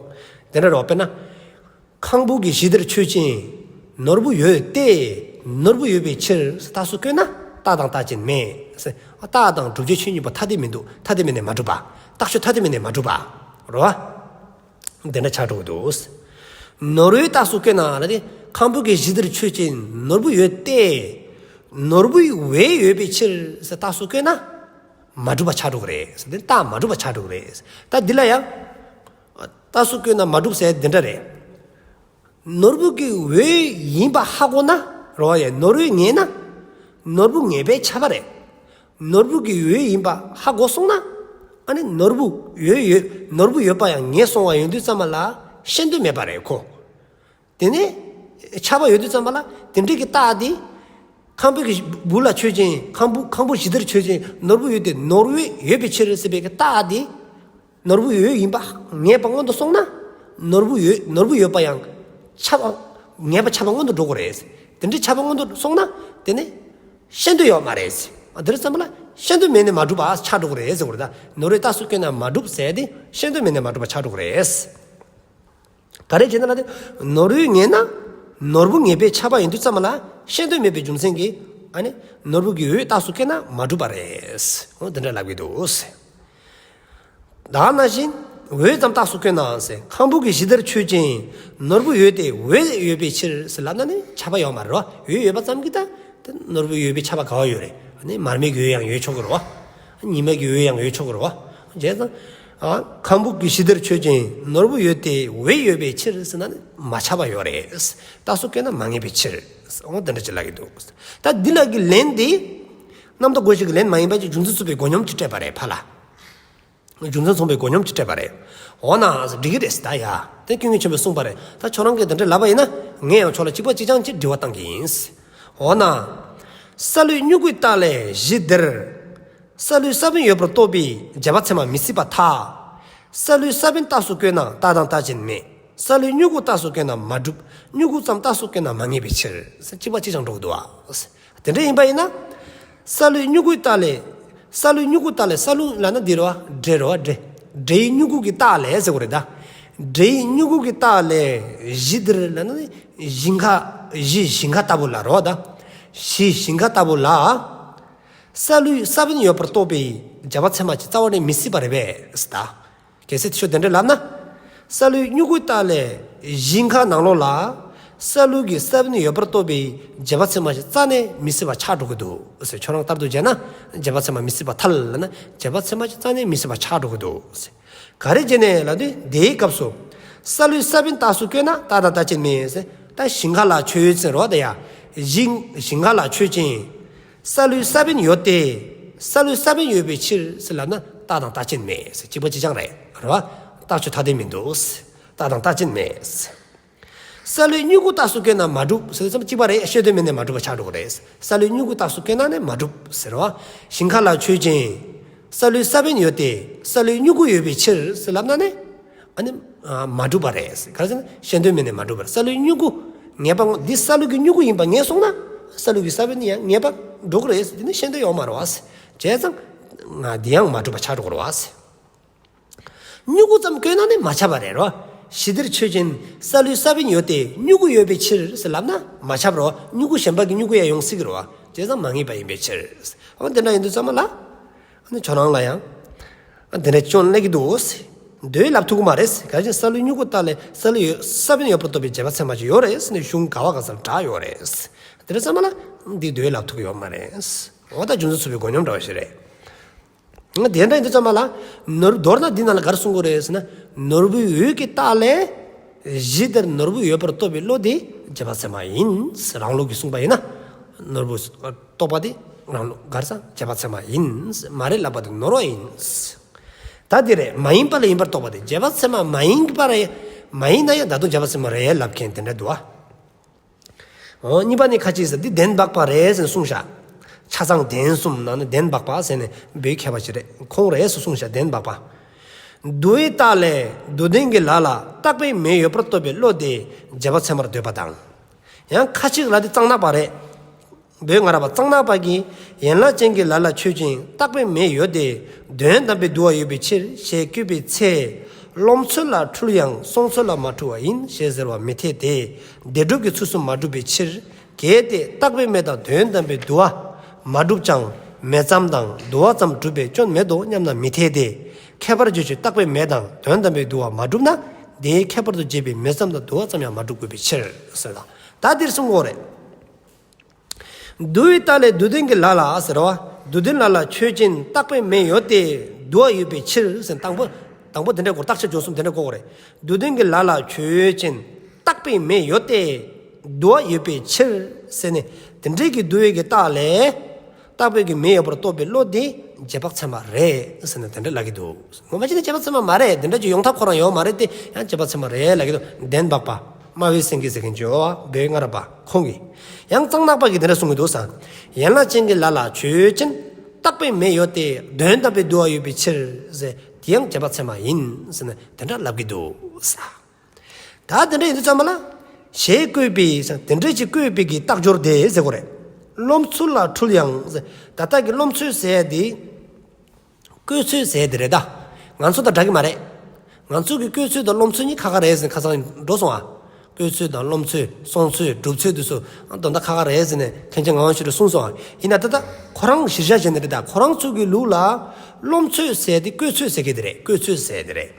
དེ་འདྲ་རེད་བ། དཔེར་ན། ཁང་བུ་གི་གཞི་དེར་ཆོས་ཅན། ནོར་བུ་ཡོད་དེ། ནོར་བུ་ཡོད་པའི་ཕྱིར། རྟགས་སུ་བཀོད་ན་རྟགས་དང་རྟགས་ཅན་མེད། རྟགས་དང་བསྒྲུབ་བྱའི་ཆོས་གཉིས་པོ་ཐ་དད་མི་འདུག་ཐ་དད་མིན་ནས་མ་གྲུབ་པ། རྟགས་ཆོས་ཐ་དད་མིན་ནས་མ་གྲུབ་པ། རེད་བ། འདི་འདྲ་ཆགས་འགྲོ་གི་འདུག་ནོར་བུའི་རྟགས་སུ་བཀོད་ན་ལ་དེ། ཁང་བུ་གི་གཞི་དེར་ཆོས་ཅན། ནོར་བུ་ཡོད་དེ། ནོར་བུ་བས་ཡོད་པའི་ཕྱིར་ཟེར་རྟགས་སུ་བཀོད་ན། མ་གྲུབ་པ་ཆགས་འགྲོ་གི་རེད་ཟེར། དེ་རྟགས་མ་གྲུབ་པ་ཆགས་འགྲོ་གི་རེད། ད་འདི་ལ་ཡང་། རྟགས་སུ་བཀོད་ན་མ་གྲུབ་ཟེར་འདི་འདྲ་རེད། ནོར་བུ་གི་འོད་ཡིན་པ་ཧ་གོ་ན། རེད་བ། ཡ། ནོར་བུ་ངེས་ན། ནོར་བུ་ངེས་པས་ཁྱབ་པ་རེད། ནོར་བུ་གི་འོད་ཡིན་པ་ཧ་གོ་སོང་ན། ཨ་ནི་ནོར་བུ་འོད་ཡོད། ནོར་བུ་ཡོད་པ་ཡང་ངེས་སོང་བ་ཡིན་དུས་ཙམ་པ་ལ་ཤེས་འདོད་མེད་པ་རེད་ཁོ། དེ་ནས་ཁྱབ་པ་ཡོད་དུས་ཙམ་པ་ལ་དེ་འདྲའི་གི་རྟགས་དེ། ཁང་བུ་གི་སྦུག་ལ་ཆོས་ཅན། ཁང་བུ་ཁང་བུ་གཞི་དེར་ཆོས་ཅན། ནོར་བུ་ཡོད་དེ། ནོར་བུ་ཡོད་པའི་ཕྱིར་ཟེར་བའི་གི་རྟགས་དེ། ནོར་བུ་འོད་ཡིན་པ་ངེས་པ་སྔོན་དུ་སོང་ན། ནོར་བུ་འོད། ནོར་བུ་ཡོད་པ་ཡང་ཁྱབ་པ། ངེས་པ་ཁྱབ་པ་སྔོན་དུ་འགྲོ་དགོས་རེད། དེ་འདྲའི་ཁྱབ་པ་སྔོན་དུ་སོང་ན། དེ་ནི་ཤེས་འདོད་ཡོད་མ་རེད། ཨ། དེ་རེད་ཙམ་པ་ལ་ཤེས་འདོད་མེད་ནས་མ་གྲུབ་པ་ཆགས་འགྲོ་གི་རེད་ཟེར་བ་རེད། ད་ནོར་བུའི་རྟགས་སུ་བཀོད་ན་མ་གྲུབ་ཟེར་དེ་ཤེས་འདོད་མེད་ནས་མ་གྲུབ་པ་ཆགས་འགྲོ་གི་རེད། ག་རེ་བྱས་ན་ལ་དེ། ནོར་བུ་ངེས་ན། ནོར་བུ་ངེས་པས་ཁྱབ་པ་ཡིན་དུས་ཙམ་པ་ལ་ཤེས་འདོད་མེད་པའི་རྒྱུ་མཚན་གྱིས། ཨ་ནི་ནོར་བུ་གི་འོད་རྟགས་སུ་བཀོད་ན་མ་གྲུབ་པ་རེད། འོ། དེ་འདྲ་ལབ་ཀྱི་འདུག་ད་ནང་བཞིན་འོད་ཙམ་རྟགས་སུ་བཀོད་ནའང་ཟེར། ཁང་བུ་གི་གཞི་དེར་ཆོས་ཅན། ནོར་བུ་ཡོད་དེ། འོད་ཡོད་པའི་ཕྱིར་ཟེར་ལབ་ན་ནི་ཁྱབ་པ་ཡོད་མ་རེད་བ། འོད་ཡོད་པ་ཙམ་གྱིས་ད་དེ་ནོར་བུ་ཡོད་པའི་ཁྱབ་པ་ག་བ་ཡོད་རེད། ཨ་ནི་མར་མེ་གི་འོད་ཡང་ཡོད་ཆོག་གི་རེད་བ། ཉི་མ་གི་འོད་ཡང་ཡོད་ཆོག་གི་རེད་བ། བྱས་ཙང་། ཨ། ཁང་བུ་གི་གཞི་དེར་ཆོས་ཅན། ནོར་བུ་ཡོད་དེ། འོད་ཡོད་པའི་ཕྱིར་ཟེར་ན་ནི་མ་ཁྱབ་པ་ཡོད་རེད། རྟགས་སུ་བཀོད་ན་མ་ངེས་པའི་ཕྱིར། འོ། དེ་འདྲ་ཅིག་ལབ་ཀྱི་འདུག་ད་འདི་ལ་གི་ལན་དེ། རྣམ་རྟོག་དགོས་ཤེས་ཀྱི་ལན་མ་ཡིན་པ་ཅིག་རྒྱུ་མཚན་མཚུངས་པའི་མགོ་སྙོམས་ཀྱིས་སྤྲད་པ་རེད་ཕ་ལ། རྒྱུ་མཚན་མཚུངས་པའི་མགོ་སྙོམས་ཀྱིས་སྤྲད་པ་རེད། འོ་ན་འགྲིག་གི་རེད་ཟེར་ད་ཡ། དེ་ཀུན་མཁྱེན་ཆེན་པོས་གསུངས་པ་རེད། ད་ཁྱོད་རང་གིས་དེ་འདྲ་ལབ་པ་ཡིན་ན་ངས་ཡང་ཁྱོད་ལ་གཅིག་པ་གཅིག་རྐྱང་གཅིག་དྲི་བ་བཏང་གི་ཡིན། འོ་ན། སཱ་ལུའི་སྨྱུ་གུའི་རྟགས་ལས་གཞི་དེར། སཱ་ལུའི་ས་བོན་ཡོད་པར་རྟོགས་པའི་རྗེས་དཔག་ཚད་མ་མི་སྲིད་པར་ཐལ། སཱ་ལུའི་ས་བོན་རྟགས་སུ་བཀོད་ན་རྟགས་དང་རྟགས་ཅན་མེད། སཱ་ལུའི་སྨྱུ་གུ་རྟགས་སུ་བཀོད་ན་མ་གྲུབ། སྨྱུ་གུ་ཙམ་རྟགས་སུ་བཀོད་ན་མ་ངེས་པའི་ཕྱིར། གཅིག་པ་གཅིག་རྐྱང་འགྲོ་གི་འདུག་བ། དེ་འདྲ་ཡིན་པ་ཡིན་ན། སཱ་ལུའི་སྨྱུ་གུའི་རྟགས་ལས། སཱ་ལུའི་སྨྱུ་གུའི་རྟགས་ལས། སཱ་ལུ་ལབ་ན་འདི་རེད་བ། འབྲས་རེད་བ། འབྲས། འབྲས་ཡི་སྨྱུ་གུ་གི་རྟགས་ལས་ཟེར་བ་རེད་ད། འབྲས་ཡི་སྨྱུ་གུ་གི་རྟགས་ལས་གཞི་འདིར་ལབ་ན་ནི་ཞིང་ཁ། གཞི་ཞིང་ཁ་ལྟ་བུ་ལ་རེད་བ་ད། གཞི་ཞིང་ཁ་ལྟ་བུ་ལ། སཱ་ལུའི་ས་བོན་ཡོད་པར་རྟོགས་པའི་རྗེས་དཔག་ཚད་མ་གཅིག་རྩ་བ་ནས་མི་སྲིད་པ་རེད་པས་ཟེར་ད། གལ་སྲིད་ཁྱོད་དེ་འདྲ་ལབ་ན། སཱ་ལུའི་སྨྱུ་གུའི་རྟགས་ལས་ཞིང་ཁ་ནང་ལོགས་ལ། སཱ་ལུ་གི་ས་བོན་ཡོད་པར་རྟོགས་པའི་རྗེས་དཔག་ཚད་མ་ཞིག་རྩ་ནས་མི་སྲིད་པ་ཆགས་འགྲོ་གི་འདུག་ཟེར། ཁྱོད་རང་ལྟར་དུ་བྱས་ན་རྗེས་དཔག་ཚད་མ་མི་སྲིད་པར་ཐལ་ལབ་ན་རྗེས་དཔག་ཚད་མ་ཞིག་རྩ་ནས་མི་སྲིད་པ་ཆགས་འགྲོ་གི་འདུག་ཟེར། ག་རེ་བྱས་ནས་ལབ་དུས་དེའི་སྐབས་སུ། སཱ་ལུའི་ས་བོན་རྟགས་སུ་བཀོད་ན་རྟགས་དང་རྟགས་ཅན་མེད་ཟེར། ད་ཞིང་ཁ་ལ་ཆོས་ཅན་རེད་བ་ད་ཡ། ཞིང་ཞིང་ཁ་ལ་ཆོས་ཅན། སཱ་ལུའི་ས་བོན་ཡོད་དེ། སཱ་ལུའི་ས་བོན་ཡོད་པའི་ཕྱིར་ཟེར་ལབ་ན་རྟགས་དང་རྟགས་ཅན་མེད་ཟེར། གཅིག་པ་གཅིག་རྐྱང་རེད། རེད་བ། རྟགས་ཆོས་ཐ་དད་མི་འདུག་རྟགས་དང་རྟགས་ཅན་མེད། སཱ་ལུའི་སྨྱུ་གུ་རྟགས་སུ་བཀོད་ན་མ་གྲུབ་ཟེར་དུས་ཙམ་གཅིག་པ་རེད། ཤེས་འདོད་མེད་ནས་མ་གྲུབ་པ་ཆགས་འགྲོ་གི་རེད། སཱ་ལུའི་སྨྱུ་གུ་རྟགས་སུ་བཀོད་ན་ནི་མ་གྲུབ་ཟེར་བ། ཞིང་ཁ་ལ་ཆོས་ཅན། སཱ་ལུའི་ས་བོན་ཡོད་དེ། སཱ་ལུའི་སྨྱུ་གུ་ཡོད་པའི་ཕྱིར་ཟེར་ལབ་ན་ནི། ཨ་ནི། ཨ། མ་གྲུབ་པ་རེད། ག་རེ་ཟེར་ན་ཤེས་འདོད་མེད་ནས་མ་གྲུབ་པ་རེད། སཱ་ལུའི་སྨྱུ་གུ་ངེས་པ་འདི་སཱ་ལུ་གི་སྨྱུ་གུ་ཡིན་པ་ངེས་སོང་ན། སཱ་ལུ་གི་ས་བོན་ནི་ཡང་ངེས་པ་འགྲོ་གི་རེད། འདི་ནི་ཤེས་འདོད་ཡོད་མ་རེད་བ། བྱས་ཙང་། ང་འདི་ཡང་མ་གྲུབ་པ་ཆགས་འགྲོ་གི་རེད་བ། སྨྱུ་གུ་ཙམ་བཀོད་ན་ནི་མ་ཁྱབ་པ་རེད་རོ། གཞི་དེར་ཆོས་ཅན། སཱ་ལུའི་ས་བོན་ཡོད་དེ། སྨྱུ་གུ་ཡོད་པའི་ཕྱིར་ཟེར་ལབ་ན་མ་ཁྱབ་རོ། སྨྱུ་གུ་གཞན་པ་གི་སྨྱུ་གུ་ཡང་ཡོང་སྲིད་ཀྱི་རེད་བ། བྱས་ཙང་མ་ངེས་པ་ཡིན་པའི་ཕྱིར། འོ་དེ་འདྲ་ཡིན་དུས་ཙམ་པ་ལ། ཨ་ནི་ཁྱོད་རང་ལ་ཡང་། ཨ་དེ་འདྲ་སྐྱོན་སླེབས་ཀྱི་འདུག་མདོས་ལབ་ཐུབ་ཀྱི་མ་རེད། ག་རེ་ཟེར་ན་སཱ་ལུའི་སྨྱུ་གུ་རྟགས་ལས་སཱ་ལུ་ཡོད། ས་བོན་ཡོད་པར་རྟོགས་པའི་རྗེས་དཔག་ཚད་མ་ཅིག་ཡོད་རེད་ཟེར་ནས་གཞུང་ག་བ་ག་ས་ལ་གྲགས་ཡོད་རེད། དེ་འདྲ་ཙམ་པ་ལ་འདི་མདོས་ལབ་ཐུབ་ཀྱི་ཡོད་མ་རེད། འོ་ད་རྒྱུ་མཚན་མཚུངས་པའི་མགོ་སྙོམས་འདྲ་བ་ཞིག་རེད། དེ་འདྲ་ཡིན་དུས་ཙམ་པ་ལ། ནོར་མདོར་ན་འདི་ནང་ལ་ག་རེ་གསུང་གི་རེད་ཟེར་ན། ནོར་བུའི་འོད་ཀྱི་རྟགས་ལས། གཞི་དེར་ནོར་བུ་ཡོད་པར་རྟོགས་པའི་བློ་དེ་རྗེས་དཔག་ཚད་མ་ཡིན། རང་ལུགས་ཀྱིས་གསུངས་པ་ཡིན་ན། ནོར་བུ་རྟོགས་པ་དེ་རང་ལུགས་ག་རེ་ཟེར་རྗེས་དཔག་ཚད་མ་ཡིན། མ་རེད་ལབ་པ་དེ་ནོར་བ་ཡིན། ད་དེ་རེད། མ་ཡིན་པ་ལ་ཡིན་པར་རྟོགས་པ་དེ་རྗེས་དཔག་ཚད་མ་མ་ཡིན་པ་རེད། མ་ཡིན་ན་ཡང་ད་དུང་རྗེས་དཔག་ཚད་མ་རེད་ལབ་མཁན་དེ་འདྲ་འདུག་ཨ། འོ་གཉིས་པ་ནི་ཁ་ཅིག་ཟེར་འདི་བདེན་དཔག་པ་རེད་ཟེར་ནས་གསུངས་ཤག་ཆ་ཚང་བདེན་གསུམ་ནང་ནས་བདེན་དཔག་པ་ཟེར་ནས་བོད་མཁས་པ་ཞིག་རེད། ཁོང་རེད་ཟེར་གསུངས་ཤག་བདེན་དཔག་པ། དུ་བའི་རྟགས་ལས་དུ་ལྡན་གྱི་ལ་ལ་རྟག་པའི་མེ་ཡོད་པར་རྟོགས་པའི་བློ་དེ་རྗེས་དཔག་ཚད་མར་འདོད་པ་དང་། ཡང་ཁ་ཅིག་ལ་དེ་གཙང་ནག་པ་རེད། བོད་སྔ་རབས་པ་གཙང་ནག་པ་གིས་ཡན་ལག་ཅན་གྱི་ལ་ལ་ཆོས་ཅན་རྟག་པའི་མེ་ཡོད་དེ། དོན་དམ་པའི་དུ་བ་ཡོད་པའི་ཕྱིར་ཞེས་བཀོད་པའི་ཚེ། རློམ་ཚུལ་ལ་འཁྲུལ་ཡང་སོང་ཚུལ་ལ་མ་འཁྲུལ་བ་ཡིན་ཞེས་ཟེར་བ་མི་འཐད་དེ། བདེན་གྲུབ་ཀྱི་ཚུལ་གསུམ་མ་གྲུབ་པའི་ཕྱིར། གལ་ཏེ་རྟག་པའི་མེ་དང་དོན་དམ་པའི་དུ་བ་མ་གྲུབ་ཀྱང་མེ་ཙམ་དང་དུ་བ་ཙམ་གྲུབ་པའི་སྐྱོན་མེད་དོ་སྙམ་ན་མི་འཐད་དེ། ཁྱད་པར་བརྗོད་ཆོས་རྟག་པའི་མེ་དང་དོན་དམ་པའི་དུ་བ་མ་གྲུབ་ན་དེའི་ཁྱད་པར་དུ་བྱས་པའི་མེ་ཙམ་དང་དུ་བ་ཙམ་ཡང་མ་གྲུབ་དགོས་པའི་ཕྱིར་ཟེར་ལ། ད་འདིར་གསུང་གི་ཡོད་རེད། དུ་བའི་རྟགས་ལས་དུ་ལྡན་གྱི་ལ་ལ་ཟེར་བ། དུ་ལྡན་ལ་ལ་ཆོས་ཅན་རྟག་པའི་མེ་ཡོད་དེ། དུ་བ་ཡོད་པའི་ཕྱིར་ཟེར། དང་པོ་དང་པོ་དེ་འདྲ་གོ། རྟགས་ཆོས་འཇོག་གསུམ་དེ་འདྲ་གོ་དགོས་རེད། དུ་ལྡན་གྱི་ལ་ལ་ཆོས་ཅན་རྟག་པའི་མེ་ཡོད་དེ། དུ་བ་ཡོད་པའི་ཕྱིར་ཟེར་ནས། དེ་འདྲའི་གི་དུ་བའི་གི་རྟགས་ལས་རྟག་པའི་གི་མེ་ཡོད་པར་རྟོགས་པའི་བློ་དེ་རྗེས་དཔག་ཚད་མ་རེད་ཟེར་ནས་དེ་འདྲ་ལབ་ཀྱི་འདུག། ངོ་མ་བྱས་ན་རྗེས་དཔག་ཚད་མ་མ་རེད། དེ་འདྲ་ཅིག་ཡོང་ཐབས་ཁོ་རང་ཡོད་མ་རེད་དེ། ཡང་རྗེས་དཔག་ཚད་མ་རེད་ལབ་ཀྱི་འདུག། བདེན་པག་པ། སྨྲ་བའི་སེང་གེ་ཟེར་མཁན་ཅིག་ཡོད་པ། བོད་སྔ་རབས་པ་ཁོང་གིས། ཡང་གཙང་ནག་པ་གིས་དེ་འདྲ་གསུང་གི་འདུག་ས། ཡན་ལག་ཅན་གྱི་ལ་ལ་ཆོས་ཅན་རྟག་པའི་མེ་ཡོད་དེ། དོན་དམ་པའི་དུ་བ་ཡོད་པའི་ཕྱིར་ཟེར། དེ་ཡང་རྗེས་དཔག་ཚད་མ་ཡིན་ཟེར་ནས་དེ་འདྲ་ལབ་ཀྱི་འདུག་ས། ད་དེ་འདྲ་ཡིན་དུས་ཙམ་པ་ལ། ཞེས་བཀོད་པའི་ས། དེ་འདྲ་ཅིག་བཀོད་པའི་གི་རྟགས་སྦྱོར་དེ་ཟེར་དགོས་རེད། རློམ་ཚུལ་ལ་འཁྲུལ་ཡང་ཟེར། ད་ལྟ་གི་རློམ་ཚུལ་ཟེར་དེ། བཀོད་ཚོད་ཟེར་དེ་རེད་ད། ང་ཚོ་དང་འདྲ་གི་མ་རེད། ང་ཚོ་གི་བཀོད་ཚོད་དང་རློམ་ཚུལ་གཉིས་ཁ་ཁ་རེད་ཟེར་ནས་ཁ་སང་འགྲོ་སོང་ཨ། བཀོད་ཚོད་དང་རློམ་ཚུལ། སོང་ཚུལ། སྒྲུབ་ཚུལ་དེ་ཚོ་དོན་དག་ཁ་ཁ་རེད་ཟེར་ནས་མཁན་ཆེན་ངག་དབང་ཆོས་གྲགས་གསུངས་སོང་ཨ། ཡིན་ན་ད་ལྟ་ཁོ་རང་གཞིར་བཞག་བྱས་ནས་རེད་ད། ཁོ་རང་ཚོ་གི་ལུགས་ལ་རློམ་ཚོད་ཟེར་དེ་བཀོད་ཚོད་ཟེར་གི་དེ་རེད། བཀོད་ཚོད་ཟེར་དེ་རེད།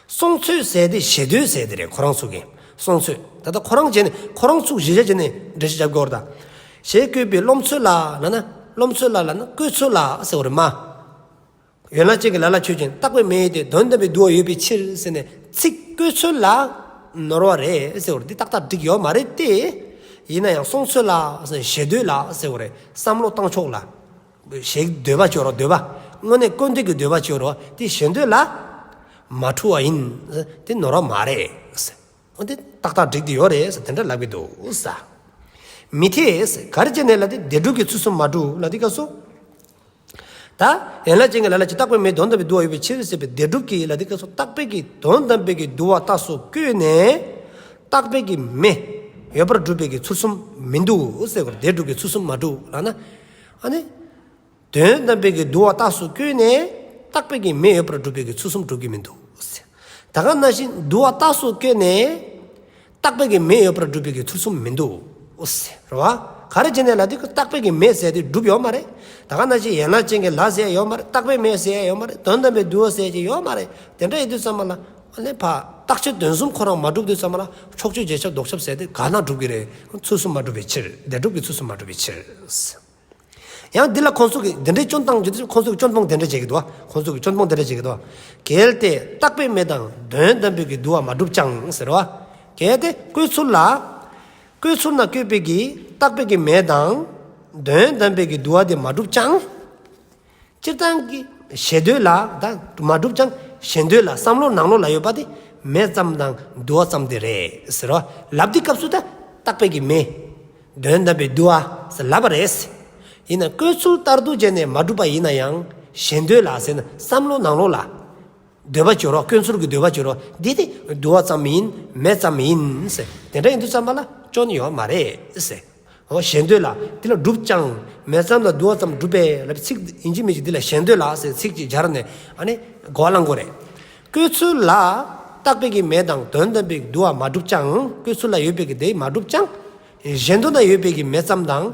སོང་ཚོད་ཟེར་དེ་ཞེ་འདོད་ཟེར་དེ་རེད། ཁོ་རང་ཚོ་གི་སོང་ཚོད། ད་ལྟ་ཁོ་རང་བྱས་ནས་ཁོ་རང་ཚོ་གཞིར་བཞག་བྱས་ནས་འགྲེལ་བཤད་རྒྱབ་དགོས་རེད་ད། ཞེས་བཀོད་པའི་རློམ་ཚུལ་ལ་ལབ་ན། རློམ་ཚུལ་ལ་ལབ་ན་བཀོད་ཚུལ་ལ་ཟེར་བ་རེད་མ། ཡན་ལག་ཅན་གྱི་ལ་ལ་ཆོས་ཅན་རྟག་པའི་མེ་ཡོད་དེ། དོན་དམ་པའི་དུ་བ་ཡོད་པའི་ཕྱིར་ཟེར་ནས་ཚིག་བཀོད་ཚོད་ལ་ནོར་བ་རེད་ཟེར་བ་རེད། འདི་ཏག་ཏག་འགྲིག་ཡོད་མ་རེད་དེ། ཡིན་ན་ཡང་སོང་ཚོད་ལ་ཟེར། ཞེ་འདོད་ལ་ཟེར་བ་རེད། བསམ་བློ་བཏང་ཕྱོགས་ལ། ཞེ་འདོད་པ་བྱོས་རོགས། འདོད་པ། དངོས་གནས་ཀུན་བདེ་གི་འདོད་པ་བྱོས་རོགས། དེ་ཞེ་འདོད་ལ་མ་འཁྲུལ་བ་ཡིན། དེ་ནོར་བ་མ་རེད། འོ་དེ་ཏག་ཏག་འགྲིག་དེ་ཡོད་རེད་ཟེར་དེ་འདྲ་ལབ་ཀྱི་འདུག་ས། མི་འཐད་ཟེར། ག་རེ་བྱས་ནས་ལབ་དེ། བདེན་གྲུབ་ཀྱི་ཚུལ་གསུམ་མ་གྲུབ་ལབ་དེ་སྐབས་སུ། ད་ཡན་ལག་ཅན་གྱི་ལ་ལ་ཆོས་ཅན་རྟག་པའི་མེ་དོན་དམ་པའི་དུ་བ་ཡོད་པའི་ཕྱིར་ཟེར་བའི་བདེན་གྲུབ་ཀྱི་ལབ་དེ་སྐབས་སུ་རྟག་པའི་གི་དོན་དམ་པའི་གི་དུ་བ་རྟགས་སུ་བཀོད་ནས་རྟག་པའི་གི་མེ་ཡོད་པར་སྒྲུབ་པའི་གི་ཚུལ་གསུམ་མི་འདུག་ཟེར་བར། བདེན་གྲུབ་ཀྱི་ཚུལ་གསུམ་མ་གྲུབ་ལབ་ན། ཨ་ནི། དོན་དམ་པའི་གི་དུ་བ་རྟགས་སུ་བཀོད་ནས་རྟག་པའི་གི་མེ་ཡོད་པར་སྒྲུབ་པའི་གི་ཚུལ་གསུམ་གྲུབ་ཀྱི་མི་འདུག་ཟེར། ད་ག་ནང་བཞིན་དུ་བ་རྟགས་སུ་བཀོད་ནས་རྟག་པའི་གི་མེ་ཡོད་པར་སྒྲུབ་པའི་གི་ཚུལ་གསུམ་མི་འདུག་ཟེར་བ། ག་རེ་བྱས་ནས་ལབ་དུས་རྟག་པའི་གི་མེ་ཟེར་དེ་གྲུབ་ཡོད་མ་རེད། ད་ག་ནང་བཞིན་ཡན་ལག་ཅན་གྱི་ལ་ཟེར་ཡོད་མ་རེད། རྟག་པའི་མེ་ཟེར་ཡོད་མ་རེད། དོན་དམ་པའི་དུ་བ་ཟེར་གྱི་ཡོད་མ་རེད། དེ་འདྲ་ཡིན་དུས་ཙམ་པ་ལ། ཨ་ནི་ཕ། རྟགས་ཆོས་དོན་གསུམ་ཁོ་རང་མ་གྲུབ་དུས་ཙམ་པ་ལ། ཕྱོགས་ཆོས་རྗེས་ཁྱབ་ལྡོག་ཁྱབ་ཟེར་དེ་ག་ན་གྲུབ་ཀྱི་རེད། ཚུལ་གསུམ་མ་གྲུབ་པའི་ཕྱིར། བདེན་གྲུབ་ཀྱི་ཚུལ་གསུམ་མ་གྲུབ་པའི་ཕྱིར། ཡང་འདི་ལ་ཁོང་ཚོ་གིས་འདི་འདྲའི་སྐྱོན་བཏང་རྒྱུ་དེ། ཁོང་ཚོ་གིས་སྐྱོན་སྤོང་དེ་འདྲ་བྱེད་ཀྱི་འདུག། ཁོང་ཚོ་གིས་སྐྱོན་སྤོང་དེ་འདྲ་བྱེད་ཀྱི་འདུག། གལ་ཏེ་རྟག་པའི་མེ་དང་དོན་དམ་པའི་གི་དུ་བ་མ་གྲུབ་ཀྱང་ཟེར་བ། གལ་ཏེ་བཀོད་ཚུལ་ལ། བཀོད་ཚུལ་ན་བཀོད་པའི་གི་རྟག་པའི་གི་མེ་དང་དོན་དམ་པའི་གི་དུ་བ་དེ་མ་གྲུབ་ཀྱང་། སྤྱིར་བཏང་གི་ཞེ་འདོད་ལ་ད་མ་གྲུབ་ཀྱང་ཞེ་འདོད་ལ་བསམ་བློ་ནང་ལོགས་ལ་ཡོད་པ་དེ་མེ་ཙམ་དང་དུ་བ་ཙམ་དེ་རེད་ཟེར་བ། ལབ་དུས་སྐབས་སུ་ད་རྟག་པའི་གི་མེ། དོན་དམ་པའི་དུ་བ་ཟེར་ལབ་པ་རེད། ཡིན་ན་བཀོད་ཚུལ་ལྟར་དུ་བྱས་ནས་མ་གྲུབ་པ་ཡིན་ན་ཡང་ཞེ་འདོད་ལ་ཟེར་ན་བསམ་བློ་ནང་ལོགས་ལ། འདོད་པ་བྱོས་རོགས། བཀོད་ཚུལ་གྱི་འདོད་པ་བྱོས་རོགས། འདི་དེ་དུ་བ་ཙམ་ཡིན། མེ་ཙམ་ཡིན་ཟེར། དེ་འདྲ་ཡིན་དུས་ཙམ་པ་ལ་སྐྱོན་ཡོད་མ་རེད་ཟེར། འོ་ཞེ་འདོད་ལ་འདི་ལ་གྲུབ་ཀྱང་མེ་ཙམ་ལ་དུ་བ་ཙམ་གྲུབ་པས་ལབ་པའི་ཚིག་ཡིན་གཅིག་མིན་གཅིག་འདི་ལ་ཞེ་འདོད་ལ་ཟེར་ཚིག་གཅིག་སྦྱར་ནས་ཨ་ནི་གོ་བ་བླང་དགོས་རེད། བཀོད་ཚུལ་ལ་རྟག་པའི་གི་མེ་དང་དོན་དམ་པའི་དུ་བ་མ་གྲུབ་ཀྱང་། བཀོད་ཚུལ་ལ་ཡོད་པའི་གི་དེ་མ་གྲུབ་ཀྱང་། ཞེ་འདོད་ན་ཡོད་པའི་གི་མེ་ཙམ་དང་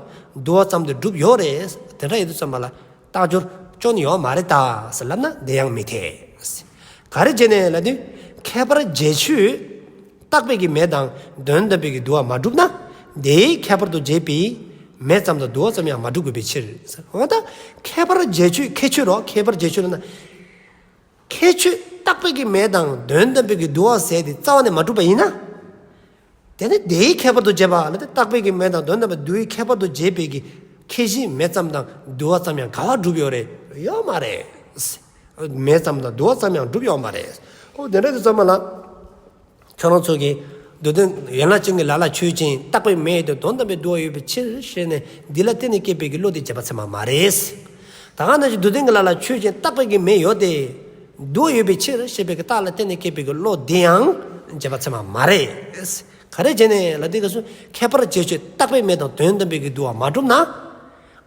དུ་བ་ཙམ་དེ་གྲུབ་ཡོད་རེད། དེ་འདྲ་ཡིན་དུས་ཙམ་པ་ལ་རྟགས་སྦྱོར་སྐྱོན་ཡོད་མ་རེད་ད་ཟེར་ལབ་ན་དེ་ཡང་མི་འཐད། ག་རེ་བྱས་ནས་ལབ་དུས་ཁྱད་པར་འབྱེད་ཆོས་རྟག་པའི་གི་མེ་དང་དོན་དམ་པའི་གི་དུ་བ་མ་གྲུབ་ན་དེའི་ཁྱད་པར་དུ་བྱས་པའི་མེ་ཙམ་དང་དུ་བ་ཙམ་ཡང་མ་གྲུབ་དགོས་པའི་ཕྱིར། འོ་ད་ཁྱད་པར་འབྱེད་ཆོས་ཁྱད་ཆོས་རོ། ཁྱད་པར་འབྱེད་ཆོས་ལབ་ན། ཁྱད་ཆོས་རྟག་པའི་གི་མེ་དང་དོན་དམ་པའི་གི་དུ་བ་ཟེར་དེ་རྩ་བ་ནས་མ་གྲུབ་པ་ཡིན་ན། དེ་ནི་དེའི་ཁྱད་པར་དུ་བྱས་པ་ལ་དེ་རྟག་པའི་གི་མེ་དང་དོན་དམ་པའི་དུ་བའི་ཁྱད་པར་དུ་བྱས་པའི་གི་ཁྱད་གཞི་མེ་ཙམ་དང་དུ་བ་ཙམ་ཡང་ག་བ་གྲུབ་ཡོད་རེད། ཡོད་མ་རེད། མེ་ཙམ་དང་དུ་བ་ཙམ་ཡང་གྲུབ་ཡོད་མ་རེད། ཨོ་དེ་འདྲ་དུས་ཙམ་པ་ལ། ཁྱོད་རང་ཚོ་གིས་དུ་ལྡན་ཡན་ལག་ཅན་གྱི་ལ་ལ་ཆོས་ཅན་རྟག་པའི་མེ་ཡོད་དེ་དོན་དམ་པའི་དུ་བ་ཡོད་པའི་ཕྱིར་ཞེས་ནས་འདི་ལ་བརྟེན་ནས་སྐྱེས་པའི་གི་བློ་དེ་རྗེས་དཔག་ཚད་མ་མ་རེད། ད་ག་ནང་བཞིན་དུ་ལྡན་གྱི་ལ་ལ་ཆོས་ཅན་རྟག་པའི་གི་མེ་ཡོད་དེ། དུ་བ་ཡོད་པའི་ཕྱིར་ཞེས་པའི་གི་རྟགས་ལ་བརྟེན་ནས་སྐྱེས་པའི་གི་བློ་དེ་ཡང་རྗེས་དཔག་ཚད་མ་མ་རེད། ག་རེ་བྱས་ནས་ལབ་དུས་སྐབས་སུ་ཁྱད་པར་བྱས་ཆོས་བཏགས་པའི་མེ་དང་དོན་དམ་པའི་གི་དུ་བ་མ་གྲུབ་ན།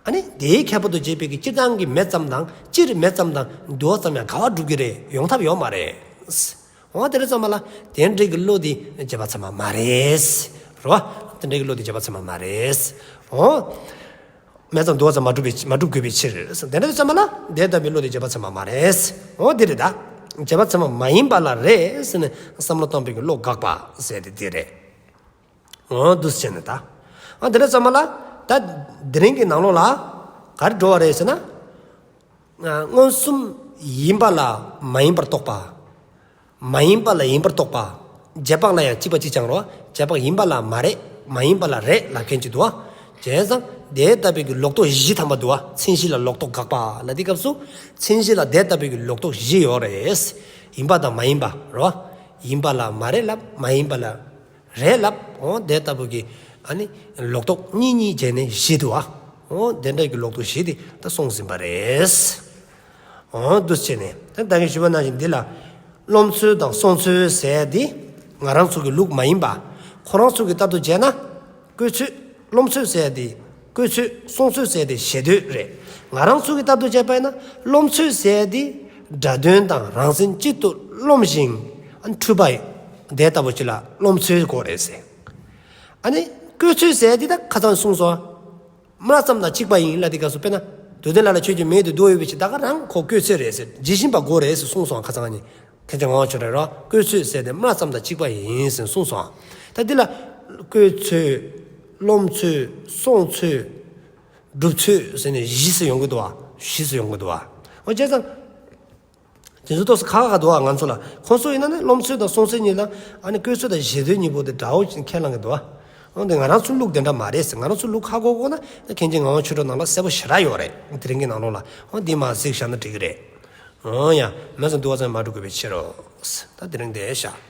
ཨ་ནི་དེའི་ཁྱད་པར་དུ་བྱས་པའི་གི་སྤྱིར་བཏང་གི་མེ་ཙམ་དང་སྤྱིར་མེ་ཙམ་དང་དུ་བ་ཙམ་ཡང་འགལ་བ་སྒྲུབ་ཀྱི་རེད། ཡོང་ཐབས་ཡོད་མ་རེད། འོ་དེ་འདྲ་ཙམ་པ་ལ་དེ་འདྲའི་གི་བློ་དེ་རྗེས་དཔག་ཚད་མ་མ་རེད། རེད་བ། དེ་འདྲའི་གི་བློ་དེ་རྗེས་དཔག་ཚད་མ་མ་རེད། འོ། མེ་ཙམ་དུ་བ་ཙམ་མ་གྲུབ་པའི་མ་གྲུབ་དགོས་པའི་ཕྱིར། དེ་འདྲ་ཙམ་པ་ལ་དེ་ལྟ་བུའི་བློ་དེ་རྗེས་དཔག་ཚད་མ་མ་རེད། འོ་དེ་རེད་ད། རྗེས་དཔག་ཚད་མ་མ་ཡིན་པ་ལ་རེད་ཟེར་ནས་བསམ་བློ་བཏང་པའི་གི་བློ་དགག་པ་ཟེར་དེ་དེ་རེད། འོ་འདུག་སེ་བྱས་ནས་ད། ཨ་དེ་འདྲ་ཙམ་པ་ལ་ད་དེ་རིང་གི་ནང་ལོགས་ལ་ག་རེ་འགྲོ་བ་རེད་ཟེར་ན། མངོན་སུམ་ཡིན་པ་ལ་མ་ཡིན་པར་རྟོགས་པ། མ་ཡིན་པ་ལ་ཡིན་པར་རྟོགས་པ། རྗེས་དཔག་ལ་ཡང་གཅིག་པ་གཅིག་རྐྱང་རོ། རྗེས་དཔག་ཡིན་པ་ལ་མ་རེད། མ་ཡིན་པ་ལ་རེད་ལབ་མཁན་གཅིག་འདུག་བ། བྱས་ཙང་དེ་ལྟ་བུའི་གི་ལོག་རྟོག་བཞི་ཐམ་པ་འདུག་བ། མཚན་གཞི་ལ་ལོག་རྟོག་དགག་པ་ལ་འདི་སྐབས་སུ། མཚན་གཞི་ལ་དེ་ལྟ་བུའི་གི་ལོག་རྟོག་བཞི་ཡོད་རེད། ཡིན་པ་དང་མ་ཡིན་པ་རོ། ཡིན་པ་ལ་མ་རེད་ལབ། མ་ཡིན་པ་ལ་རེད་ལབ། འོ་དེ་ལྟ་བུ་གི་ཨ་ནི་ལོག་རྟོག་གཉིས་གཉིས་བྱས་ནས་བཞི་འདུག་བ། འོ་དེ་འདྲ་གི་ལོག་རྟོག་བཞི་དེ་ད་སོང་ཟིན་པ་རེད། འོ་འདུག་སེ་བྱས་ནས་ད་ད་གིན་ཞུས་པ་ནང་བཞིན་འདི་ལ་རློམ་ཚུལ་དང་སོང་ཚུལ་ཟེར་དེ་ང་རང་ཚོ་གི་ལུགས་མ་ཡིན་པ། ཁོ་རང་ཚོ་གི་ལྟར་དུ་བྱས་ན་བཀོད་ཚོད། རློམ་ཚོད་ཟེར་དེ་བཀོད་ཚོད། སོང་ཚོད་ཟེར་དེ་ཞེ་འདོད་རེད། ང་རང་ཚོ་གི་ལྟར་དུ་བྱས་པ་ཡིན་ན་རློམ་ཚོད་ཟེར་དེ་སྒྲ་དོན་དང་རང་མཚན་གཅིག་ཏུ་རློམ་ཞིང་འཁྲུལ་པ་དེ་ལྟ་བུ་ཅིག་ལ་རློམ་ཚོད་གོ་རེད་ཟེར། ཨ་ནི་བཀོད་ཚོད་ཟེར་དེ་ད་ཁ་སང་གསུངས་སོང་། སྨྲ་ཙམ་དང་གཅིག་པ་ཡིན་ལ་དེ་སྐབས་སུ་དཔེར་ན་དུ་ལྡན་ལ་ལ་ཆོས་ཀྱི་མེ་དེ་དུ་བ་ཡོད་པའི་ཕྱིར་ད་ག་རང་ཁོ་བཀོད་ཚོད་རེད་ཟེར། ཇི་བཞིན་པ་གོ་རེད་ཟེར་གསུངས་སོང་། ཁ་སང་ནི་མཁན་ཆེན་ངག་དབང་ཆོས་གྲགས་ར་བཀོད་ཚོད་ཟེར་དེ་སྨྲ་ཙམ་དང་གཅིག་པ་ཡིན་ཟེར་གསུངས་སོང་། ད་འདི་ལ་བཀོད་ཚོད། རློམ་ཚོད། སོང་ཚོད། སྒྲུབ་ཚོད་ཟེར་ནས་བཞི་ཟེར་ཡོང་གི་འདུག་བ། བཞི་ཟེར་ཡོང་གི་འདུག་བ། འོ་བྱས་ཙང་དེ་ཚོ་ཏོག་ཙམ་ཁག་ཁག་འདུག་བ། ང་ཚོ་ལ་ཁོང་ཚོ་ཡིན་ན་ནི་རློམ་ཚོད་དང་སོང་ཚོད་གཉིས་དང་ཨ་ནི་བཀོད་ཚོད་དང་ཞེ་འདོད་གཉིས་པོ་དེ་འདྲ་བོ་ཁས་བླངས་གི་འདུག་བ། འོ་འདི་ང་རང་ཚོའི་ལུགས་དེ་འདྲ་མ་རེད་ཟེར། ང་རང་ཚོའི་ལུགས་ཧ་གོ་གོ་ན་མཁན་ཆེན་ངག་དབང་ཆོས་གྲགས་ནང་ལ་གསལ་པོ་ཞེ་དྲག་ཡོད་རེད། དེ་རིང་གི་ནང་ལོགས་ལ་འོ་འདི་མ་གཟིགས་བཞག་ན་འགྲིག་གི་རེད། འོ་ཡ། མེ་ཙམ་དུ་བ་ཙམ་མ་གྲུབ་དགོས་པའི་ཕྱིར་རོ། ད་དེ་རིང་འདིར་བཞག